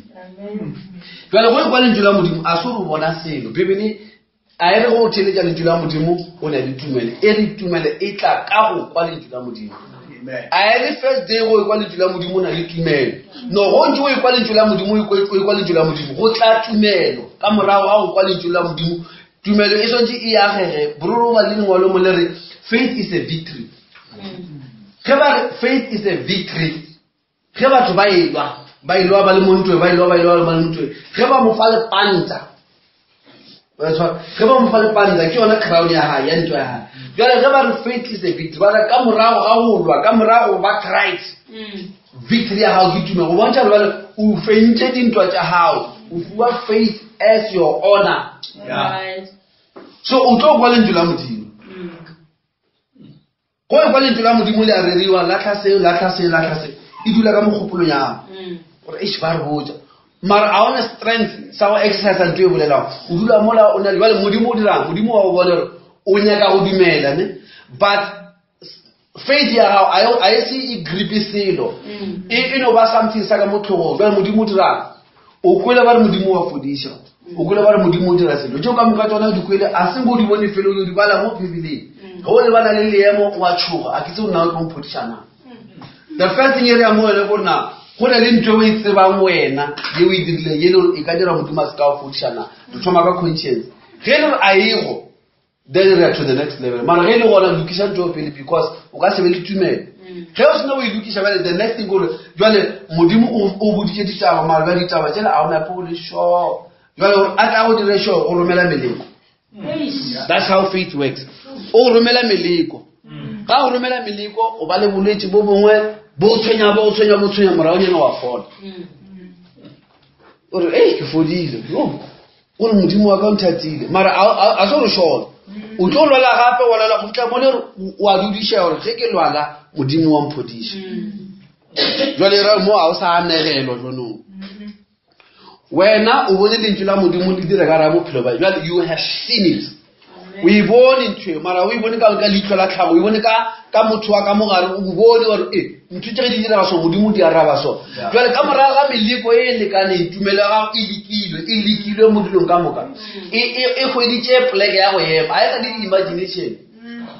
Jwale go kwa lentšu la Modimo a se gore o bona selo. Bibele a e re go theeletša lentšu la Modimo o na le tumelo, e re tumelo e tla ka go kwa lentšu la Modimo. A e re first day go kwa lentšu la Modimo o na le tumelo. No, go ntše o ekwa lentšu la Modimo, o ekwa lentšu la Modimo, go tla tumelo ka morago ga go kwa lentšu la Modimo. Tumelo e swantše e agege. Bororo o ba le lengwalo mo le re faith is a victory. Ge ba re faith is a victory, ge batho ba elwa, ba elwa ba le mo ntweng, ba elwa, ba elwa ba le mo ntweng, ge ba mo fa lepanta, ba tshwara, ge ba mo fa lepanta, ke yona crown ya hae, ya ntwa ya hae. Jwale ge ba re faith is a victory, ba re ka morago ga go lwa, ka morago ba cried, victory ya gago ke tumelo. Go bontšha gore jwale o fentše dintwa tša gago, o fiwa faith as your honor. So o tlo kwa lentšu la Modimo. Go e kwa lentšu la Modimo le a reriwa, lahla se, lahla se, lahla se. E dula ka mogopolong ya gago. Gore eish ba re botša. Mara a ona strength sa go exercise ntho e bolelago. O dula mola o na le jwale Modimo o dirang? Modimo wa go bona gore o nyaka go dumela ne. But faith ya gago a e se e gripe selo. E no ba something sa ka mo tlhogong. Jwale Modimo o dirang? O kwele ba re Modimo wa fodiša. O kwele ba re Modimo o dira selo. Tšeo ka moka tsona o di kwele, a se nko o di bone felo, o di bala mo Bibeleng. Ge o lebana le leemo wa tšhoga, a ke tsebe nna o tlo mphodiša na. The first thing e re ya mo wena gore na go na le ntho e o e tsebang wena ye o e dirileng ye le gore e ka dira Modimo a se ka o fodiša na. Re thoma ka conscience. Ge e le gore a ego, then re ya to the next level. Mara ge e le gona lokiša ntho pele because o ka se be le tumelo. Ge o sena o e lokiša bjale the next thing gore jwale Modimo o boditše ditaba mara bjale ditaba tšela a o nape o le sure. Jwale gore a tla go dire sure o romela meleko. That's how faith works. O romela meleko. Ga o romela meleko o ba le bolwetši bo bongwe bo tshwenya bo tshwenya bo tshwenya moragonyana wa fola. O re ei ke fodile. Yo. O re Modimo wa ka o nthatile. Mara a se gore sure. O tlo lwala gape wa lwala go fihla mo le re o a dudiša gore ge ke lwala Modimo wa mphodiša. Jwale ra mo a o sa anegelwa jwanong. Wena o bone lentšu la Modimo le dira ka ra bophelo ba jwale you have seen it. O e bone ntho eo, mara o e bone ka leihlo la tlhago, o e bone ka motho wa ka mogare, o bone gore ntho tše ge di direga so, Modimo di araba so. Jwale ka morago ga meleko e lekaneng, tumelo ya gago e lekilwe, e lekilwe mo dilong ka moka. E hweditše poleke ya go ema, a e sa le di-imagination.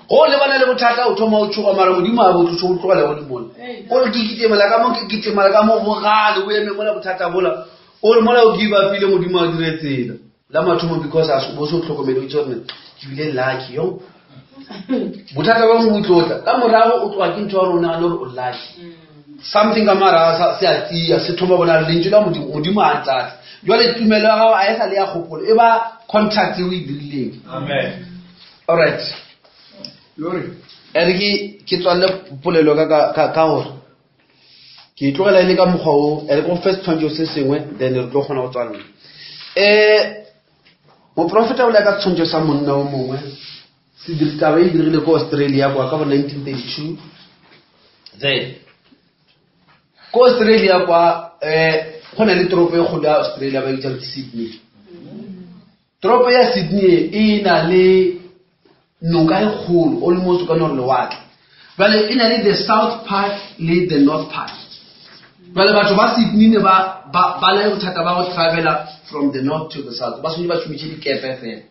Go lebana le bothata o thoma o tšhoga, mara Modimo a bo tloše o tlogele go le mola. O re ke kitimela ka mo, ke kitimela ka mo bogale, o eme mola bothata bola. O re mola o give up-ile Modimo a dire tsela. La mathomo because a bo se o tlhokomele, o itse gore ke bile lucky yo. Bothata ba mo tlotla. Ka morago o tloga ke ntho ya gore o nagane gore o lucky. Something ka mara se a tia, se thoma bona lentšu la Modimo, Modimo a ntlatla. Jwale tumelo ya gago a e sa le ya kgopolo, e ba contract e o e dirileng. Amen. All right. Glory. E re ke tswalle polelo ka gore ke e tlogela e le ka mokgwa o, e re go first tshwantšho se sengwe, then re tlo kgona go tswalela. Moprofeta o le ka tshwantšho sa monna o mongwe, se taba e diregile ko Australia kwa ka bo 1932. Then ko Australia kwa, go na le toropo e kgolo ya Australia ba e bitsang ke Sydney. Toropo ya Sydney e na le noka e kgolo, almost o ka no re lewatle. Jwale e na le the south part le the north part. Jwale batho ba Sydney ne ba le bothata ba go travela from the north to the south. Ba swanetše ba šomiše dikepe fela.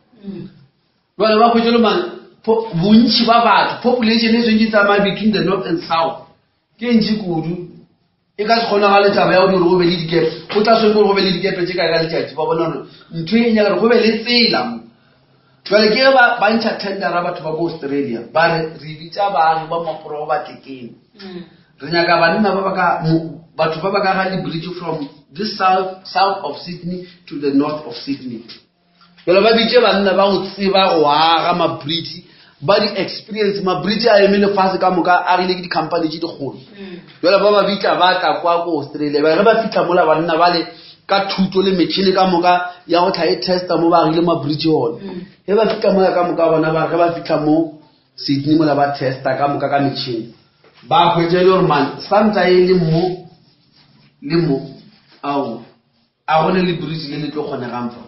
Jwale ba hwetše le mang, bontši ba batho, population e swanetše e tsamaya between the north and south. Ke e ntši kudu. E ka se kgonagale taba ya gore go be le dikepe. Go tla swanetše gore go be le dikepe tše kae ka letšatši, ba bona gore ntho e nyaka gore go be le tsela mo. Jwale ke ge ba ntšha tendera batho ba ko Australia, ba re re bitša baagi ba maporogo ba tlekeng. Re nyaka banna ba ba ka mo, batho ba ba ka ga di-bridge from this south of Sydney to the north of Sydney. Jwale ba bitše banna ba go tseba go aga ma-bridge, ba di-experience, ma-bridge a eme lefase ka moka, a agile ke di-company tše dikgolo. Jwale ba ba bitša ba tla kwa ko Australia. Ba ge ba fihla mola banna ba le ka thuto le metšhini ka moka ya go tla e testa mo ba agile ma-bridge gona. Ge ba fihla mola ka moka bona ba re ge ba fihla mo Sydney mola ba testa ka moka ka metšhini, ba hwetša e le gore man santa e le mo le mo, ao a gone le bridge le le tlo kgonegang fa.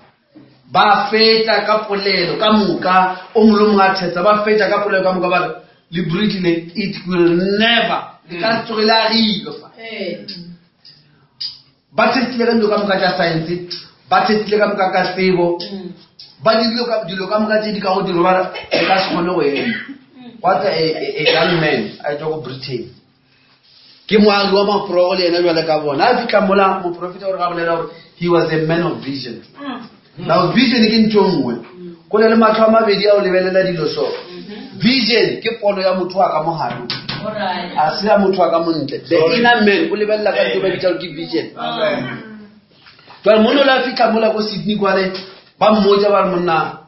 Ba fetša ka polelo ka moka, o mongwe le mongwe a thetsa, ba fetša ka polelo ka moka ba re le bridge le it will never, le ka se tsoge le agilwe fa. Ba testile ka dilo ka moka tša science, ba testile ka moka ka tsebo, ba dirile dilo ka moka tše di ka go dirwa, ba re le ka se kgone go ema. Gwa tla a young man a etšwa ko Britain, ke moagi wa maporogo le yena jwale ka bona. A fihla mola moprofeta o re ga bolela gore he was a man of vision. Now vision ke ntho e nngwe, go na le matlho a mabedi a o lebelela dilo so. Vision ke pono ya motho wa ka mogare, a se ya motho wa ka montle. The inner man o lebelela ka ntho ba bitsa ke vision. Jwale monna o le a fihla mola ko Sydney kwale, ba mmotsa ba re monna,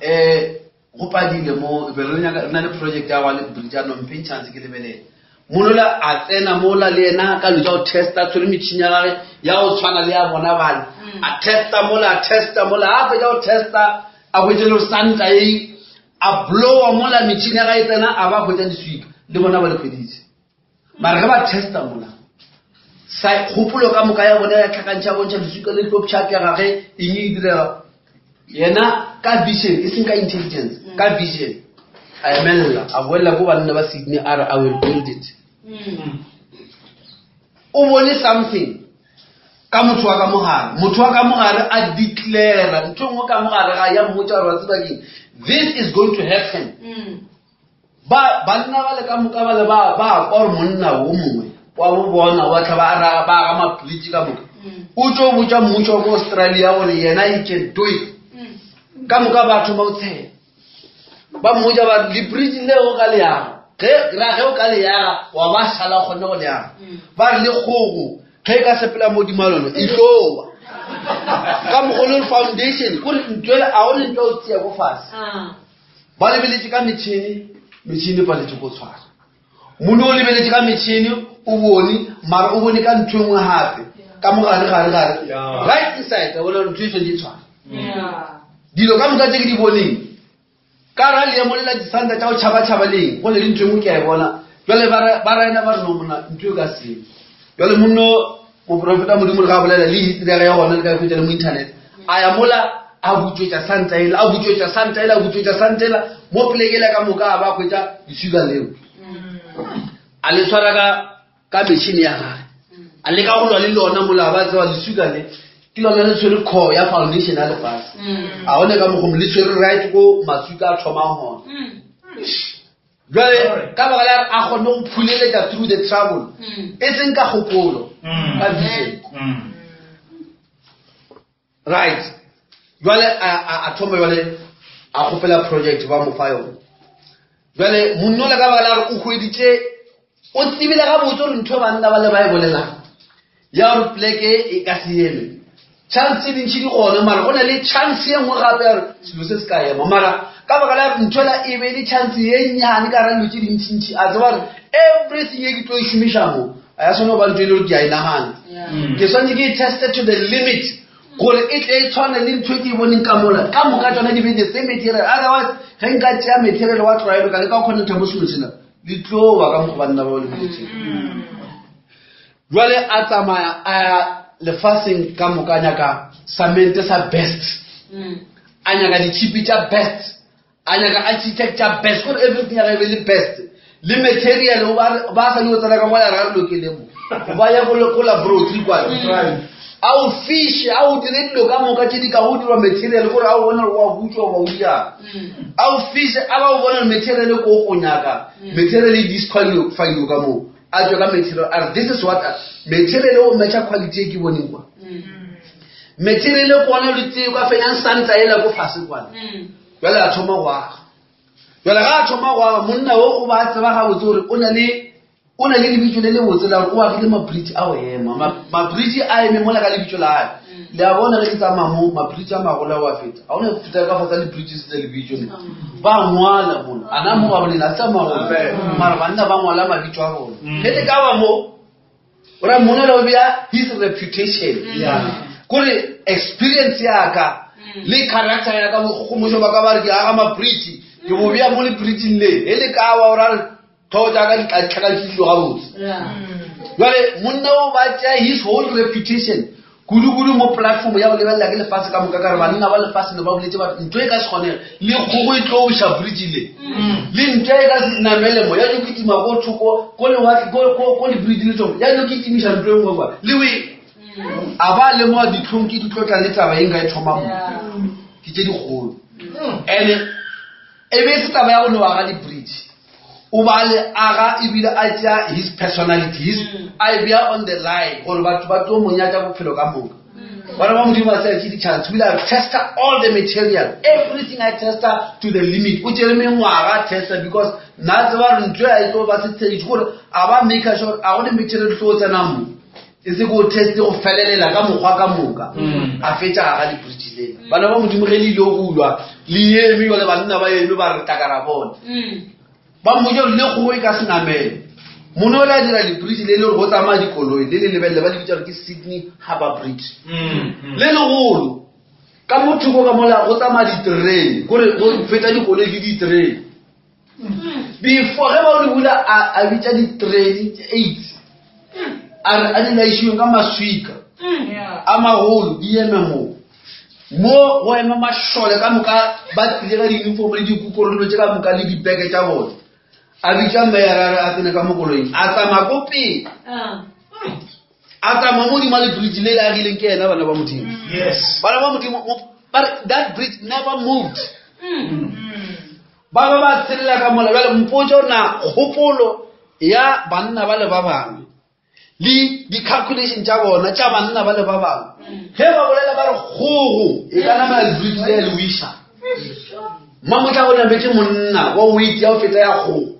go padile mo, be re nyaka, re na le project ya go le bridge ya no, mphe chance ke lebelele. Monola a tsena mola le yena ka dilo tša go testa, a tshwere metšhini ya gagwe ya go tshwana le ya bona bale. A testa mola, a testa mola, a fetša go testa, a hwetše le gore santa e a blowa mola metšhini ya gagwe e tsena, a ba hwetša leswika. Le bona ba le hweditše. Mara ge ba testa mola, sa kgopolo ka moka ya bona ya tlhakantšha bontšha leswika le tlo pšhatlega ge eng e direga. Yena ka vision, e seng ka intelligence, ka vision, a emelela, a boelela ko banna ba Sydney a re, I will build it. O bone something ka motho wa ka mogare, motho wa ka mogare a declare ntho e nngwe ka mogare ga ya mmotša gore wa tseba keng, this is going to happen. Ba banna ba le ka moka ba le ba ba kwa gore monna wo mongwe wa bo bona wa tla ba raga ba aga mapolitši ka moka. O tlo botša mmušo wa ko Australia gore yena he can do it. Ka moka ba thoma go tshela. Ba mmotša ba re le-bridge leo ka le yaga. Ge ra ge o ka le yaga wa ba šala o kgonne go le yaga. Ba re le kgogo ge e ka sepela mo godimo ga lona e tlo wa. Ka mokgwa le foundation kore ntho ele a o le ntho o tšea ko fase. Ba lebeletše ka metšhini, metšhini e paletše go tshwara. Monna o lebeletše ka metšhini, o bone, mara o bone ka ntho e nngwe gape, ka mo gare, gare, gare. Right inside, a bona gore ntho e tshwanetse e tshwara. Dilo ka moka tše ke di boneng, ka ra leemo le la disanta tša go tšhaba-tšhaba leng, go ne le ntho e nngwe ke a e bona. Jwale ba ra ena ba re no monna, ntho e ka seng. Jwale monno moprofeta Modimo re ga bolela le history ya gona le ka e hwetša le mo internet. A ya mola a butšwetša santa ela, a butšwetša santa ela, a butšwetša santa ela, mo poleke ela ka moka a ba hwetša leswika leo. A le tshwara ka metšhini ya gagwe. A leka go lwa le lona mola ba tseba leswika le ke lona le tshwere core ya foundation ya lefase. A gone ka mokgwa le tshwere right ko maswika a thomang gona. Jwale ka baka la a kgonne go phuleletša through the trouble, e seng ka kgopolo, ka vision. Right. Jwale a thoma jwale a kgopela project ba mo fa yona. Jwale monna le ka baka la gore o hweditše, o tsebile gabotse gore ntho e banna ba le ba e bolelang ya gore pleke e ka se eme. Chance tse dintši di gone, mara go na le chance ye nngwe gape ya gore selo se se ka ema. Mara ka baka la ntho ela e be le chance ye nnyane ka gare dilo tse dintšintši, a tseba gore everything e ke tlo e šomiša mo a ya swana go ba ntho e le gore ke a e nagana. Ke swanetše ke e teste to the limit gore e tle e tshwane le ntho e ke e boneng ka mola. Ka moka tsona di be the same material. Otherwise, ge nka tšea material wa tlwaelo ka leka go connecta mo selo sena, le tlo ba ka mokgwa banna ba ba lebeletseng. Jwale a tsamaya a ya lefaseng ka moka, a nyaka samente sa best, a nyaka ditšhipi tša best, a nyaka architect tša best, gore everything ya gagwe e be le best. Le material o ba sa le o tsena ka mola ra re lokele mo. Ba ya ko laboratory kwa. A o fiše, a o dire dilo ka moka tše di ka go dirwa material, gore a o bone gore wa butswa goba o dirang. A o fiše, a ba o bone gore material ko go nyaka, material e disqualify ka moo. A tswe ka material, a re this is what material o matcha quality e ke boneng kwa. Material e kona le tee kwa fenyang santa ela ko fase kwana. Jwale a thoma go aga. Jwale ga a thoma go aga, monna o o ba tseba gabotse gore o na le lebitso le le botse la gore o agile ma-bridge a go ema. Ma-bridge a eme mola ka lebitso la hae. Le a bona ge ke tsamaya mo, ma-bridge a magolo a wa feta. Ha ona feta ka fa tsa le-bridge se tsa lebitso ne. Ba ngwala mola. A na mo ba boleng, a se a magolo. Mara banna ba ngwala mabitso a bona. Ge le ka ba mo, o ra monna le o bea his reputation. Kore experience ya ka le character ya ka, boikgogomošo ba ka ba re ke aga ma-bridge, ke bo bea mo le-bridgeng le. Ge le ka wa o ra re tlhogo tša ka di tla tlhakantšhitšwe gabotse. Jwale monna o ba tšea his whole reputation kudu-kudu mo platform ya go lebelela ke lefase ka moka, ka re banna ba lefase ne ba boletse ba re ntho e ka se kgonege, le kgogo e tlo wiša bridge le. Le ntho e ka se namele mo, ya tlo kitima ko thoko, ko lewatle, ko le bridge le tsone, ya tlo kitimiša ntho e nngwe kwa. Le we, a ba lemoga ditlhong ke di tlotla le taba e nka e thoma mo. Ke tše dikgolo. And e be e se taba ya go no aga di-bridge. O ba le aga ebile a tšea his personality, his a e bea on the line gore batho ba tlo mo nyatša bophelo ka moka. Bana ba Modimo ba sa tšee di-chance, o ile a testa all the material, everything I testa to the limit. O tšere mengwaga a testa because nna tseba gore ntho e a e tlo ba setshediši gore a ba make sure a go ne material tlo tsena mo. E se ko teste go felelela ka mokgwa ka moka. A fetša aga le-bridge lela. Bana ba Modimo ge le ile go bulwa, le eme jwale banna ba eme ba re tlakara bona. Ba mmotša gore le kgogo e ka se namele. Monna o le a dira le-bridge le le gore go tsamaya dikoloi, le le lebelele ba le bitša gore ke Sydney Harbour Bridge. Le legolo. Ka mo thoko ka mola go tsamaya diterene, gore go feta dikoloi ke diterene. Before ge ba o le bula a bitša diterene tše 8 a re a di laišiweng ka maswika a magolo di eme moo. Mo go ema mašole ka moka ba tlile ka di-uniform le dikukorolo tše ka moka le dibeke tša bone. A bitša meyara a re a tsene ka mo koloing a tsamaya ko pele. A tsamaya mo godimo ga le bridge le le agileng ke yena bana ba Modimo. Yes. Bana ba Modimo, ba re that bridge never moved. Ba ba ba tshelela ka mola. Bjale mpotše gore na kgopolo ya banna ba le ba bangwe le di-calculation tša bona tša banna ba le ba bangwe ge ba bolela ba re kgogo e ka namela le-bridge le ya le wiša. Mmamotla o nametše monna wa weight ya go feta ya kgogo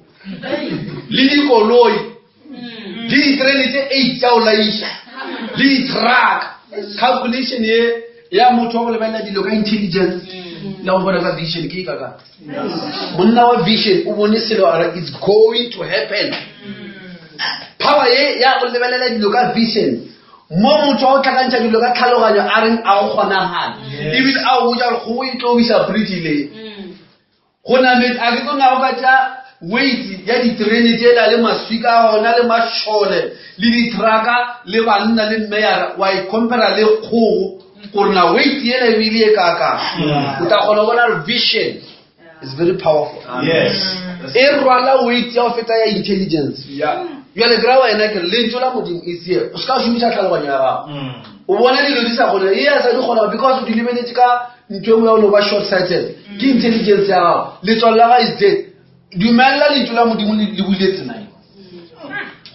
le dikoloi le diterene tše 8 tša go laiša le di-truck. Calculation ye ya motho wa go lebelela dilo ka intelligence le go bona ka vision ke e kakang. Monna wa vision o bone selo a re it's going to happen. Power ye ya go lebelela dilo ka vision mo motho wa go tlhakantšha dilo ka tlhaloganyo a reng a go kgonagala ebile a go botša gore kgogo e tlo wisa bridge le go nametse a ke tlo nago ka tša weight ya diterene tšela le maswika a gona le mašole le ditrucka le banna le mmeyara wa e compara le kgogo gore na weight yela ebile e kakang. O tla kgona go bona gore vision is very powerful. Yes. E rwala weight ya go feta ya intelligence. Bjale ke ra wena ke re lentšu la Modimo is here. O se ka šomiša tlhaloganyo ya gago. O bona dilo di sa kgone, e a sa di kgona because o di lebeletše ka ntho e nngwe ya go no ba short sighted. Ke intelligence ya gago. Letswalo la gago is dead. Dumella lentšu la Modimo le bule tsela e.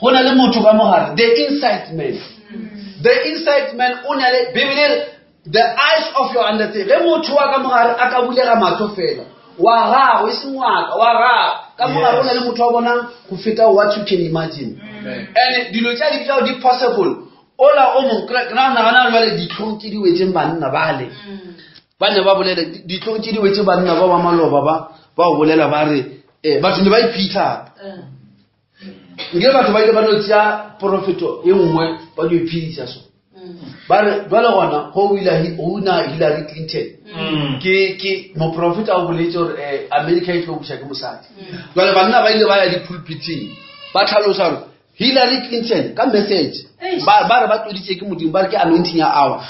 Go na le motho ka mogare, the inside man. The inside man o na le Bibele e re, the eyes of your understanding. Ge motho wa ka mogare a ka bulega mahlo fela, wa gago e seng wa ka, wa gago. Ka mogare o na le motho wa bonang go feta what you can imagine. And dilo tša di bitšago di possible. Ola o mongwe, ke na nagana jwale dihlong tše di wetseng banna bale. Ba ne ba bolela, dihlong tše di wetse banna ba ba maloba ba, ba go bolela ba re, batho ne ba iphitlha. Nke batho ba ile ba no tšea profeto e nngwe ba di iphedisa so. Ba re jwale gona go o ile go na Hillary Clinton. Ke moprofeta o boletse gore America e tlo buša ke mosadi. Jwale banna ba ile ba ya dipulpiting ba tlhalosa gore Hillary Clinton ka message ba re ba tloditse ke Modimo, ba re ke anointing ya hour.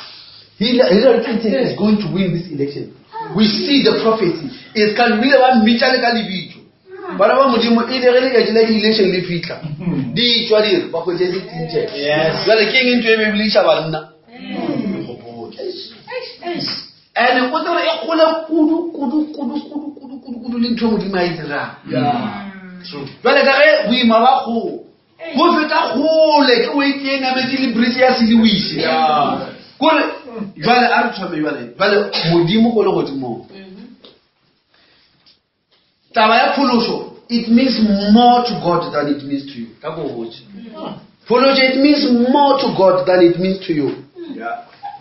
Hillary Clinton is going to win this election. We see the prophecy. It's can really ba mmitša le ka lebitso. Bana ba Modimo e le ge letšatši la di-election le fihla, di tšwa di re ba hwetše di Clinton. Yes. Jwale ke eng ntho e be e bolediša banna? And o tsere e gole kudu, kudu, kudu, kudu, kudu, kudu, kudu le ntho e Modimo a e dirang. True. Jwale ka ge boima ba kgogo bo feta kgole ke weight e nametše le bridge ya Seliwise. Kore jwale a re thome jwale, jwale Modimo ko legodimong. Taba ya phološo, it means more to God than it means to you. Ka go botse. Phološo, it means more to God than it means to you.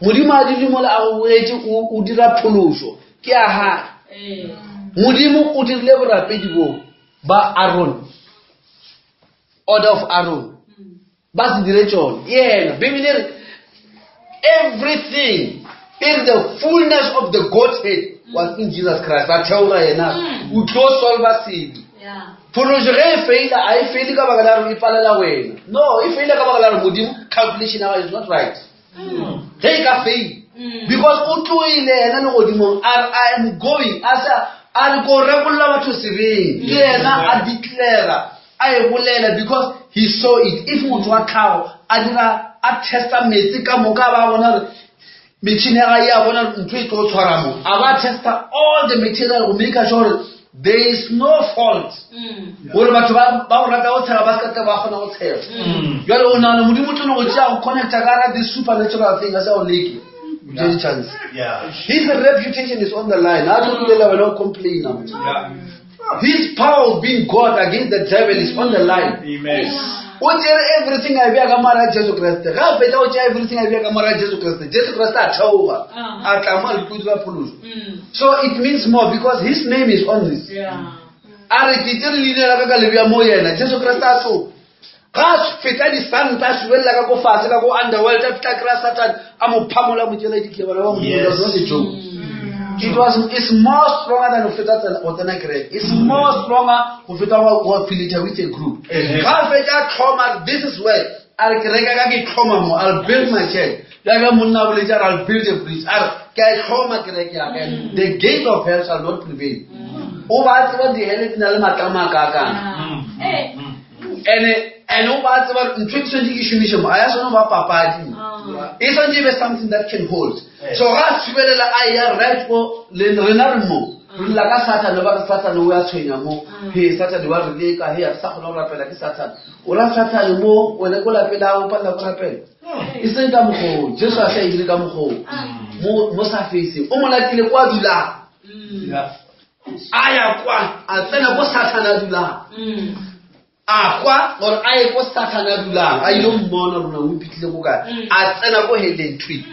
Modimo a dule mola a go boletše, o dira phološo. Ke a hae. Modimo o dirile borapedi bo ba Aaron. Order of Aaron. Ba se dire tšona. Yena, Bibele e re, everything in the fullness of the Godhead was in Jesus Christ. A theoga yena. O tlo solva sebe. Phološo ge e faila, a e faile ka baka la gore e palela wena. No, e faile ka baka la gore Modimo calculation ya gagwe is not right. Ge e ka fail, because o tloile yena legodimong, a re, I am going. A sa, a re ko rekolla batho sebeng. Ke yena a declare, a e bolela because he saw it. If motho wa tlhago a dira, a testa metsi ka moka, ba bona gore metšhini ya gagwe ya bona ntho e tlo tshwara mo. A ba testa all the material go make sure gore there is no fault. Gore batho ba go rata go tshela ba se ka tla ba kgona go tshela. Jwale o nahana Modimo o tlo no go tšea go connecta ka ra this supernatural thing a sa o leke. O tšee di-chance. His reputation is on the line. A tlo dulela wena o complaina. His power of being God against the devil is on the line. Amen. O tšere everything a e bea ka mara Jesu Kriste. Ga a fetša o tšea everything a e bea ka mara Jesu Kriste. Jesu Kriste a theoga. A tla mo a re tlo dira phološo. So it means more because his name is on this. A re ke tšere leina la ka ka le bea mo yena. Jesu Kriste a tloga. Ga a feta disanta, a subelela ka ko fatshe, ka ko underworld, a fihla kry-a Satan, a mo phamola, a mo tšela ditlebana, ba mo dira, that's not a joke. It was it's more stronger than go feta go tsena kereke. It's more stronger go feta go affiliate with a group. Ga fetša tlhoma, this is where a re kereke ka ke tlhoma mo, I'll build my church. Jaaka monna a boletse a re, I'll build a bridge. A re ke a e tlhoma kereke ya ka. The gate of hell shall not prevail. O ba tseba dihele di na le matlama a kaakang. Ene o ba tseba ntho e ke tshwanetse ke šomiše mo, a ya swana ba papadi. E tshwanetse e be something that can hold. So ga a thibelela a ya right ko rena re mo re lla ka Sathane, ba re Sathane o ya tshwenya mo, he Sathane wa re leka, he a re sa kgona go rapela ke Sathane. O ra Sathane mo wena ko lapeng la o palela ko rapela. E seng ka mokgwa oo, Jesu a sa e dire ka mokgwa oo. Mo sa faceng o mo latile kwa dulang. A ya kwa, a tsena ko Sathane a dulang. A kwa gore a ye ko Sathane a dulang, a ile mmona rona o iphitlhile ko kae. A tsena ko heleng thwi.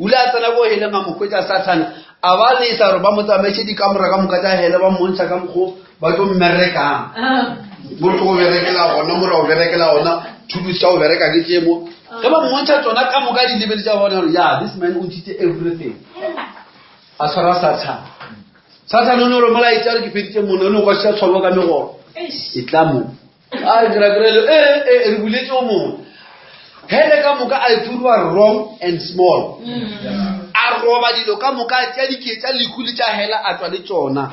O ile a tsena ko heleng a mo hwetša Sathane, a ba lesa gore ba mo tsamaise dikamora ka moka tša hele, ba mmontšha ka mokgwa ba tlo mmerekang. Mo re tlo go berekela gona, mo re go berekela gona, thulusi tša go bereka ke tše mo. Ge ba mmontšha tsona ka moka di lebele tša bona gore, yeah, this man o ntšhitše everything. A tshwara Sathane. Sathane o ne o re molaetša re ke feditše monna, o ne o kwasiša tshwabo ka megolo. E tla mo. A re kry-a kry-a, re buletše o mongwe. Hele ka moka a e phurua wrong and small. A roba dilo ka moka, a tšea dikee tša lehu le tša hela, a tswa le tšona.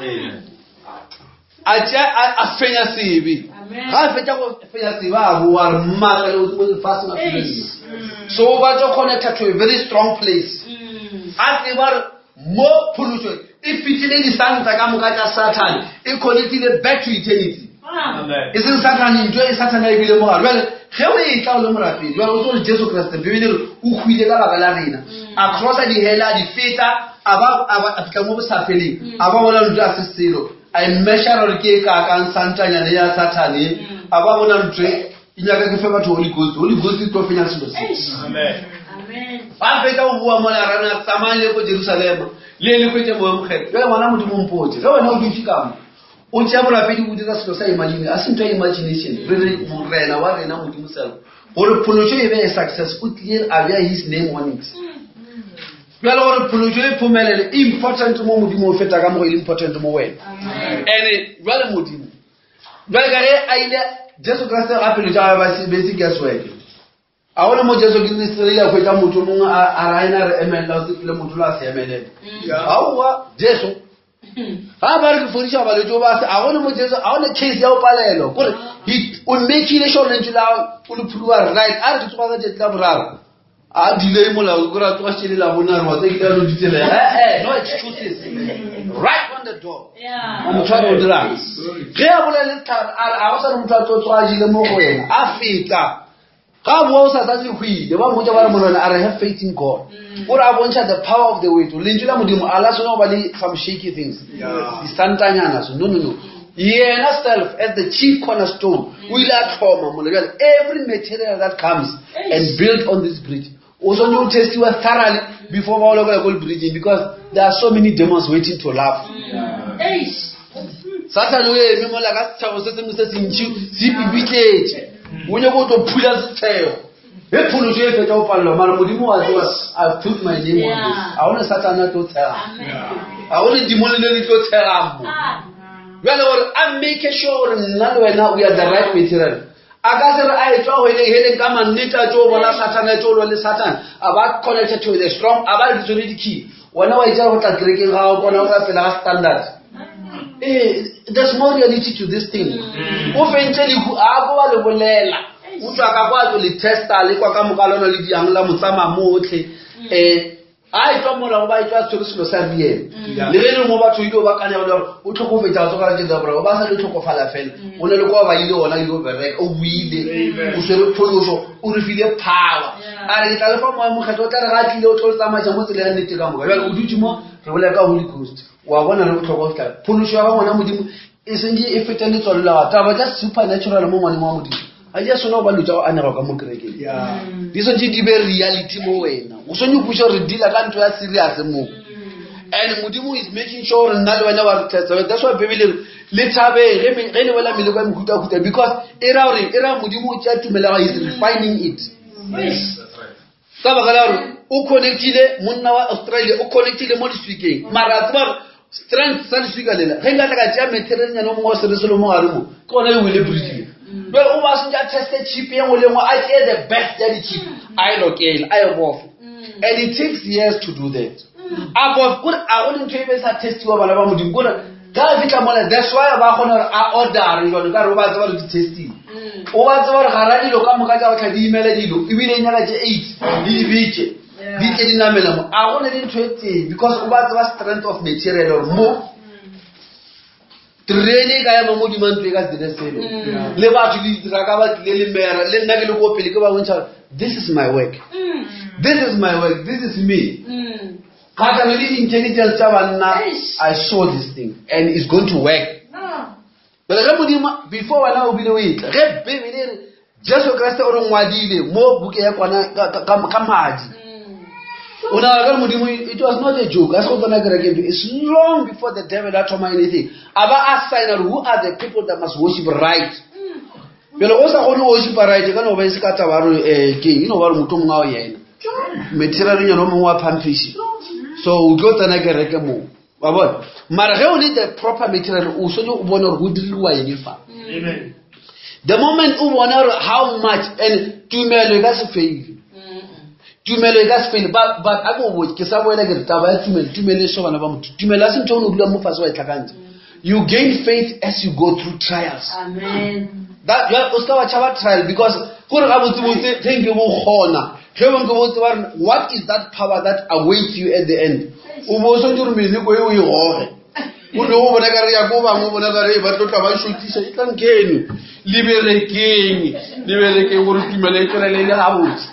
A tšea, a fenya sebe. Ga a fetša go fenya sebe, a boa, a re, maatla le godimo lefaseng a file nna. So o batla go connecta to a very strong place. A tseba gore mo phološo e fihlile disanta ka moka tša Sathane, e connectile back to eternity. E seng Sathane, ntho e Sathane a e bile mogare. Jwale ge o e tla o le morapedi, jwale o tlo re Jesu Kriste, Bibele e re o hwile ka baka la rena, a crossa dihele, a di feta, a ba, a ba, a fihla mo bosafeleng, a ba bona ntho a se selo, a e measure gore ke e kaakang santanyane ya Sathane, a ba bona ntho e e nyaka ke fe batho Holy Ghost, Holy Ghost e tlo fenya selo se. Ba fetša go bua mola rena, tsamayang le ko Jerusalema, le le hwetše Moya Mokgethwa. Jwale ngwana Modimo mpotše, ge wena o dutše ka mo, o tšea borapedi bo dira selo sa imagine, a se ntho ya imagination. Re re Morena wa rena Modimo self, gore phološo e be a success, o tlile a bea his name on it. Bjale gore phološo e phomelele, e important mo Modimo o feta ka mo go e le important mo wena. Ene jwale Modimo, jwale ka ge a ile Jesu Kriste ga pelo tša gagwe ba se basic guesswork. A gona mo Jesu Kriste re ile a hwetša motho mongwe a ra ena re emelela, o sepele motho lo a se emelele. Aowa, Jesu. Ga ba re ke fodiša balwetši o ba se, a gona mo Jesu, a gona case ya o palelwa. Kore he o make-ile sure lentšu la o le phurua right. A re ke tsoga ka tšatši la boraro. A delay molao, kore a tsoga šele la bona, re wa tse ke tla no ditsela. No excuses. Right on the door. A motho a re o dirang. Ge a bolela le setlhare, a re a go sa re motho a tlo tsoga a jele mo go wena. A feta. Ga a boa o sa sa se hwile, ba mmotša ba re Morena a re have faith in God. O re a bontšha the power of the word. Lentšu la Modimo a la swana go ba le some shaky things. Disantanyana so. No, no, no. Yena self as the chief cornerstone, o ile a tlhoma mola bjale every material that comes and build on this bridge. O swanetše go testiwa thoroughly before ba o lokela ko bridging, because there are so many demons waiting to laugh. Sathane o eme mola ka setshego se sengwe se sentši se pipitletše, o nyako o tlo phula setshego. Ge phološo e fetša go palelwa, mara Modimo wa tseba, I put my name on this. A gone Sathane a tlo tshegang, a gone demone le le tlo tshegang mo. Bjale gore a make sure gore nna le wena we are the right material. A ka se re a e tswa go heleng heleng ka mannete a tšo bona Sathane, a tšo lwa le Sathane, a ba connected to the strong, a ba re di tsone di-key. Wena wa itšea go tla kerekeng ga gago kona o rapela ga standard. There's more reality to this thing. O fentše lehu, a ko ba le bolela. O tswa ka kwa tlo le testa, le kwa ka moka lona le diang la motsamaya motlhe. A e tswa morago ba e tswa tshwere selo sa real. Le ge le mo batho ile ba kana gore o tlhokofetsa a tsoga tsa boraro, ba sa le tlhokofala fela. O ne le kwa ba ile ona ile go bereka, o buile, o swere phološo, o re file power. A re ke tla le fa Moya Mokgethwa, o tla re ga a tlile o tlo le tsamaisa mo tsela ya nnete ka moka. Jwale o dutse mo re bolela ka Holy Ghost. Wa bona re botlhokwa go fihla. Phološo ya ga ngwana Modimo e sentše e fete letswalo la gago. Taba tša supernatural mo ngwaneng wa Modimo ga di a swanela go ba dilo tša go anegwa ka mo kerekeng. Di swanetše di be reality mo wena. O swanetše go kwešiša gore re deala ka ntho ya serious mo. And Modimo is making sure gore nna le wena wa re testa. That's why Bible e re le thabeng ge le wela meleko ya mehutahuta, because e ra gore, e ra Modimo o tšea tumelo ya gago, is refining it. Ka baka la gore o connectile monna wa Australia o connectile mo leswikeng mara a tseba gore strength sa leswika lela ge nka tla ka tšea materialnyana o mongwe wa sere selo mo gare mo ke gona e wele bridge jale o ba sentse a teste chip ye nngwe le nngwe a tšee the best ya di-chip a e lokele a e bofe. And it takes years to do that. A bofe kore a go le ntho e be sa testiwa bana ba Modimo kore ga a fitlha mola, that's why ba kgona gore a ordere jalo ka re o ba tseba gore di testile, o ba tseba gore gara dilo ka moka tsa go tlha di imele dilo ebile e nyaka tše eight di di bitše di tle di namela mo a go ne le ntho e tee because o ba tseba strength of material gore mo terene e ka ema mo dima ntlo e ka se dire selo le batho le ditraka ba tlile le mera le nna ke le ko pele ke ba bontšha gore this is my work, this is my work, this is me. Kgatlhano le di-intelligence tša banna, I saw this thing and it's going to work. Bjale ge Modimo before wena o bile o etla ge Bibele e re Jesu Kriste o re ngwadile mo buke ya kwana ka madi o nagana ka re Modimo, it was not a joke a se go tsena kereke ntho. It's long before the devil a thoma anything a ba a signa gore who are the people that must worship right. Pele go sa kgone go worship right ka no ba e se ka taba re ke eng e no ba re motho o mongwe a o yena materialnyana o mongwe wa pampiši so o tlo tsena kereke moo wa bona mara ge o le the proper material o swanetse o bone gore go diriwa eng fa. Amen. The moment o bona gore how much and tumelo e ka se faile, tumelo e ka se faile, but a ko botse ke sa boela ke re taba ya tumelo, tumelo e so bana ba motho, tumelo ya se ntho o ne o dula mo fatshe wa e tlhakantse. You gain faith as you go through trials. Amen. That ya o ska wa tšhaba trial because kore ga botsebotse ge nke bo kgona ge bo nke bo tseba gore what is that power that awaits you at the end o bo o swantse gore meleko e o e goge o ne o bona ka re ya ko bangwe o bona ka re ba tlo tla ba šotisa e tlang keno le berekeng le berekeng gore tumelo e tswelele e le gabotse.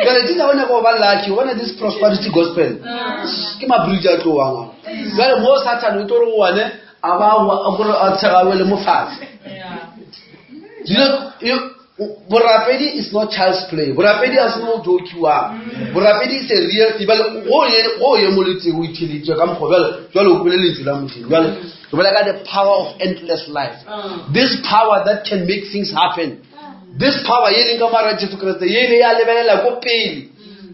Jale tsa bona go ba lucky bona this prosperity gospel ke ma-bridge a tlo wang ao. Jale mo Satan o tlo re one a ba gore a tshega wele mo fatshe. Borapedi is not child's play, borapedi a se no jokiwang, borapedi is a real thing. Bjale go ye mo letseng o itheleditswe ka mokgwa bjale jale o kwele lentšu la Modimo jale re bolela ka the power of endless life, this power that can make things happen, this power ye leng ka mara Jesu Kriste ye ile ya lebelela ko pele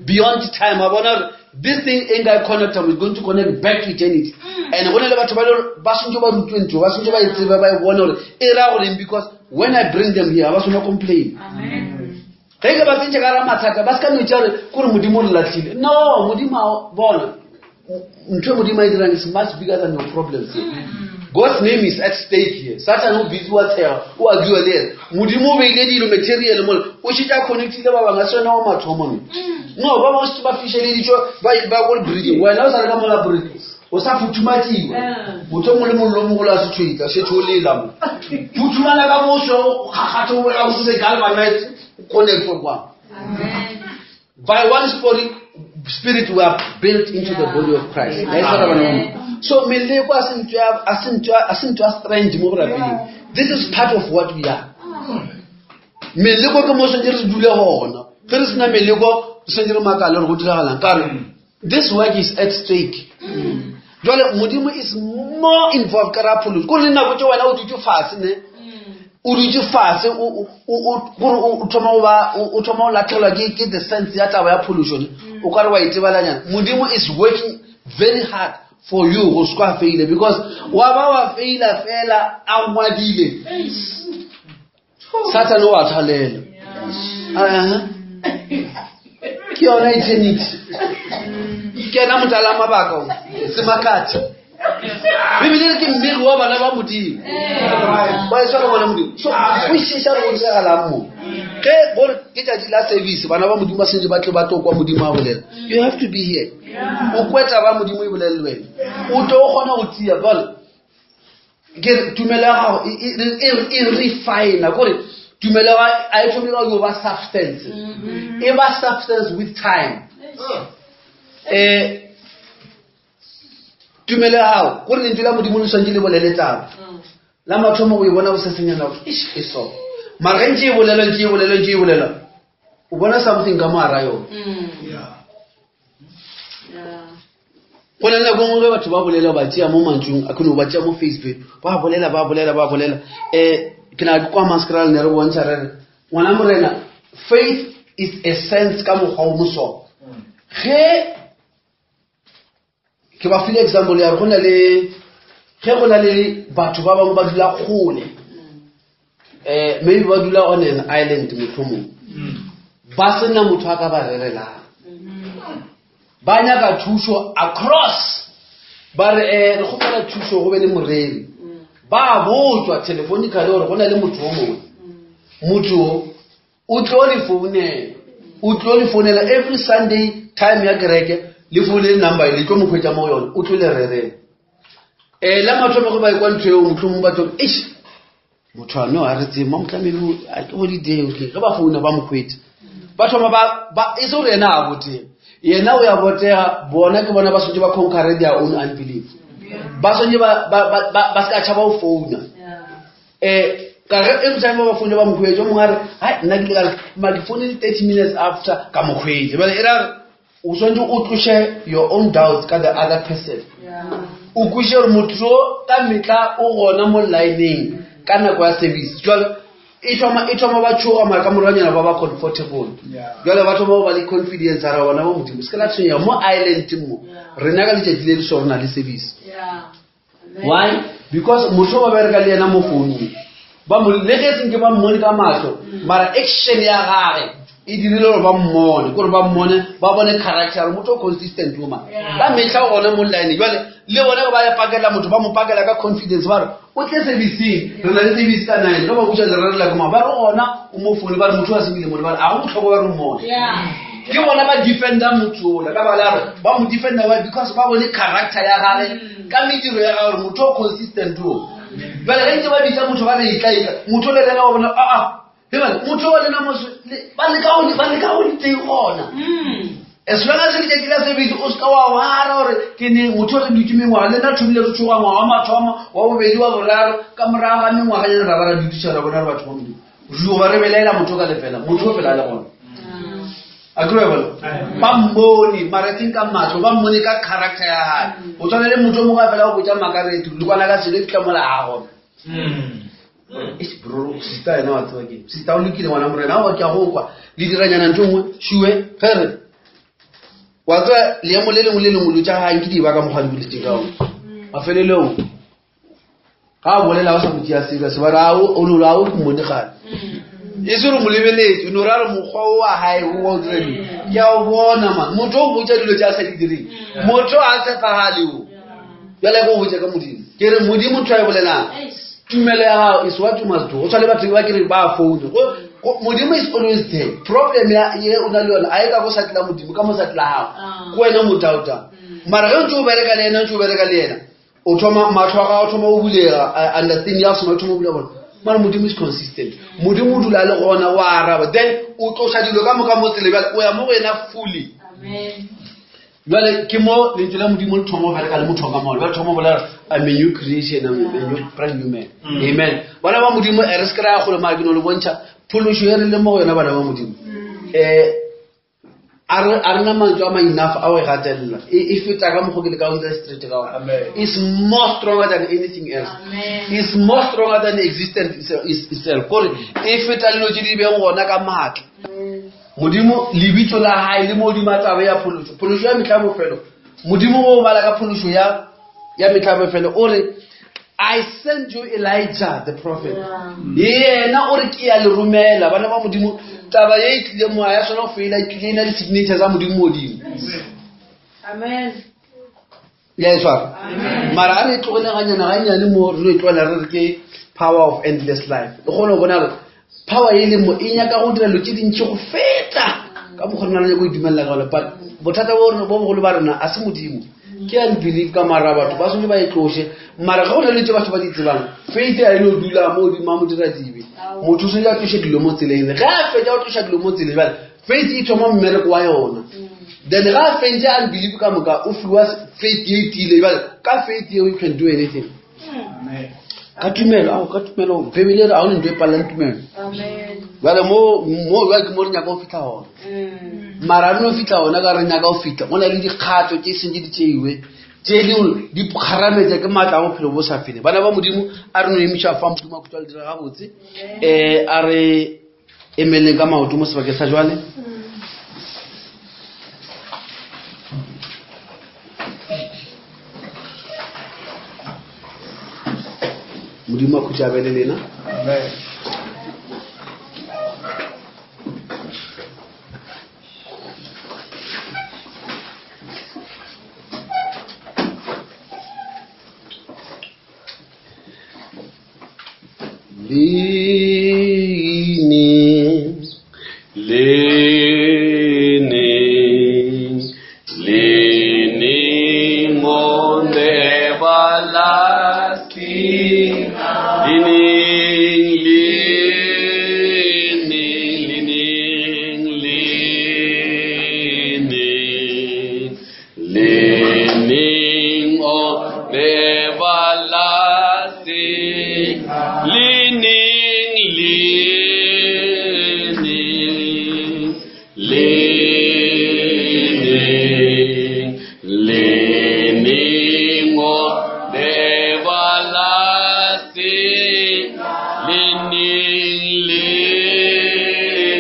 beyond time a bona gore this thing e nka e connecta is going to connect back to eternity. And go na le batho ba le gore ba swantse ba rutwe ntho ba swantse ba e tsebe ba e bone gore e raya goreng because when I bring them here ba swana complain ge ke ba tsentše ka ra mathata ba se ka no tša gore kore Modimo o re latlhile. No, Modimo a bona ntho e Modimo a e dirang is much bigger than your problems here. God's name is at stake here. Satan o busy wa tshega o argue le ena. Modimo o beile dilo material mola o šetše a connectile ba bangwe a se wena wa mathomo ne no ba bangwe šetše ba fišeleditšwe ba ko bridging wena o sa le ka mola bridge o sa futhumatsiwa motho o mongwe le mollo o mogolo a se tshwetsa šetše o lela mo futhumala ka moso o kgakgathe o bola o se galvanize o connectwe kwa. By one spirit we are built into the body of Christ. La e tshwara bana ba Modimo. So meleko a se ntho ya- a se ntho ya- a se ntho ya strange mo borapeding. This is part of what we are. Meleko ke mo swantse re dule gona. Ge re sena meleko re swantse re makale gore go diragalang ka re this work is at stake. Jwale Modimo is more involved ka ra pholoso. Ko le nako tse wena o dutse fatshe ne o dutse fatshe gore o thoma go ba o thoma go latlhelwa ke the sense ya taba ya pholoso ne o ka re wa itebalanyana. Modimo is working very hard for you go se kwa faile because wa ba wa faila fela a ngwadile Satan o a tshwalela. Aha. Ke yona eternity ke ena motala mabaka o semakatha bebile ke mmegi wa bana ba Modimo ba e tshwara bona Modimo so kwešiša re go diragalang mo ge gore ke tšatši la service bana ba Modimo ba sentse ba tle ba tlo kwa Modimo a bolela. You have to be here o kwe taba ya Modimo e bolele le wena o tlo o kgona go tia bale ke re tumelo ya gago e refina kore tumelo ya gago a e thome ka yo ba substance e ba substance with time. Tumelo ya gago kore lentswe la Modimo le swantse le bolele taba la mathomo o e bona bosesenyana gore ish e so mara ge ntse e bolela ntse e bolela ntse e bolela o bona something ka mo gara yone. Go na le nako nngwe ge batho ba bolela ba tšea mo mantšung a kgone ba tšea mo Facebook ba bolela ba bolela ba bolela ke na ke kwa maskeral ne re bontšha re re ngwana morena faith is a sense ka mokgwa o moso. Ge ke ba file example ya go na le ge go na le batho ba bangwe ba dula kgole eh maybe ba dula on an island mohlomong ba sena motho a ka ba rerelang ba nyaka thušo across ba re eh re kgopela thušo go be le moreri ba botswa telephonically gore go na le motho o mongwe motho o tlo le founela o tlo le founela every sunday time ya kereke le founele number le tlo mo hwetša mo yone o tlo le rerela um la mathomo ge ba ekwa ntho eo mohlomong ba tlo eish motho ano a re tsebe mamotlamele a ke holiday okay ge ba founa ba mo hwetša ba thoma ba e se gore yena a botega yena o ya botega bona ke bona ba swantse ba conquere their own unbelief ba swantse ba se ka tšhaba go founa um ka ge every time ba ba foune ba mo hwetša o mongwe a re hai nna ke ile ka re ma ke founile 30 minutes after ka mo hwetša bjale e ra re o swantse o tloše your own doubts ka the other person o kweše gore motho yo ka metla o gona mo lineng ka nako ya service jale e thoma e thoma ba tšhoga mara ka moranyana ba ba comfortable jale ba thoma ba le confidence a re bona ba modimo se ke la tshwenyega mo island mo rena ka letšatši le le so re na le service why because motho ba bereka le yena mo founung ba mo le ge senke ba mmone ka mahlo mara action ya gage e dirile gore ba mmone kore ba mmone ba bone character gore motho o consistent o man ka metlha o gone mo line jale le bone ba ya pakela motho ba mo pakela ka confidence ba re o tle serviceng re na le service ka nine ge ba botsa le rerela ke mang ba re gona o mo foune ba re motho a sebile mone ba re a go botlhokwa ba re mmone ke bona ba defenda motho ola ka baka la gore ba mo defenda why because ba bone character ya gage ka mediro ya gage gore motho o consistent o jale ge ntse ba bitsa motho ba re etla etla motho le lena wa bona aa ebale motho wa lena mos ba leka go ba leka go teng gona as long as letšatši la service o seka wa wara gore ke ne motho re dutse mengwaga le nna thomile re tsoga ngwaga wa mathomo wa bobedi wa boraro ka morago ga mengwaga nyana ra ba ra dutiša ra bona re batho ba modimo re ba re belaela motho ka lefela motho o fela a le gona a kry bona ba mmone mara seng ka matlho ba mmone ka character ya gae o tshwane le motho o mongwe a fela go botsa makaretho le kwana ka selo e fitlha mola ga gona bro sister yena wa tseba ke sister o lokile ngwana morena ao ke a go kwa le diranyana ntho nngwe sue ge re wa tseba leemo le lengwe le lengwe lo tša gae ke di ba ka mokgwa di boletseng ka one mafelelong ga a bolela o sa mo tšea serious ba re o no a o ke mmone gale e se re mo lebeletse o no ra re mokgwa o wa gae o wa o dira dilo ke a o bona man motho o botša dilo tše a sa di direng motho a tshepagale o bjale ke o botša ka modimo ke re modimo ntho a e bolelang tumelo ya gago is what you must do go tshwane batho ba ke re ba foune modimo is always there problem ya ye o na le yone a e ka go sa tla modimo ka mo sa tla gago ke wena mo doubtang mara ge o ntse o bereka le yena o ntse o bereka le yena o thoma matlho a gago thoma o bulega understand ya soma thoma o bulega bona mara modimo is consistent modimo o dula le gona o araba then o tloša dilo ka moka mo tsele bjale o ya mo go yena fully jale ke mo lentswe la modimo le thoma go bereka le motho ka molo ba thoma bolela I'm a new creation I'm a new brand new man mm. amen bana ba modimo e re se kry-a gole mara ke no le bontšha phološo e re le mo go yona bana ba modimo um a re a rena mantswe a ma enough a o e gatelela e e feta ka mokgwa ke le ka o illustrate ka ona is more stronger than anything else is more stronger than existence itself kore e feta dilo tse di beng gona ka maatla modimo lebitso la gae le modimo a taba ya pholoso pholoso ya metlha bofelo modimo o bala ka pholoso ya ya metlha bofelo o re I sent you Elijah the prophet. Yena o re ke ya le romela bana ba modimo taba ye e tlile mo ya swana go fela e tlile e na le signature tsa modimo modimo. Amen. Ya e tshwara. Mara a re e tlogele ganyana ganyane mo re e tlogela re re ke power of endless life. E kgone go bona gore power e leng mo e nyaka go dira dilo tse dintši go feta ka mokgwa rena re nyako e dumelela ka gona but bothata bo bogolo ba rena a se modimo ke unbelief ka mara batho ba swanetse ba e tloše mara ga go na le tse batho ba di tsebang faith a e no dula mo godimo a mo dira dibe motho o swanetse a tloše dilo mo tseleng ge a fetsa go tloša dilo mo tseleng jale faith e thoma mmereko wa yona then ga a fentse unbelief ka moka o fiwa faith ye e tiile jale ka faith eo you can do anything ka tumelo ao ka tumelo bebele re ga o ne ntho e palelang tumelo jale mo mo jale ke mo re nyaka go fitlha gona mm. mara re no fitlha gona ka re nyaka go fitlha go na le dikgato tse seng di tseiwe tse dingwe di kgarametsa ke maatla a bophelo bo sa fele bana ba modimo a re no emiša fa modimo a khutwa le dira gabotse um a re emeleng ka maoto mo sebakeng sa jwale mm. Modimo a khutša be le lena. Amen. Leaning, leaning, leaning on the everlasting, leaning, leaning, leaning, leaning, leaning on the everlasting, leaning, leaning, leaning, leaning on the everlasting, leaning,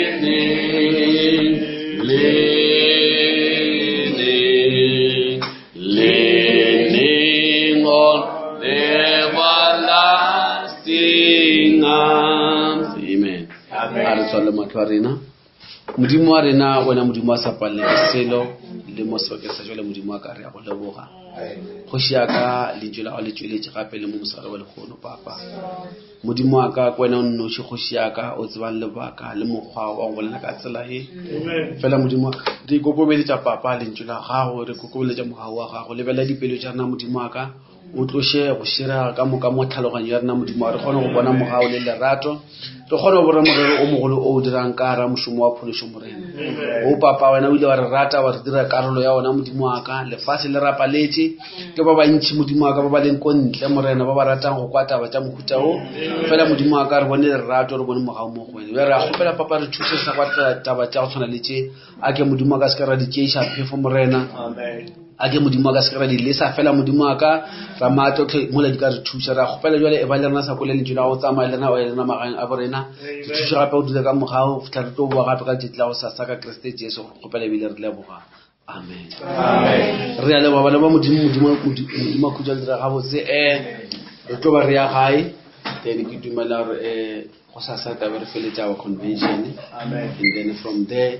leaning, leaning, leaning on the everlasting arms. Amen. Amen. A re tswale mahlo a rena. Modimo wa rena, wena Modimo wa sa paleleng ke selo, le mo sebakeng sa jwale Modimo wa ka re a go leboga. Kgoši ya ka, lentšu la gago le tšweletše gape le mo mosegare wa lehono, Papa. Modimo wa ka, ke wena o nnoši kgoši ya ka, o tsebang lebaka le mokgwa wa go bolela ka tsela ye. Fela Modimo, re ikokobeletša Papa lentšu la gago, re ikokobeletša mogau wa gago. Lebelela dipelo tša rena Modimo wa ka, o tloše go širega ka moka mo tlhaloganyo ya rena Modimo wa, re kgone go bona mogau le lerato, re kgone go bona morero o mogolo o o dirang ka gara mošomo wa phološo Morena. O Papa, wena o ile wa re rata, wa re dira karolo ya ona Modimo wa ka. Lefase le rapaletše ke ba bantši Modimo wa ka ba ba leng ko ntle Morena, ba ba ratang go kwa taba tša mohuta o. Fela Modimo wa ka, re bone lerato, re bone mogau mo go wena. Bjale re a kgopela Papa, re thuse sa kwa taba tša go tshwana le tše. A ke Modimo wa ka se ka ra di tšeiša phefo Morena. Amen. A ke Modimo wa ka se ka ra di lesa fela Modimo wa ka, ra maatla mola di ka re thuša. Re a kgopela jwale e ba le rena sa kwele lentšu la go tsamaya le rena, o ye le rena magaeng a borena. Re thuše gape go dula ka mogau go fihla re tlo boa gape ka letšatši la go sasa ka Kriste Jesu. Re kgopela ebile re leboga. Amen. Amen. Re a leboga bana ba Modimo, Modimo, Modimo a khutša le dira gabotse. Re tlo ba re ya gae. Then ke dumela gore go sasa tla be re feletša our convention. Amen. And then from there.